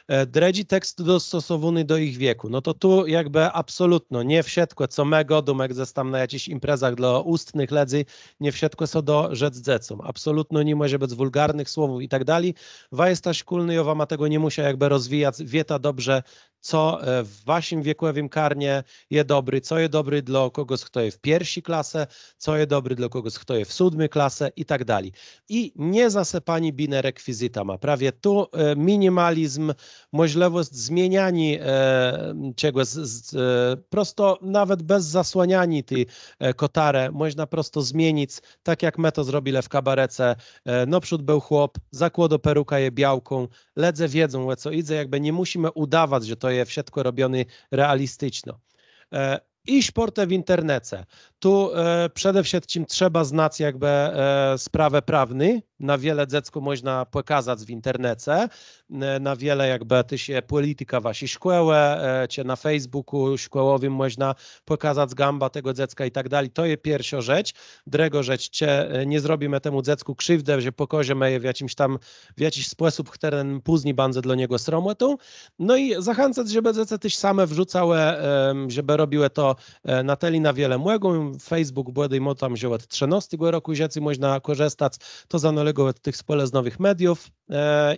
Drëdżi tekst dostosowóny do jich wiekù. No to tu jakbë absolutno nié wszëtkò, co më gôdómë gdzes tam na jaczichs imprezach dlô ùstnëch lëdzy, nié wszëtkò sã dô rzec dzecóm. Absolutno ni mòże bëc wùlgarnëch słowów i tak dali. Wa jesta szkólny, jô wama tegò nie mùszã jakbë rozwijac, wiéta dobrze, co w waszim wiekòwim karnie je dobré, co je dobré dlô kògòs, chto je w pierszi klase, co je dobré dlô kògòs, chto je w sódmi klase i tak dali. I nie zasëpanié binë rekwizytama. Prawie tu minimalizm, mòżlëwòsc zmienianiô czegòs, prosto nawet bez zasłanianiô ti kòtarë, mòżna prosto zmienic, tak jak më to zrobilë w kabarece. Nôprzód béł chłop, zakłôdô perukã, je białką, lëdze wiedzą, ò co jidze, jakbë nie mùszimë ùdawac, że to je wszëtkò robioné realisticzno. I szpòrtë w internece. Tu przede wszëtczim trzeba znac jakbë sprawë prawné, na wiele dzeckù mòżna pòkazac w internece, na wiele jakbë téż je pòlitika waszi szkòłë, czë na Facebookù szkòłowim mòżna pòkazac gãbã tegò dzecka i tak dali. To je pierszô rzecz. Drëgô rzecz, czë nie zrobimë temù dzeckù krziwdë, że pòkôżemë je w jaczims tam, w jaczis spòsób, chtëren pózni bãdze dlô niegò sromòtą. No i zachãcac, żebë dzecë téż same wrzucałë, żebë robiłë to na tëli, na wiele mògą. Facebook bòdôj mô tam, że òd trzënôstégò rokù żëcô mòżna kòrzëstac, to zanôlégô òd tëch spòlëznowëch mediów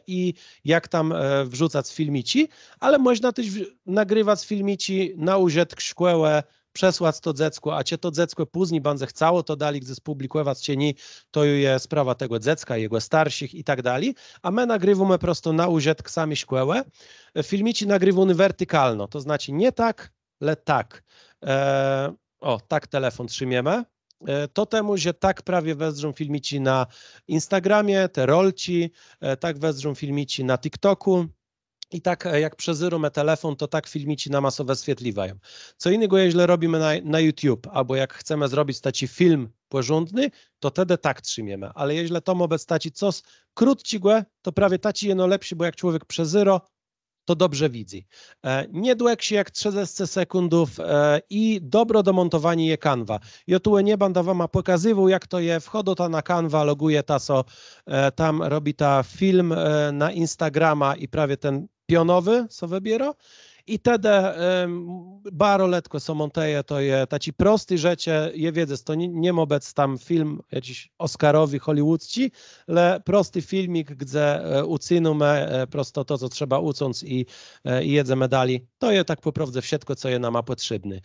i jak tam wrzucac filmiczi, ale mòżna téż nagriwac filmiczi na ùżëtk szkòłë, przesłac to dzeckù, a czë to dzeckò pózni bãdze chcało to dali gdzes pùblikòwac, czë nié, to ju je sprawa tegò dzecka, jegò starszich i tak dali. A më nagriwómë prosto na ùżëtk sami szkòłë. Filmiczi nagriwóné wertikalno, to znaczi nié tak, le tak. E, ò, tak telefón trzimiemë. E, to temù, że tak prawie wëzdrzą filmiczi na Instagramie, te rolczi, e, tak wëzdrzą filmiczi na TikTokù. I tak, e, jak przezérómë telefón, to tak filmiczi nama sã wëswietliwają. Co jinégò, jeżlë robimë na, na YouTube, abò jak chcemë zrobic taczi film pòrządny, to tedë tak trzimiemë. Ale jeżlë to mô bëc taczi cos krótczégò, to prawie taczi je nôlepszi, bò jak człowiek przezérô, to dobrze widzy. E, nie dłëgszi jak trzëdzescë sekùndów, e, i dobrô do mòntowaniô je Canva. Jô tu nie bãdã wama pòkazywôł, jak to je, wchôdôta na Canva, logùjeta sã, e, tam robita film, e, na Instagrama i prawie ten pionowi sã wëbiérô. I tedë, em, baro letkò sã mòntëje, to je taczi prosti rzeczë, je wiedzec, to nie, nie mô bëc tam film jaczis oscarowi, hollywoodzczi, le prosti filmik, gdze, e, ùcynómë, e, prosto to, co trzeba ùcąc i, e, i jedzemë dali. To je tak pò prôwdze wszëtkò, co je nama pòtrzébné.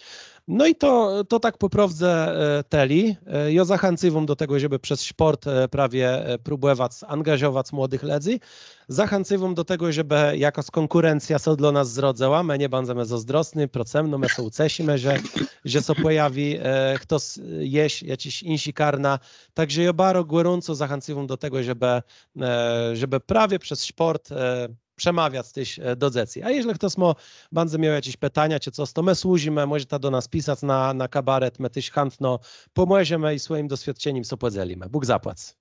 No i to, to tak pò prôwdze, e, tëli. E, jô zachãcywóm do tegò, żebë przez szpòrt, e, prawie, e, próbòwac angażowac młodëch lëdzy. Zachãcywóm do tegò, żebë jakôs kònkùrencjô sã dlô nas zrodzëła. Më nie bãdzemë zôzdrosny, procëm, no më sã ùceszimë, że, że sã pòjawi, e, chtos, e, jesz, jaczis jinszi karna. Tak że jô baro gòrąco zachãcywóm do tegò, żebë, e, żebë prawie przez szpòrt, e, przemawiac téż, e, do dzecy. A jeżlë chtos mô, bãdze miôł jaczés pitania czë cos, to më służimë, mòżeta do nas pisac na, na kabaret, më téż chãtno pòmòżemë i swòjim doswiôdczenim sã pòdzelimë. Bóg zapłac.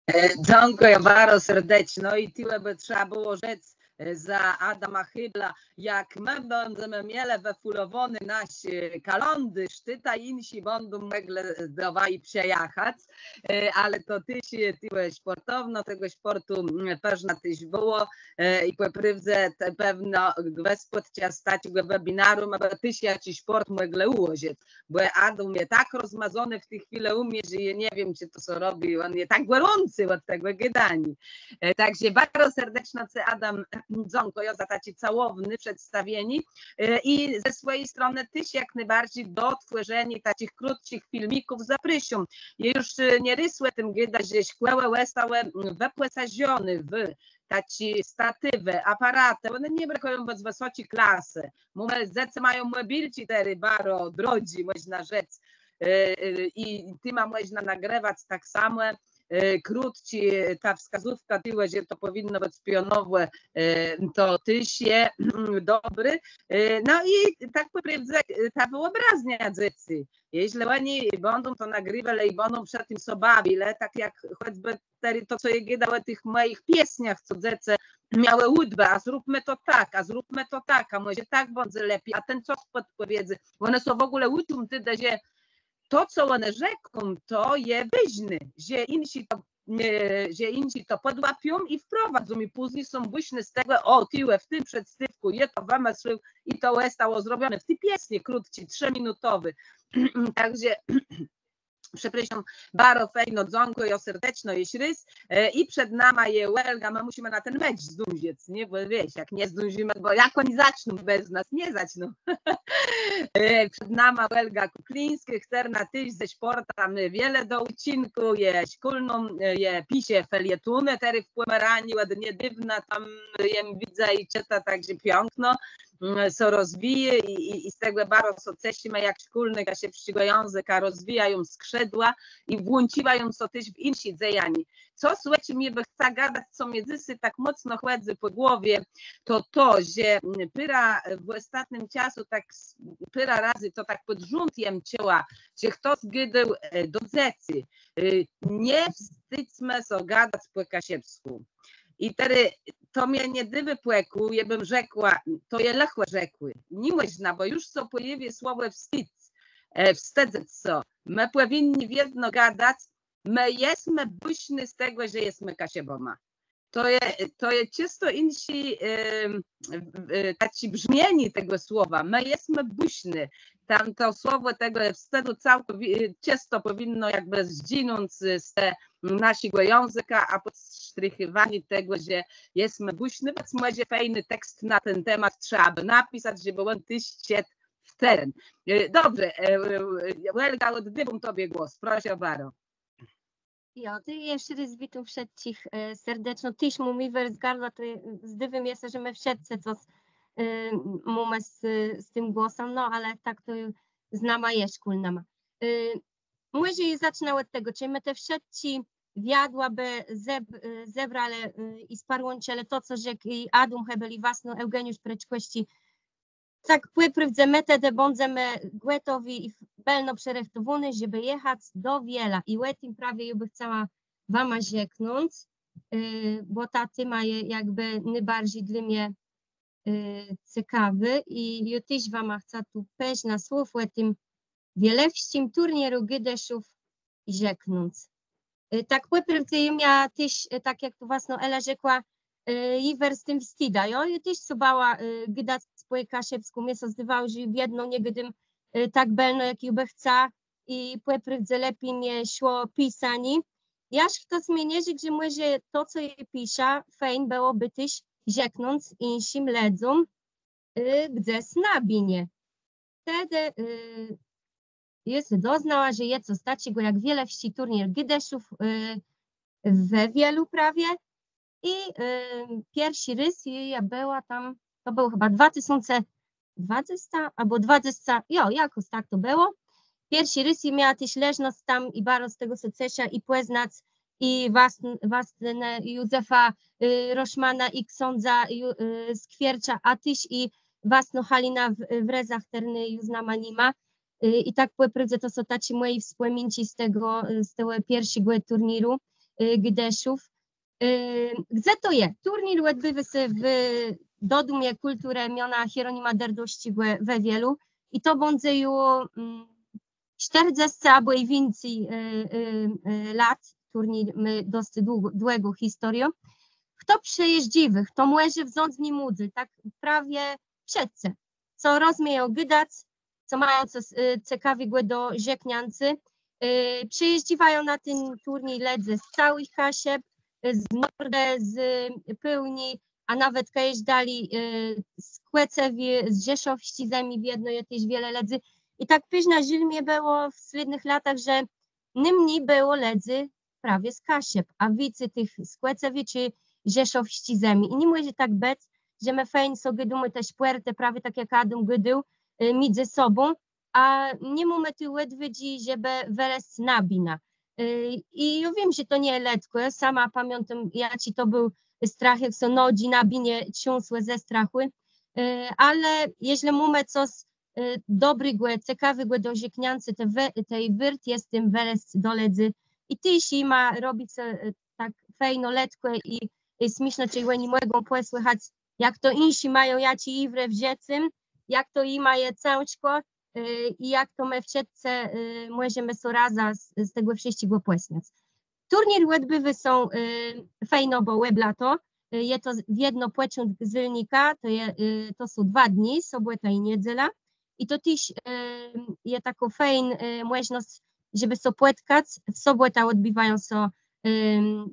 E, dzãkùjã baro serdeczno i tëli bë trzeba bëło rzec, e, za Adama Hébla. Jak më bãdzemë mielë wëfùlowóny nasz, e, kalãdôrz, tej ta jinszi bãdą mòglë do waju przëjachac, e, ale to téż, e, tëli szpòrtowno, tegò szpòrtu, mm, përznã téż bëło, e, i pò prôwdze te pewno gwës pòdczas taczégò webinaru, bë téż jaczis szpòrt mòglë ùłożëc. Bò Adam je tak rozmazóny w ti chwilë ù mie, że jô nie wiém, czë to, co robi, òn je tak gòrący òd tegò gôdaniô. E, tak że baro serdeczno cë, Adam, dzãkùjã za taczé całowné przedstawienié. E, i ze swòji stronë téż jak nôbarżi do twòrzeniô taczich krótczich filmików zaprôszóm. Jô ju, e, nie rôz ò tim gôda, że szkòłë òstałë, mm, wëpòsażoné w taczé statiwë, aparatë, òne nie brëkùją bëc wësoczi klasë. Mómë, dzecë mają mòbilczi terô baro drodżé, mòżna rzec. E, e, i tima mòżna nagrëwac tak samò, e, krótczé, ta wskôzówka tëli, że to pòwinno bëc pionowò, e, to téż je, mm, dobré. E, no i tak pò prôwdze, e, ta wëòbrazniô dzecy. Jeżlë òni bãdą to nagrëwelë i bãdą przë tim sã bawilë, tak jak chòcbë terô to, co jô gôda ò tëch mòjich piesniach, co dzecë miałë ùdbã, a zróbmë to tak, a zróbmë to tak, a mòże tak bãdze lepi, a ten cos pòdpòwiedzy. Òne sã w ògóle ùczą tedë, że to, co òne rzeką, to je wôżné, że jinszi to, e, że jinszi to pòdłapią i wprowadzą i pózni są bùszny z tegò, ò, tëli w tim przedstôwkù jô to wëmëslił i to òstało zrobioné w ti piesni krótczi, trzëminutowi. Tak że przeprôszóm, baro fejno, dzãkùjã serdeczno jesz rôz. E, i przed nama je Òlga, më mùszimë na ten mecz zdążëc, nié? Bò wiész, jak nie zdążimë, bò jak òni zaczną bez nas? Nie zaczną. E, przed nama Òlga Kùklińskô, chtërna téż ze szpòrtã mô wiele do ùczinkù, je szkólną, e, je, pisze felietónë, terô w Pòmeranii, òd niedôwna tam jem widza i czëta, tak że piãkno, mm, sã rozwijô i, i, i z tegò baro sã ceszimë, jak szkólny kaszëbsczégò jãzëka rozwijają skrzidła i włącziwają sã téż w jinszé dzejania. Cos, ò czim jô bë chca gadac, co mie dzysô tak mòcno chòdzy pò głowie, to to, że, mm, pôrã w òstatnym czasu tak s-, pôrã razy to tak pòd rząd jem czëła, że chtos gôdôł, e, do dzecy, e, nie wstidzmë sã gadac pò kaszëbskù. I terô to mie nie dôwô pòkù, jô bëm rzekła, to je lëchò rzekłé. Ni mòżna, bò ju sã pòjôwiô słowò wstid, e, wstëdzëc sã. Më pòwinni wiedno gadac, më jesmë bùszny z tegò, że jesmë Kaszëbama. To je, to je czësto jinszé, em, e, taczé brzmienié tegò słowa. Më jesmë bùszny. Tam to słowò tegò wstidu całkòwi-, czësto pòwinno jakbë zdżinąc z te naszégò jãzëka, a pòdsztrichiwanié tegò, że jesmë bùszny, wiãc mòże fejny tekst na ten temat trzeba bë napisac, żebë òn téż szedł w teren. E, dobrze, e, e, Òlga, òddôwóm tobie głos, proszã baro. Jo, tej jesz rôz witóm wszëtczich, e, serdeczno. Téż móm jiwer z gardłã, to je, zdôwô mie sã, że më wszëtcë cos e, mómë z, z tim głosã, no ale tak to z nama je, szkólnyma. E, mòże zacznã òd tegò, czë më te wszëtczé wiadła bë zeb-, e, zebrelë, e, i sparłãczëlë to, co rzekł i Adóm Hébel, i wastno Eùgeniusz Prëczkòwsczi, tak pò prôwdze më tedë bãdzemë gòtowi i f-, bëlno przërëchtowóny, żebë jachac do Wiela. I ò tim prawie jô bë chcała wama rzeknąc, e, bò ta téma je jakbë nôbarżi dlô mie, e, cekawô i jô téż wama chcã tu pôrã słów ò tim wielewsczim turnieru gôdëszów rzeknąc. E, tak pò prôwdze jô mia téż, e, tak jak tu wastno Ela rzekła, e, jiwer z tim wstidã, jo? Jô téż sã bała, e, gadac pò kaszëbskù, mie sã zdôwało, że wiedno nie gôdóm, e, tak bëlno, jak jô bë chca i pò prôwdze lepi mie szło pisanié. Jaż chtos mie nie rzekł, że mòże to, co jô piszã, fejn bëłobë téż rzeknąc jinszim lëdzóm, e, gdzes na binie. Tedë, e, jô sã doznała, że je cos taczégò jak wielewsczi turniér gôdëszów, e, we Wielu prawie. I, e, pierszi rôz jô, jô bëła tam, to bëło chëba dwa tësące dwadzesti abò dwadzesti, jo, jakòs tak to bëło. Pierszi rôz jô mia téż leżnosc tam i baro z tegò sã ceszã i pòznac i wast-, wastnégò Józefa, e, Roszmana i ksãdza Ju-, e, Skwiercza, a téż i wastnô Halina W-, Wreza, chtërny ju z nama ni ma. E, i tak pò prôwdze to są taczé mòje wspòminczi z tegò, e, z tegò pierszégò turnieru, e, gôdëszów. E, gdze to je? Turniér òdbiwô sã w Dodomie Kùlturë miona Hieronima Derdowsczégò we Wielu i to bãdze ju, mm, sztërdzescë abò i wicy, e, e, e, lat. Turniér mô dosc długò-, długą historiã. Chto przëjéżdżiwô, chto mòże wząc w nim ùdzél, tak prawie wszëtcë, co rozmieją gadac, co mają cos, e, cekawégò do rzekniãcô. E, przëjéżdżiwają na ten turniér lëdze z całëch Kaszëb, e, z nordë, z pôłnia, a nawetka jesz dali, e, z Kòcewiô, z Rzeszowsczi Zemi wiedno je téż wiele lëdzy. I tak përznã żôl mie bëło w slédnëch latach, że nômni bëło lëdzy prawie z Kaszëb, a wicy tëch z Kòcewiô czë Rzeszowsczi Zemi. I ni mòże tak bëc, że më fejn so gôdómë te szpòrtë, prawie tak jak Adóm gôdôł, e, midzë sobą, a ni mómë ti òdwôdżi, żebë wëlezc na binã. E, i jô wiém, że to nie je letkò, sama pamiãtóm, jaczi to béł strach, jak sã nodżi na binie trzãsłë ze strachù. E, ale jeżlë mómë cos, e, dobrégò, cekawégò do rzekniãcô, tej wë-, tej wôrt je z tim wëlezc do lëdzy. I téż jima robi sã, e, tak fejno, letkò i, i smiészno, czej òni mògą pòsłëchac, jak to jinszi mają jaczé jiwrë w żëcym, jak to jima je cãżkò, e, i jak to më wszëtcë, e, mòżemë so razã z, z tegò wszëtczégò pòsmiac. Turniér òdbiwô sã, e, fejno, bò òb lato, e, je to z-, wiedno pòczątk zélnika, to je, e, to są dwa dni, sobòta i niedzela. I to téż, e, je takô fejn, e, mòżnosc, żebë sã pòtkac. W sobòtã òdbiwają sã, e,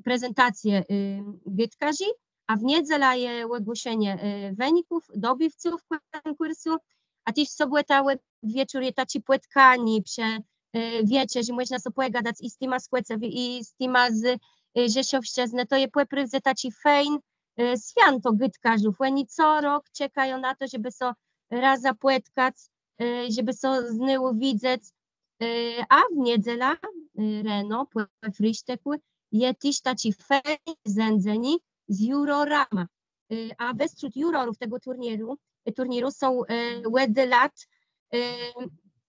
prezentacje, e, gôdkôrzi, a w niedzelã je ògłoszenié, e, wëników, dobiwców kònkùrsu, a téż w sobòtã òb wieczór je taczé pòtkanié przë, e, wieczerzë, mòżna so pògadac i z tima z Kòcewiô, i z tima z, e, Rzeszowszczëznë. To je pò prôwdze taczé fejn, e, swiãto gôdkôrzów. Òni co rok czekają na to, żebë so razã pòtkac, e, żebë so znowù widzec. E, a w niedzelã, e, reno, pò, pò frisztëkù, je téż taczé fejn zéńdzenié z jurorama. E, a westrzód jurorów tegò turnieru, e, turnieru są, e, òd lat, e,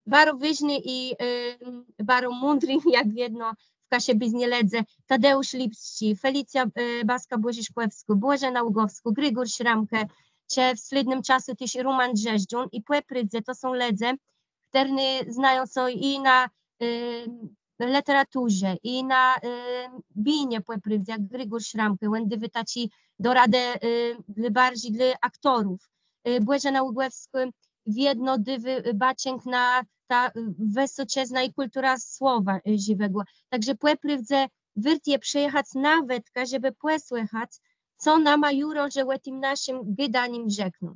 baro wôżny i, e, baro mądri, jak wiedno w kaszëbiznie lëdze, Tadeùsz Lipsczi, Felicjô, e, Baska-Bòrziszkòwskô, Bòżena Ługòwskô, Grégór Szramke, czë w slédnym czasu téż Róman Drzéżdżón i pò prôwdze to są lëdze, chtërny znają sã i na, e, lëteraturze, i na, e, binie pò prôwdze, jak Grégór Szramke, òn dôwô taczé doradë, e, dlô, barżi dlô aktorów. E, Bòżena Ługòwskô wiedno dôwô, e, baczënk na tã, e, wësoczëznã i kùlturã słowa, e, żëwégò. Tak że pò prôwdze wôrt je przëjachac nawetka, żebë pòsłëchac, co nama jurorzë ò tim naszim gôdanim rzekną.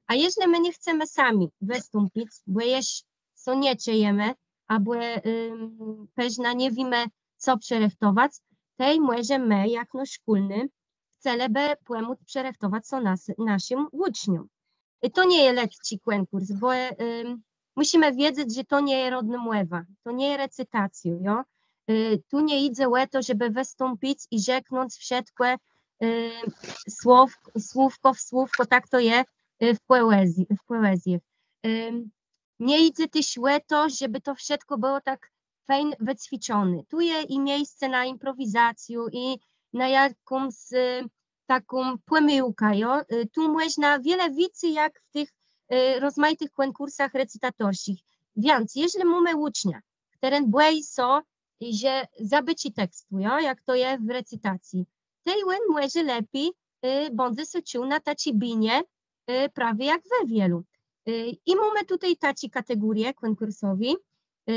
A jeżlë më nie chcemë sami wëstąpic, bò jesz so nie czëjemë, abò, ym, përznã nie wiémë, co przërëchtowac, tej mòże më, jakno szkólny, chcelëbë pòmòc przërëchtowac so nas-, naszim ùcznióm. E, to nie je letczi kònkùrs, bò, e, em, mùszimë wiedzec, że to nie je Rodnô Mòwa, to nie je recytacjô, jo? E, tu nie jidze ò to, żebë wëstąpic i rzeknąc wszëtkò, e, słów-, słówkò w słówkò, tak to je, e, w pòezji, w pòezji. Em, nie jidze téż ò to, żebë to wszëtkò bëło tak fejn wëcwiczoné. Tu je i miejsce na improwizacjã, i na jakąs, e, taką pòmiłkã, jo? E, tu mòżna wiele wicy jak w tëch, e, rozmajitëch kònkùrsach recytatorsczich. Wiãc, jeżlë mómë ùcznia, chtëren bòji sã, że zabëcé tekstu, jo? Jak to je w recytacji, tej òn mòże lepi, e, bãdze sã czuł na taczi binie, e, prawie jak we Wielu. E, i mómë tutaj taczé kategorie kònkùrsowé, e,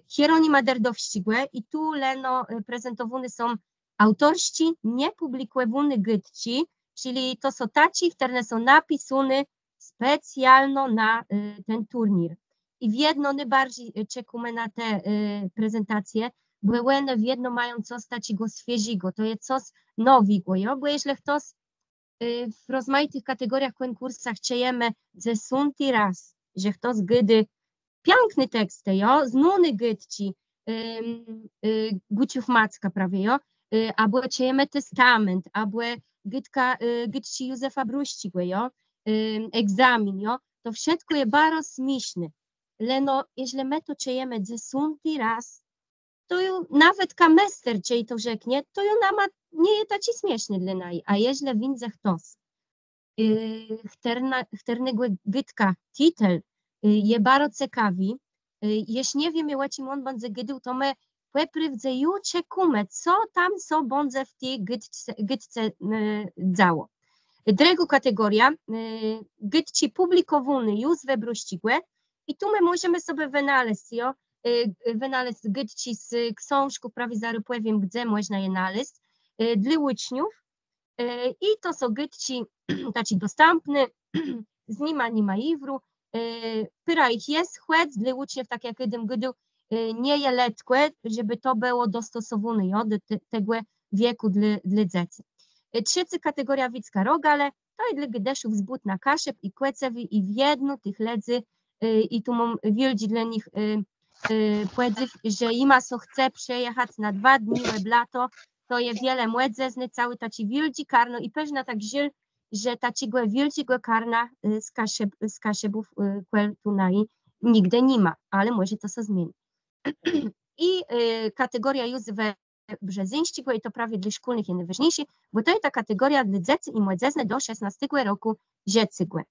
Hieronima Derdowsczégò i tu leno, e, prezentowóné są aùtorsczé, niepùblikòwóné gôdczi, czëli to są taczé, chtërne są napisóné specjalno na, e, ten turniér. I wiedno nôbarżi, e, czekómë na te, e, prezentacje, bò òne wiedno mają cos taczégò swiéżégò, to je cos nowégò, jo? Bò jeżlë chtos, e, w rozmajitëch kategóriach, kònkùrsach czëjemë dzesąti rôz, że chtos gôdô piãkné tekstë, jo, znóné gôdczi, em, e, Gùczów Macka prawie, jo, e, abò czëjemë Testament, abò gôdka, e, gôdczi Józefa Brusczégò, jo, em, Egzamin, jo, to wszëtkò je baro smiészné. Leno, jeżlë më to czëjemë dzesąti rôz, to ju nawetka méster, czej to rzeknie, to ju nama nie je taczi smiészny dlô naju, a jeżlë wińdze chtos, e, chtërna-, chtërnégò gôdka, titel, e, je baro cekawi, e, jesz nie wiémë, ò czim òn bãdze gôdôł, to më pò prôwdze ju czekómë, co tam sã bãdze w ti gôdce, gôdce, e, dzało. Drëgô kategóriô, e, gôdczi pùblikòwóné ju z Wëbruszczégò, i tu më mòżemë sobie wënalezc, jo, e, wënalezc gôdczi z ksążków, prawie zarô pòwiém, gdze mòżna je nalezc, e, dlô ùczniów, e, i to są gôdczi taczé dostãpné, z nima ni ma jiwru, e, pôrã jich je, chòc dlô ùczniów, tak jak jem gôdôł, e, nie je letkò, żebë to bëło dostosowóné, jo, do te-, tegò wiekù dlô, dlô dzecy. E, trzecô kategóriô, Wicka Rogale, to je dlô gôdôszów z Bùtna, Kaszëb i Kòcewi i wiedno tëch lëdzy, e, i tu móm wiôldżi dlô nich, e, e, pòdzéw, że jima sã chce przëjachac na dwa dni òb lato, to je wiele młodzëznë, całé taczé wiôldżé karno i pewno tak żôl, że taczégò wiôldżégò karna, e, z Kaszëb-, z Kaszëbów, e, kòl tu naju nigdë ni ma, ale mòże to sã zmieni. I, e, kategóriô Józefa Brzezyńsczégò, i to prawie dlô szkólnëch je nôwôżniészé, bò to je ta kategóriô dlô dzecy i młodzëznë do szesnôstégò rokù żëcégò.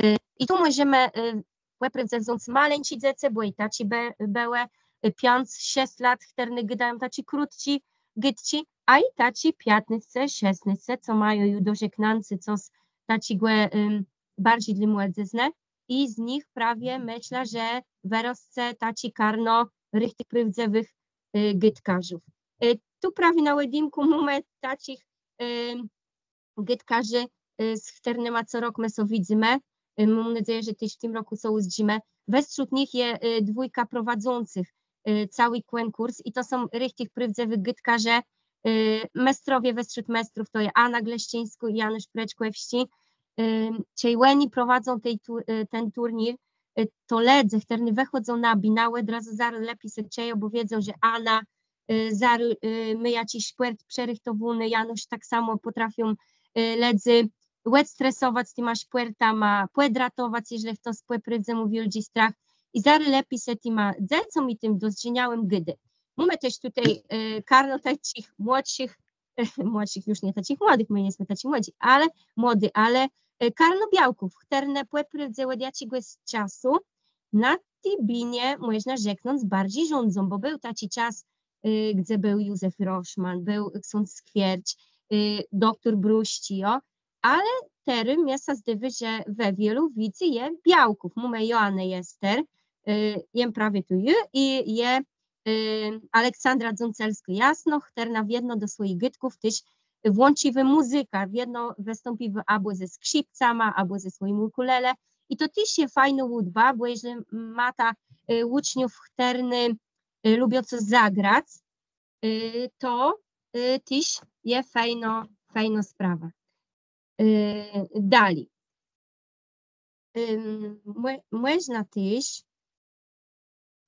E, i tu mòżemë, e, pò prôwdze wząc malinczi dzecë, bò i taczé bë-, bëłë, e, piãc, szesc lat, chtërne gôdają taczé krótczé gôdczi, a i taczé piãtnôsce, szesnôsce, co mają ju do rzekniãcô cos taczégò, em, barżi dlô młodzëznë. I z nich prawie, mëszlã, że wërosce taczé karno richtich prôwdzëwëch, e, gôdkôrzów. E, tu prawie na òdjimkù mómë taczich, e, gôdkôrzi, e, z chtërnyma co rok më sã widzymë. E, móm nôdzejã, że téż w tim rokù sã ùzdrzimë. Westrzód nich je, e, dwójka prowadzącëch, e, całi kònkùrs i to są richtich prôwdzëwi gôdkôrze, e, méstrowie westrzód méstrów, to je Ana Gleszczyńskô i Janusz Prëczkòwsczi. E, czej òni prowadzą tej tu-, e, ten turniér, e, to lëdze, chtërny wëchòdzą na binã, òd razu zarô lepi sã czëją, bò wiedzą, że Ana, e, zarô, e, mô jaczis szpòrt przërëchtowóny, Janusz tak samò pòtrafią, e, lëdzy òdstresowac tima szpòrtama, pòdratowac, jeżlë chtos pò prôwdze mô wiôldżi strach. I zarô lepi sã tima dzecóm i tim dozdrzeniałim gôdô. Mómë téż tutaj, e, karno taczich młodszich, młodszich, ju nié taczich młodëch, më nie jesmë taczi młodi, ale młodi, ale, e, karno białków, chtërne pò prôwdze òd jaczégòs czasu na ti binie, mòżna rzeknąc, barżi rządzą, bò béł taczi czas, e, gdze béł Józef Roszman, béł ksądz Skwiercz, e, doktór Brusczi, jo, ale terô mie sã zdôwô, że we Wielu wicy je białków. Mómë Joannã Jester, e, jem prawie tu jô, i je, e, Aleksandra Dzącelską-Jasno, chtërna wiedno do swòjich gôdków téż włącziwô mùzykã, wiedno wëstãpiwô abò ze skrzëpcama, abò ze swòjim ùkùlele. I to téż je fejnô ùdba, bò jeżlë mata, e, ùczniów, chtërny, e, lubią cos zagrac, e, to, e, téż je fejnô, fejnô sprawa. E, dali. ym, mò-, mòżna téż,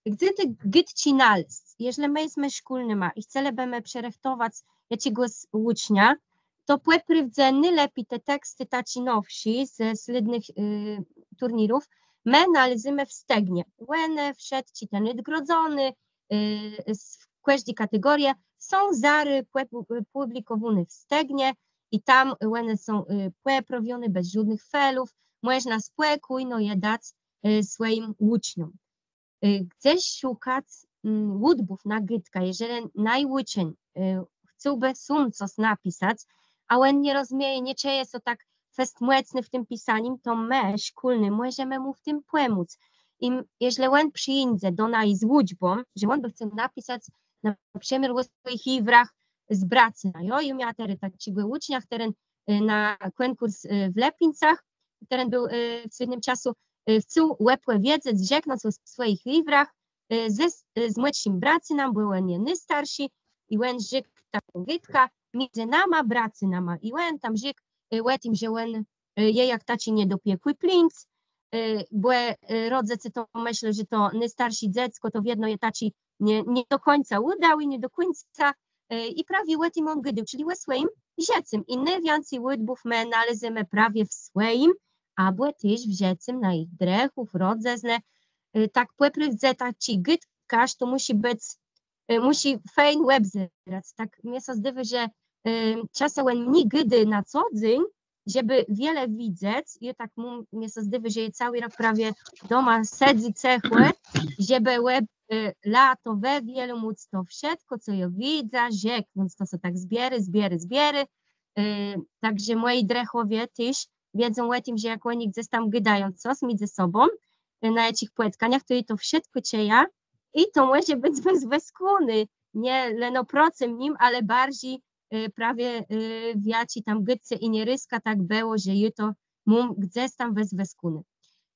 gdze te gôdczi nalezc? Jeżlë më jesmë szkólnyma i chcelëbëmë przërëchtowac jaczégòs ùcznia, to pò prôwdze nôlepi te tekstë taczé nowszé ze slédnëch, y, turnirów më nalezmë w Stegnie. Òne wszëtczé, te nôdgrodzoné, y, z kòżdi kategórie są zarô pò-, pùblikòwóné w Stegnie i tam òne są, y, pòprawioné bez żódnëch felów. Mòżna spòkójno je dac, y, swòjim ùcznióm. Y, gdzes szëkac, mm, ùdbów na gôdkã, jeżlë naji ùczeń, y, chcôłbë sóm cos napisac, a òn nie rozmieje, nie czëje sã tak fest mòcny w tim pisanim, to më, szkólny, mòżemë mù w tim pòmòc. I m-, jeżlë òn przińdze do naju z ùdbą, że òn bë chcôł napisac na przëmiôr ò swòjich jiwrach z Bracyna, jo? Jô miała terô taczégò ùcznia, chtëren, y, na kònkùrs, y, w Lëpińcach, chtëren béł, y, w slédnym czasu, y, chcôł òpòwiedzec, rzeknąc ò swòjich jiwrach, y, ze, y, z młodszim Bracynã, bò òn je nôstarszi i òn rzekł taką gôdkã: „Midzë nama, Bracynama”. I òn tam rzekł, y, ò tim, że òn, y, je jak taczi niedopiekłi plińc, y, bò, y, rodzëce to mëszlą, że to nôstarszé dzeckò to wiedno je taczi nie, nie do kùńca ùdałi, nie do kùńca, e, i prawie ò tim òn gôdôł, czëli ò swòjim żëcym. I nôwiãcy ùdbów më nalezmë prawie w swòjim, abò téż w żëcym najich drëchów, rodzëznë. E, tak pò prôwdze taczi gôdkôrz to mùszi bëc, e, mùszi fejn òbzerac. Tak mie sã zdôwô, że, e, czasã òn mni gôdô na co dzéń, żebë wiele widzec, i tak móm, mie sã zdôwô, że jô całi rok prawie doma sedzã cëchò, żebë òb, e, lato we wielu móc to wszëtkò, co jô widzã, rzeknąc, to sã tak zbiérô, zbiérô, zbiérô. E, tak że mòji drëchòwie téż wiedzą ò tim, że jak òni gdzes tam gôdają cos midzë sobą, e, na jaczich pòtkaniach, to jô to wszëtkò czëjã i to mòże bëc wëzwëskóné, nié leno procëm nim, ale barżi e, prawie, e, w jaczi tam gôdce i nierôzka tak bëło, że jô to móm gdzes tam wëzwëskóné.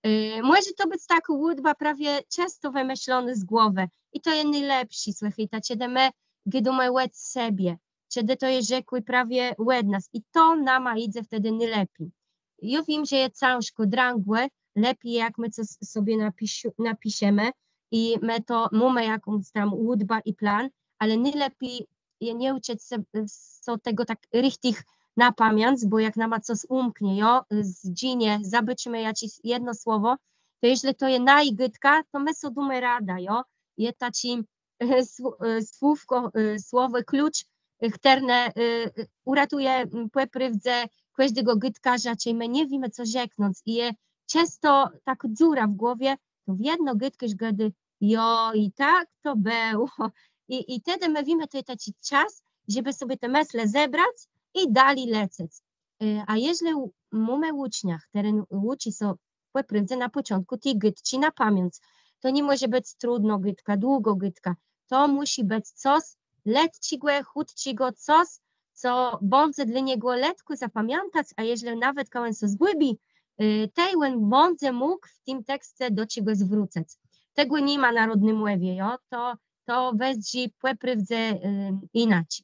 E, mòże to bëc takô ùdba prawie czësto wëmëszlonô z głowë. I to je nôlepszé, słëchôjta, czedë më gôdómë òd sebie, czedë to je rzekłé prawie òd nas. I to nama jidze wtedë nôlepi. Jô wiém, że je cãżkò, drãgò, lepi, jak më cos sobie napisz-, napiszemë i më to mómë jakąs tam ùdbã i plan, ale nôlepi je nie ùczëc sã, sã tegò tak richtich na pamiãc, bò jak nama cos ùmknie, jo, zdżinie, zabôczimë jaczés jedno słowò, to jeżlë to je naja gôdka, to më so dómë radã, jo. Je taczi, e, sł-, e, słówkò, e, słowò klucz, e, chtërne, e, e, ùratëje, m, pò prôwdze kòżdégò gôdkôrza, czej më nie wiémë, co rzeknąc. I je czãsto takô dzura w głowie, to wiedno gôdkôrz gôdô, jo, i tak to bëło. I, i tedë më wiémë, to je taczi czas, żebë sobie te mëslë zebrac i dali lecec. E, a jeżlë ù-, mómë ùcznia, chtëren ùczi sã pò prôwdze na pòczątkù ti gôdczi na pamiãc, to ni mòże bëc trudnô gôdka, długô gôdka. To mùszi bëc cos letczégò, chùtczégò, cos, co bãdze dlô niegò letkò zapamiãtac, a jeżlë nawetka òn sã zgùbi, e, tej òn bãdze mógł w tim teksce do czegòs wrócëc. Tegò ni ma na Rodny Mòwie, jo? To, to wëzdrzi pò prôwdze, e, jinaczi.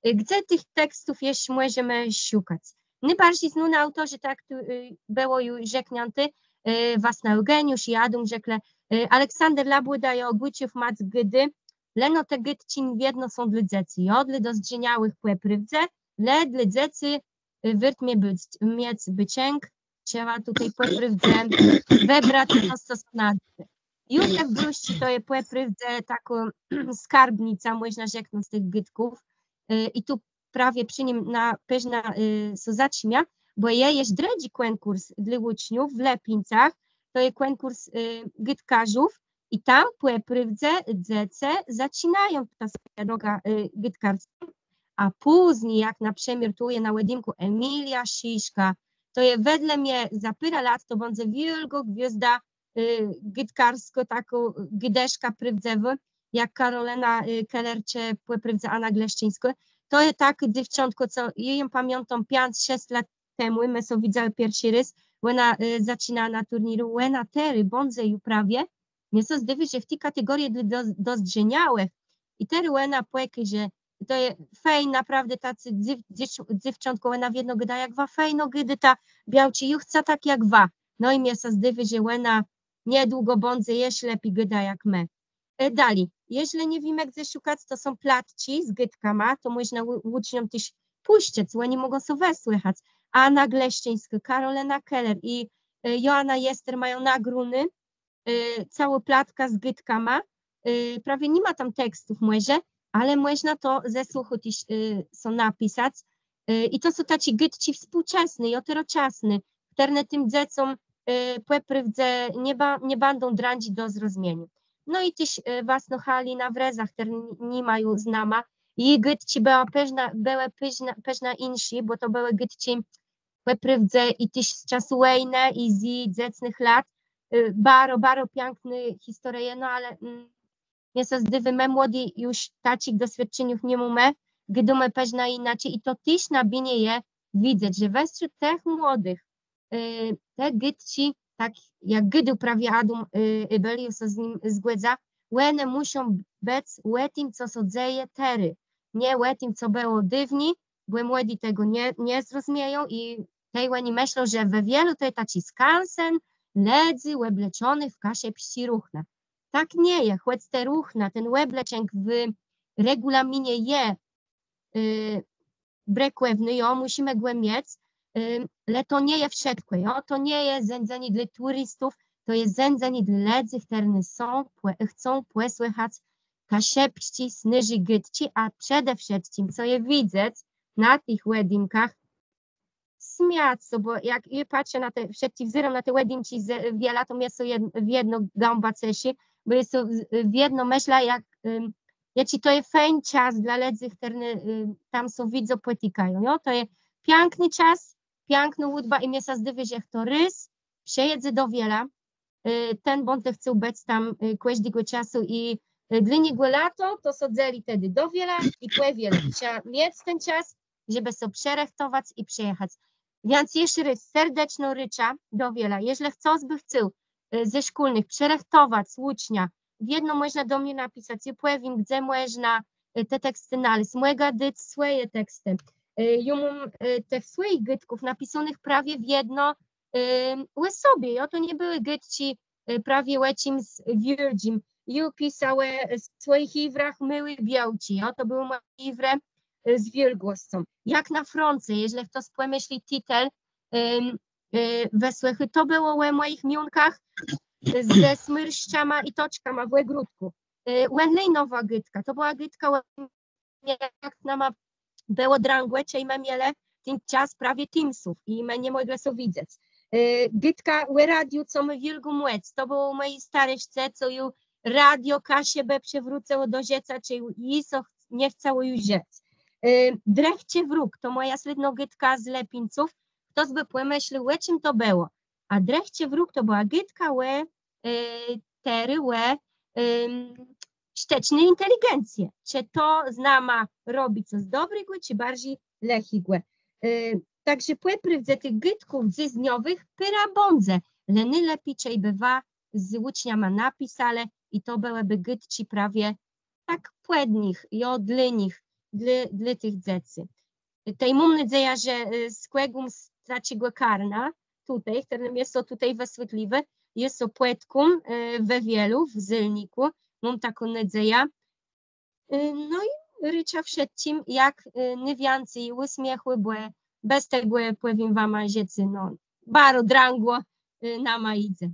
E, gdze tëch tekstów jesz mòżemë szëkac? Nôbarżi znóny aùtorzë, tak jak tu, e, bëło ju rzekniãté, e, wastnô Eùgeniusz i Adóm rzeklë, e, Aleksander Labùda i Ògùczów Mac gôdô, leno te gôdczi nie wiedno są dlô dzecy, jo, dlô dozdrzeniałëch pò prôwdze, le dlô dzecy, e, wôrt mie bëc, miec bëcënk, trzeba tutaj pò prôwdze wëbrac to, co sã nadô. Józef Brusczi to je pò prôwdze takô skarbnica, mòżna rzeknąc, tëch gôdków. E, i tu prawie przë nim na, pewno, e, sã zatrzimiã, bò je jesz drëdżi kònkùrs dlô ùczniów w Lëpińcach. To je kònkùrs, e, gôdkôrzów i tam pò prôwdze dzecë zaczinają tã swòjã drogã, e, gôdkôrską. A pózni, jak na przëmiôr tu je na òdjimkù Emilia Sziszka, to je wedle mie za pôrã lat to bãdze wiôlgô gwiôzda, e, gôdkôrskô, takô gôdëszka prôwdzëwô, jak Karolëna, e, Keller czë pò prôwdze Ana Gleszczińskô. To je tak dzéwczątkò, co jô jã pamiãtóm piãc, szesc lat temù, më sã widzałë pierszi rôz, òna, e, zaczinała na turniéru, òna terô bãdze ju prawie, mie sã zdôwô, że w ti kategórie dlô do-, dozdrzeniałëch. I terô òna pòkôże, że to je fejn, naprôwdã taczi dzew-, dzéw-, dzéwczątkò, òna wiedno gôdô, jak wa fejno gôdôta, białczi, jô chcã tak jak wa. No i mie sã zdôwô, że òna niedługò bãdze jesz lepi gôda jak më. E, dali, jeżlë nie wiémë, gdze szëkac, to są platczi z gôdkama, to mòżna ù-, ùcznióm téż pùszczac, òni mògą so wësłëchac. Ana Gleszczińskô, Karolëna Keller i, e, Joanna Jester mają nagróné, e, całô platka z gôdkama. E, prawie ni ma tam tekstów mòże, ale mòżna to ze słëchù téż, e, so napisac. E, i to są taczé gôdczi współczesné, jo, terôczasné, chtërne tim dzecóm, e, pò prôwdze nie ba-, nie bãdą drãdżé do zrozmieniô. No i téż, e, wastnô Halina Wreza, chtërny ni-, ni ma ju z nama. Ji gôdczi bëłë përznã, bëłë përznã, përznã jinszé, bò to bëłë gôdczi pò prôwdze i téż z czasu wòjnë, i z ji dzecnëch lat. E, baro, baro piãkné historie, no ale, mm, mie sã zdôwô, më młodi ju taczich doswiôdczeniów ni mómë, gôdómë përznã jinaczi i to téż na binie je widzec, że westrzód tëch młodëch, e, te gôdczi, tak jak gôdôł prawie Adóm, e, Ébel, jô sã z nim zgòdzã, òne mùszą bëc ò tim, co sã dzeje terô, nié ò tim, co bëło dôwni, bò młodi tegò nie, nie zrozmieją i tej òni mëszlą, że we Wielu to je taczi skansen lëdzy òbleczonëch w kaszëbsczé ruchna. Tak nie je, chòc te ruchna, ten òbleczënk w regulaminie je, e, brëkòwny, jo, mùszimë gò miec, e, le to nie je wszëtkò, jo, to nie je zéńdzenié dlô turistów, to je zéńdzenié dlô lëdzy, chtërny są, pò-, chcą pòsłëchac kaszëbsczi, snôżi gôdczi, a przede wszëtczim, co je widzec na tëch òdjimkach, smiôc sã, bò jak jô patrzã na te wszëtczé, wzéróm na te òdjimczi z Wiela, to mie sã jed-, wiedno gãba ceszi, bò jô so w-, wiedno mëszlã, jak, ym, jaczi to je fejn czas dlô lëdzy, chtërny, ym, tam sã widzą, pòtikają, jo? To je piãkny czas, piãknô ùdba i mie sã zdôwô, że chto rôz przëjedze do Wiela, e, ten bãdze chcôł bëc tam, e, kòżdégò czasu i, e, dlô niegò lato to sã dzelë tedë do Wiela i pò Wielu. Trzeba miec ten czas, żebë sã przërëchtowac i przëjachac. Wiãc jesz rôz serdeczno rôczã do Wiela. Jeżlë chtos bë chcôł, e, ze szkólnëch przërëchtowac ùcznia, wiedno mòżna do mie napisac, jô pòwiém, gdze mòżna, e, te tekstë nalezc. Mògã dac swòje tekstë. E, jô móm, e, tëch swòjich gôdków napisónëch prawie wiedno, e, ò sobie, jo, to nie bëłë gôdczi, e, prawie ò czims wiôldżim. Jô pisa ò, e, swòjich jiwrach môłi białczi, jo, to bëłë mòje jiwrë, e, z wiôlgòscą. Jak na frónce, jeżlë chtos pòmësli titel, em, e, wësłëchô, to bëło ò mòjich miónkach, e, ze smërszczama i toczkama w ògródkù. E, ò lënowô gôdka, to bëła gôdka ò jak nama bëło drãgò, czej më mielë ten czas prawie Teamsów i më nie mòglë sã widzec. E, gôdka ò radiu, co mô wiôlgą mòc, to bëło ò mòji starëszce, co ju radio Kaszëbë przëwrócëło do żëcô, czej ji sã ch-, nie chcało ju żëc. E, Drëchczi wróg, to mòja slédnô gôdka z Lëpińców, chtos bë pòmëslił, ò czim to bëło. A Drëchczi wróg to bëła gôdka ò e, terô ò, em, sztëczny inteligencje. Czë to z nama robi cos dobrégò, czë barżi lëchégò. E, tak że pò prôwdze tëch gôdków dzysdniowëch pôrã bãdze, le nôlepi, czejbë wa z ùczniama napisalë i to bëłëbë gôdczi prawie tak pòd nich, jo, dlô nich, dlô, dlô tëch dzecy. Tej móm nôdzejã, że, e, skògóm z taczégò karna, tutaj, chtërne mie sã tutaj wëswietliwô, jô sã pòtkóm, e, we Wielu, w Zelnikù. Móm taką nôdzejã. E, no i rôczã wszëtczim jak, e, nôwiãcy ùsmiechù, bò bez tegò, pòwiém wama, żëcé, no, baro drãgò, e, nama jidze.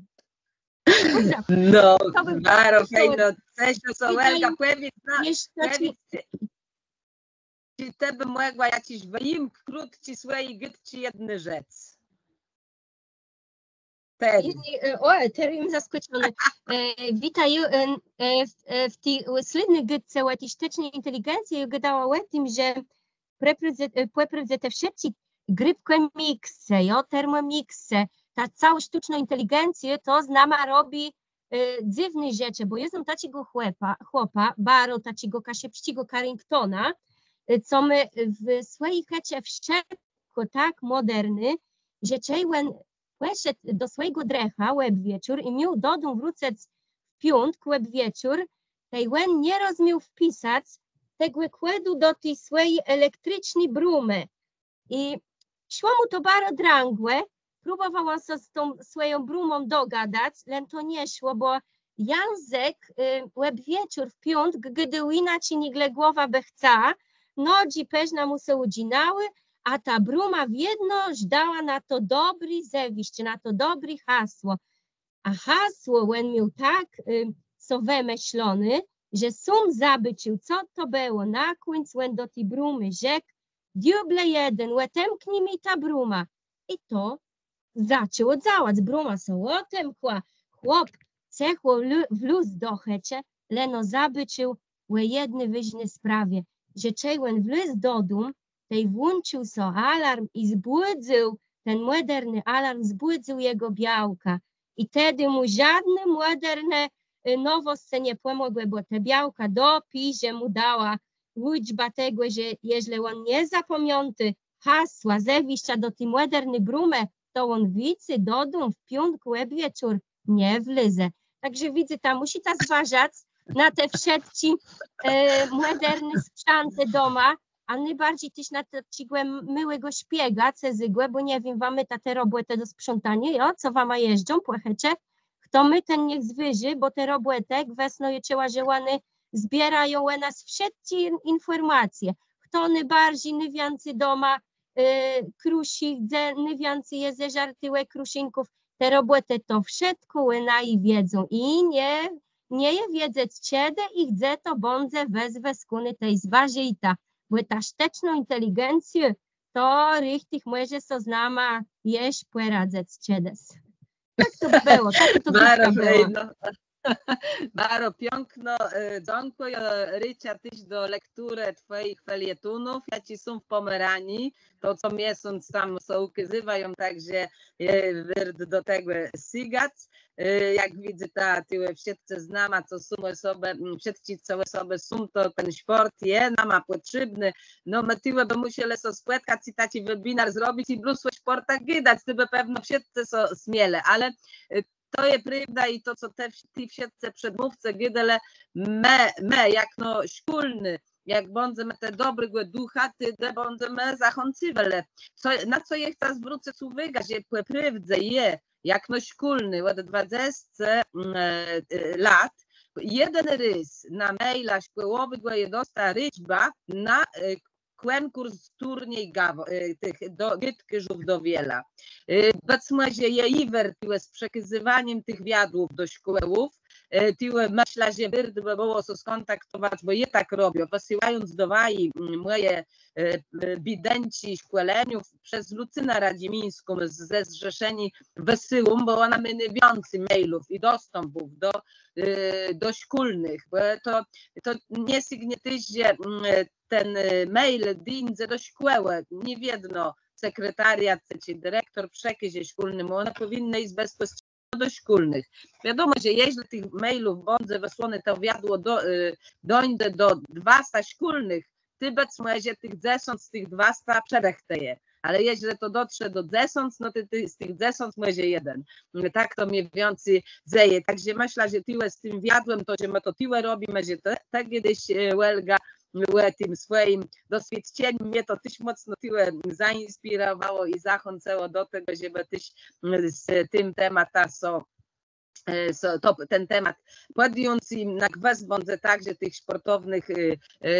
No, to bë baro fejno, ceszã sã, Olga, pòwiédz na-, pòwiédz, czë të bë mògła jaczis wëjimk krótczi swòji gôdczi jedny rzec. Terô. Jedny, e, ò, terô jem zaskòczonô. E, witaj, e, e, w, e, w ti, e, slédny gôdce ò ti sztëczny inteligencji jô gôdała ò tim, że pò prôwdze, e, pò prôwdze te wszëtczé grôpkòmiksë, jo, termòmiksë, ta całô sztëcznô inteligencjô, to z nama robi, e, dzywné rzeczë, bò jô znóm taczégò chłopa, chłopa, baro taczégò kaszëbsczégò Carringtona, e, co mô w swòji chëczë wszëtkò tak mòderné, że czej òn pòszedł do swòjégò drëcha òb wieczór i miôł dodóm wrócëc w piątk òb wieczór, tej òn nie rozmiôł wpisac tegò kòdu do ti swòji elektriczny brómë. I szło mù to baro drãgò, Próbòwôł òn sã z tą swòją brómą dogadac, len to nie szło, bò Jãzëk, y, òb wieczór w piątk gôdôł jinaczi, nigle głowa bë chca, nodżi përznã mù sã ùdżinałë, a ta bróma wiedno żdała na to dobré zéwiszcze, na to dobré hasło. A hasło òn miôł tak, y, so wëmëszloné, że sóm zabôcził, co to bëło. Na kùńc òn do ti brómë rzekł: „Diôble jeden, òtemkni mie tã brómã”. I to zaczãło dzałac. Bróma sã òtemkła, chłop cëchò wló-, wlôzł do chëczë, leno zabôcził ò jedny wôżny sprawie, że czej òn wlôzł do dóm, tej włącził sã alarm i zbùdzył, ten mòderny alarm zbùdzył jegò białkã. I tedë mù żódné mòderné, y, nowòscë nie pòmògłë, bò ta białka dopiérze mù dała ùczbã tegò, że jeżlë òn nie zapamiãtô hasła, zéwiszcza do ti mòderny brómë, to òn wicy do dóm w piątk òb wieczór nie wlezë. Tak że widzyta, mùszita zważac na te wszëtczé, e, mòderné sprzãtë doma, a nôbarżi téż na taczégò môłégò szpiega cëzégò, bò nie wiém, wa môta te robòtë do sprzątaniô, jo? Co wama jeżdżą pò chëczë? Chto mô, ten niech zwôżi, bò te robòtë, gwësno jô czëła, że òne zbiérają ò nas wszëtczé in-, infòrmacje. Chto nôbarżi, nôwiãcy doma, e, kruszi, gdze nôwiãcy je zeżarté kruszinków, te robòtë to wszëtkò òne i wiedzą. I nie, nie je wiedzec, czedë i gdze to bãdze wëzwëskóné, tej zważëjta, bò ta sztëcznô inteligencjô to richtich mòże so z nama jesz pòradzëc czedës. Tak to bëło, tak to Baro bitka bëła. Fejno. Baro piãkno, e, dzãkùjã. Rôczã téż do lekturë twòjich felietónów, jaczé są w Pòmeranii. To co miesąc tam sã ùkôzywają, tak że, e, wôrt do tegò sygac. E, jak widzyta, tuwò wszëtcë z nama, co są òsobë, m, wszëtczé, co òsobë są, to ten szpòrt je nama pòtrzébny. No, më tuwò bë mùszelë sã spòtkac i taczi webinar zrobic i blós ò szpòrtach gadac, tej bë pewno wszëtcë sã smielë, ale, e, to je prôwda i to, co te wsz-, ti wszëtcë przedmówcë gôdelë, më, më, jakno szkólny, jak bãdzemë te dobrégò dëcha, tej bãdzemë zachãcywelë. Co, na co jô chcã zwrócëc ùwôgã, że pò prôwdze jô, jakno szkólny òd dwadzesce, mm, e, e, lat, jeden rôz na maila szkòłowégò jô dosta rôczbã na, e, kònkùrs, turniej gaw-, e, tëch do, gôdkôrzów do wiela. E, bëc mòże je jiwer tuwò z przekazëwanim tëch wiadłów do szkòłów, e, tuwò mëszlã, że wôrt bë bëło sã skòntaktowac, bò jô tak robiã, wësyłając do waji, mm, mòje, e, e, bédënczi szkòleniów przez Lucynã Radzimińską z, ze Zrzeszeniô wësyłóm, bò òna mô nôwiãcy mailów i dostãpów do, e, do szkólnëch, bò to, to nie sygnie téż, że, mm, ten, e, mail dińdze do szkòłë, nie wiedno sekretariat czë direktor przekôże szkólnym, òne pòwinné jic bezpòstrzédno do szkólnëch. Wiadomò, że jeżlë tëch mailów bãdze wësłóné to wiadło do, e, dóńdze do dwasta szkólnëch, tej bëc mòże tëch dzesãc z tëch dwasta przedëchtëje. Ale jeżlë to dotrze do dzesãc, no tej, tej z tëch dzesãc mòże jeden. Tak to mie wiãcy dzeje. Tak że mëszlã, że tuwò z tim wiadłã, to, że më to tuwò robimë, że to, tak czedës, e, Òlga, ò tim swòjim doswiôdczenim, mie to téż mòcno tuwò zainspirowało i zachãcëło do tegò, żebë téż, mm, z tim tematã sã, e, sã, to, ten temat pòdjąc i na gwës bãdze tak, że tëch szpòrtownëch, e, e,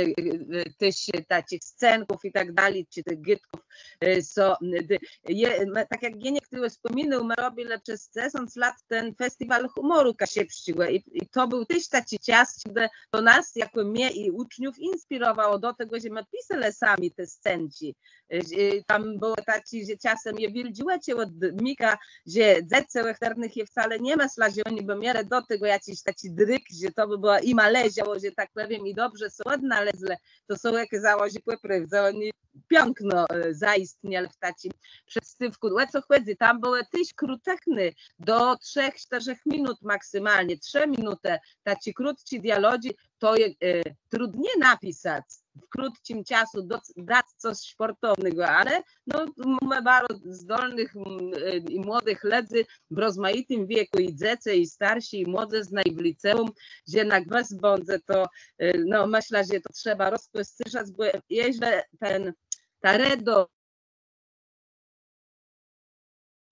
e, téż taczich scenków i tak dali, czë tëch gôdków, e, sã, m, d-, je, m, tak jak Geniek tuwò wspòminôł, më robilë przez dzesãc lat ten festiwal hùmòru kaszëbsczégò i, i to béł téż taczi czas, czedë to nas, jakò mie i ùczniów, inspirowało do tegò, że më piselë sami te scenczi. E, e, tam bëło taczé, że czasã je wiôldżé òczë òdmikóm, że dzecë, ò chtërnëch jô wcale nie mëszlã, że òni bë mielë do tegò jaczis taczi drik, że to bë bëło, jima leżało, że tak pòwiém, i dobrze sã òdnalezlë, to sã òkôzało, że pò prôwdze òni piãkno, e, zaistnielë w taczim przedstôwkù. Ò co chòdzy? Tam bëłë téż krótëchné, do trzech, sztërzech minut maksymalnie, trzë minutë, taczé krótczé dialodżi, to je, e, trudno napisac w krótczim czasu, doc-, dac cos szpòrtownégò, ale, no, mómë baro zdolnëch, m, e, i młodëch lëdzy w rozmajitim wiekù, i dzecë, i starszi, i młodzëznã, i w liceùm, że na gwës bãdze to, e, no, mëszlã, że to trzeba rozpòstrzégac, bò jeżlë ten, ta redo-,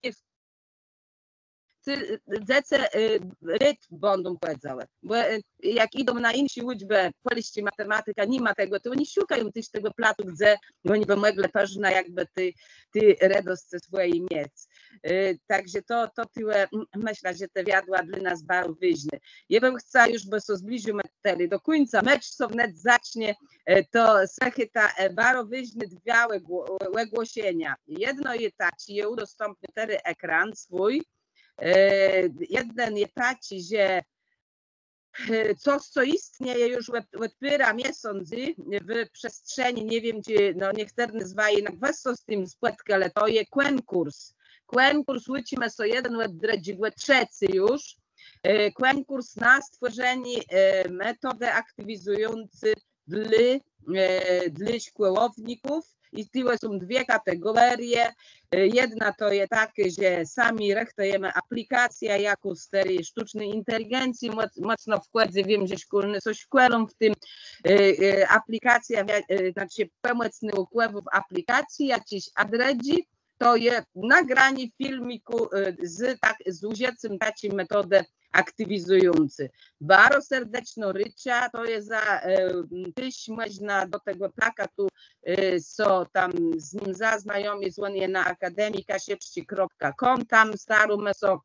w te, e, dzecë, e, rôd bãdą chòdzëłë. Bò, e, jak jidą na jinszé ùczbë, pòlsczi, matematika, ni ma tegò, to òni szukają téż tegò placu, dze òni bë mòglë përznã jakbë ti, ti redoscë swòji miec. E, tak że to, to tëli, m, mëszlã, że te wiadła dlô nas baro wôżné. Jô bëm chca ju, bò sã zbliżómë terô do kùńca, mecz sã wnet zacznie, e, to słëchôjta, e, baro wôżné dwa ògło-, ògłoszenia. Jedno je taczé, jô ùdostãpniã terô ekran swój. E, jeden je taczi, że, e, cos, co jistnieje ju òd, òd pôrã miesãcy w przestrzeni, nie wiém, czë, no, niechtërny z waji na gwës sã z tim spòtkelë, to je kònkùrs. Kònkùrs, ùczimë sã jeden òd drëdżégò, trzecy ju. E, kònkùrs na stwòrzenié, e, metodë aktiwizëjący dlô, e, dlô szkòłowników. I tëli są dwie kategórie. E, jedna to je takô, że sami rëchtëjemë aplikacjã, jakô z ti sztuczny inteligencji mòc-, mòcno wchòdzy. Wiém, że szkólny sã szkòlą w tim, e, e, aplikacjô, wia-, e, znaczi pòmòcnëch ùkładów aplikacji, jaczis, a drëdżi to je nagranié filmikù, e, z, tak, z ùżëcym taczi metodë aktiwizëjący. Baro serdeczno rôczã, to je za, e, m, téż mòżna do tegò plakatu, e, sã tam z nim zaznajomic, òn je na akademii kaszëbsczi kropka com, tam starómë sã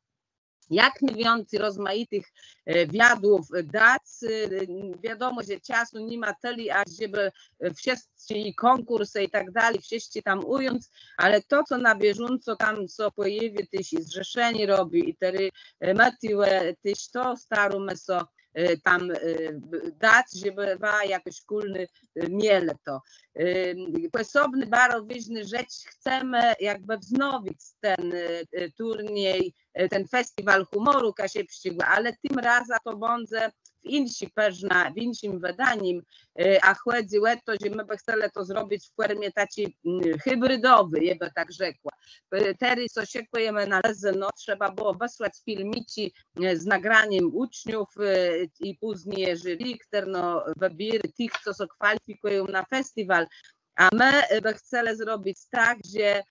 jak nôwiãcy rozmajitëch, e, wiadłów, e, dac. E, wiadomò, że czasu ni ma tëli, aż żebë, e, wszëtczé i kònkùrsë i tak dali, wszëtczé tam ùjąc, ale to, co na bieżąco tam sã pòjôwiô, téż i Zrzeszenié robi, i terô, e, më tëli, e, téż to starómë sã, e, tam, e, b-, dac, żebë wa jakò szkólny, e, mielë to. E, pòsobnô, baro wôżnô rzecz, chcemë jakbë wznowic ten, e, e, turniej, e, ten festiwal hùmòru kaszëbsczégò, ale tim razã to bãdze w jinszi përznã, w jinszim wëdanim, e, a chòdzy ò to, że më bë chcelë to zrobic w fòrmie taczi, mm, hibridowi, jô bë tak rzekła. E, terô sã szëkùjemë na lëzëno, trzeba bëło wësłac filmiczi, e, z nagranim ùczniów, e, i pózni jury, chtërno wëbiérô tëch, co sã kwalifikùją na festiwal. A më, e, bë chcelë zrobic tak, że,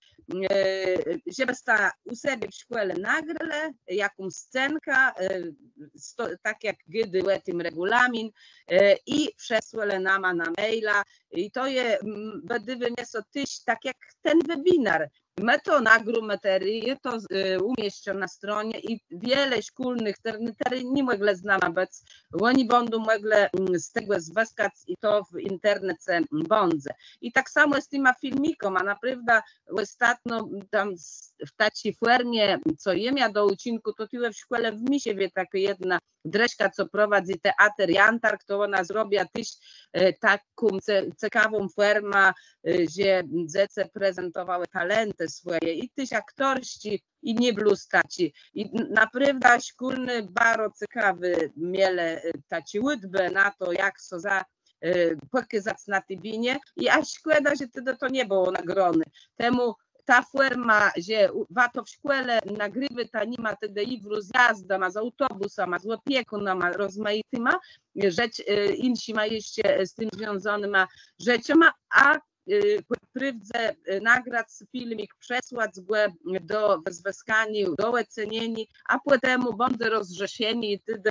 e, żebësta ù sebie w szkòle nagrelë jakąs scenkã, e, sto-, tak jak gôdô ò tim regùlamin, e, i przesłelë nama na maila. I to je, mm, wëdôwô mie sã téż tak jak ten webinar. Më to nagrómë terô, jô to, e, ùmieszczã na stronie i wiele szkólnëch, chtërny terô ni mòglë z nama bëc, òni bãdą mòglë, mm, z tegò zwëskac i to w internece bãdze. I tak samò z tima filmikama, a naprôwdã òstatno tam s-, w taczi fòrmie, co jô mia do ùczinkù, to tëli w szkòle w Miszewie takô jedna drëszka, co prowadzy teater Jantark, to òna zrobia téż, e, taką ce-, cekawą fòrmã, e, że dzecë prezentowałë talentë swòje i téż aktorsczé, i nié blós taczé. I n-, naprôwdã szkólny baro cekawé mielë, e, taczé ùdbë na to, jak sã za-, e, pòkôzac na ti binie. I aż szkòda, że tedë to nie bëło nagróné. Temù ta fòrma, że ù-, wa to w szkòle nagriwôta, ni ma tedë jiwru z jazdama, z aùtobùsama, z òpiekùnama rozmajitima, rzecz-, e, jinszima jesz, e, z tim związónyma rzeczama, a, e, pò prôwdze, e, nagrac filmik, przesłac gò do wëzwëskaniô, do òcenieniô, a pòtemù bãdze rozrzeszenié i tedë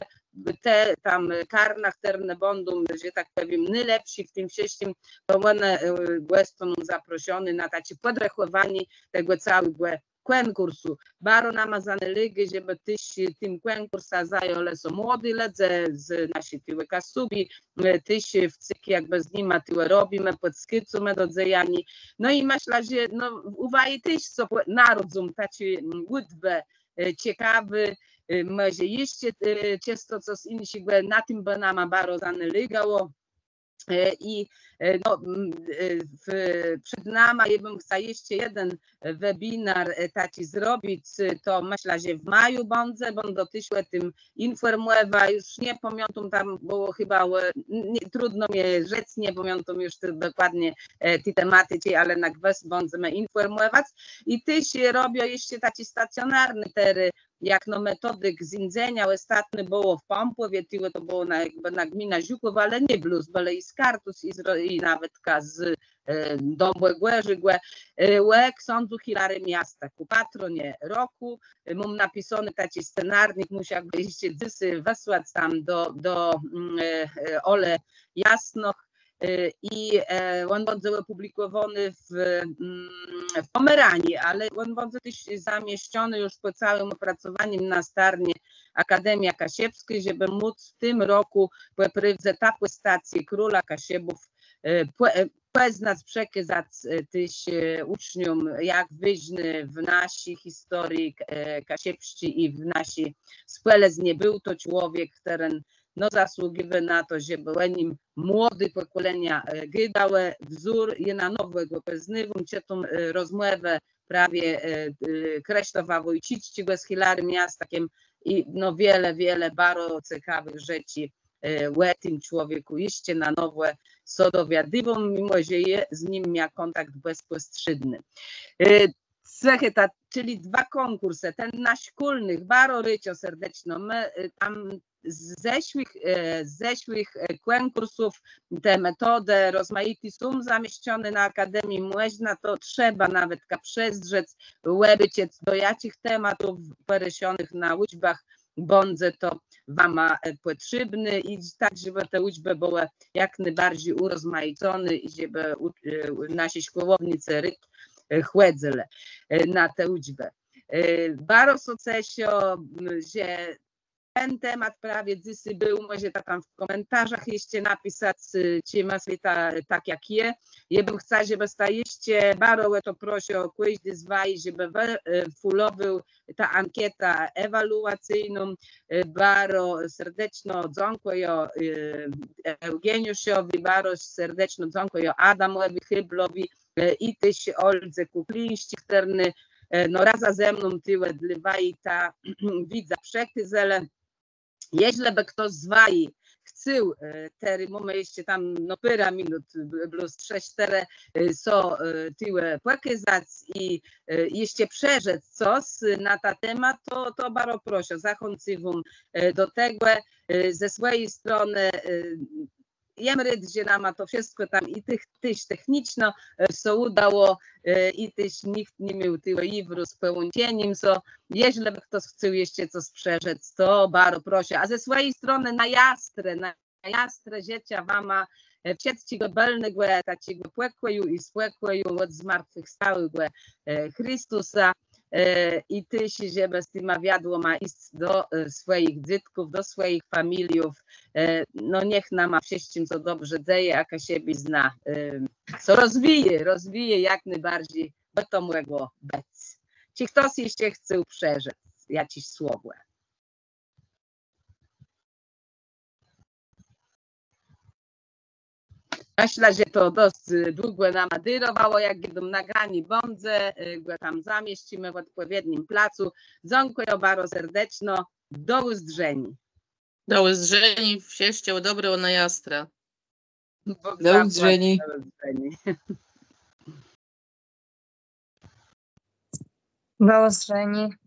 te tam karna, chtërne bãdą, że tak pòwiém, nôlepszé w tim wszëtczim, to òne, e, òstóną zaproszoné na taczé pòdrechòwanié tegò całégò kònkùrsu. Baro nama zanôlégô, żebë téż tim kònkùrsã zajãlë sã młodi lëdze z naszi tëli Kaszëbi, e, téż wcyg jakbë z nima tëli robimë, pòdskôcómë do dzejaniô. No i mëszlã, że, no, ù waji téż sã pò-, narodzą taczé, mm, ùdbë, e, cekawé, e, mòże jesz, e, czësto cos jinszégò, na tim bë nama baro zanôlégało. E, i, e, no, m, e, w, przed nama, jô bëm chca jesz jeden webinar, e, taczi zrobic, e, to mëszlã, że w maju bãdze, bãdã téż ò tim infòrmòwa, ju nie pamiãtóm, tam bëło chëba, e, n-, nié, trudno mie rzec, nie pamiãtóm ju te, dokładnie, e, ti tematiczi, ale na gwës bãdzemë infòrmòwac. I téż, e, robiã jesz taczi stacjonarny terô, jak no metodik zéńdzeniô, òstatno bëło w Pãpòwie, tëli to bëło na, jakbë na gmina Żukòwò, ale nié blós, bëlë i z Kartuz, i z Ro-, i nawetka z e, Dąbkòwsczégò, e, ò ksãdzu Hilarim Jastakù, patronie rokù. E, móm napisóny taczi scenarnik, mùszã gò jesz dzysô wësłac tam do, do, mm, e, e, Òlë Jasnoch. E, i, e, òn bãdze òpùblikòwóny w, mm, w Pòmeranii, ale òn bãdze téż zamieszczony ju pò całim òpracowanim na starnie Akademie Kaszëbsczi, żebë móc w tim rokù pò prôwdze tã pòstacjã króla Kaszëbów, e, pò-, e, pòznac, przekazac, e, téż, e, ùcznióm, jak wôżny w naszi historii, e, kaszëbsczi i w naszi spòlëznie béł to człowiek, chtëren, no, zasługiwô na to, żebë ò nim młodé pòkòlenia, e, gôdałë. Wzór, jô na nowò gò pòznôwóm, czëtóm, e, rozmòwã prawie, e, e, Krësztofa Wójcicczégò z Hilarim Jastakiem i, no, wiele, wiele baro cekawëch rzeczi, e, ò tim człowiekù jesz na nowò sã dowiadiwóm, mimò że jô z nim mia kòntakt bezpòstrzédny. E, Słëchôjta, czëli dwa kònkùrsë, ten na szkólnëch, baro rôczã serdeczno. Më, e, tam z zeszłëch, e, z zeszłëch, e, kònkùrsów te metodë rozmajité są zamieszczoné na Akademii, mòżna to, trzeba nawetka przezdrzec, òbôczëc, do jaczich tematów pòrëszonëch na ùczbach bãdze to wama, e, pòtrzébné i tak, żebë te ùczbë bëłë jak nôbarżi ùrozmaiconé i żebë ù-, e, naszi szkòłownicë rôd, e, chòdzëlë, e, na te ùczbë. E, baro sã ceszã, m, że ten temat prawie dzysô béł, mòżeta tam w kòmentarzach jesz napisac, e, czë mëslita tak jak jô. Jô bëm chca, żebësta jesz baro ò to proszã kòżdégò z waji, żebë wë-, e, fùlowôł tã ankétã ewaluacyjną. E, baro serdeczno dzãkùjã, e, Eùgeniuszowi, baro serdeczno dzãkùjã Adamòwi Héblowi, e, i téż Òldze Kùklińsczi, chtërny, e, no, razã ze mną tuwò dlô waji tã wiédzã przekôzelë. Jeżlë bë chto z waji chcôł, e, terô mómë jesz tam, no, pôrã minut, b-, blós trzë, sztërë, e, sã, e, tuwò pòkazac i, e, jesz przerzec cos na ta temat, to, to baro proszã, zachãcywóm, e, do tegò, e, ze swòji stronë, e, jem rôd, że nama to wszëtkò tam i tëch-, téż techniczno, e, sã ùdało, e, i téż nicht ni miôł tegò jiwru z pòłączenim, co, jeżlë bë chto chcôł jesz cos przerzec, to baro proszã. A ze swòji stronë na Jastrë, na Jastrë żëczã wama, e, wszëtczégò bëlnégò, taczégò pòkòju i spòkòju òd zmartwëchwstałégò, e, Christusa. E, i téż, żebë z tima wiadłoma jic do, e, swòjich dzôtków, do swòjich familiów. E, no niech nama wszëtczim sã dobrze dzeje, a kaszëbizna, e, sã rozwijô, rozwijô jak nôbarżi, bò to mògło bëc. Czë chtos jesz chcôł przerzec jaczés słowò? Mëszlã, że to dosc, e, długò nama dérowało, jak gôdóm, nagranié bãdze, e, gò tam zamiescymë w òdpòwiednym placu. Dzãkùjã baro serdeczno. Do ùzdrzeniô. Do ùzdrzeniô, wszëtczégò dobrégò na Jastrë. Bóg zapłac. Do ùzdrzeniô. Do ùzdrzeniô. Do ùzdrzeniô.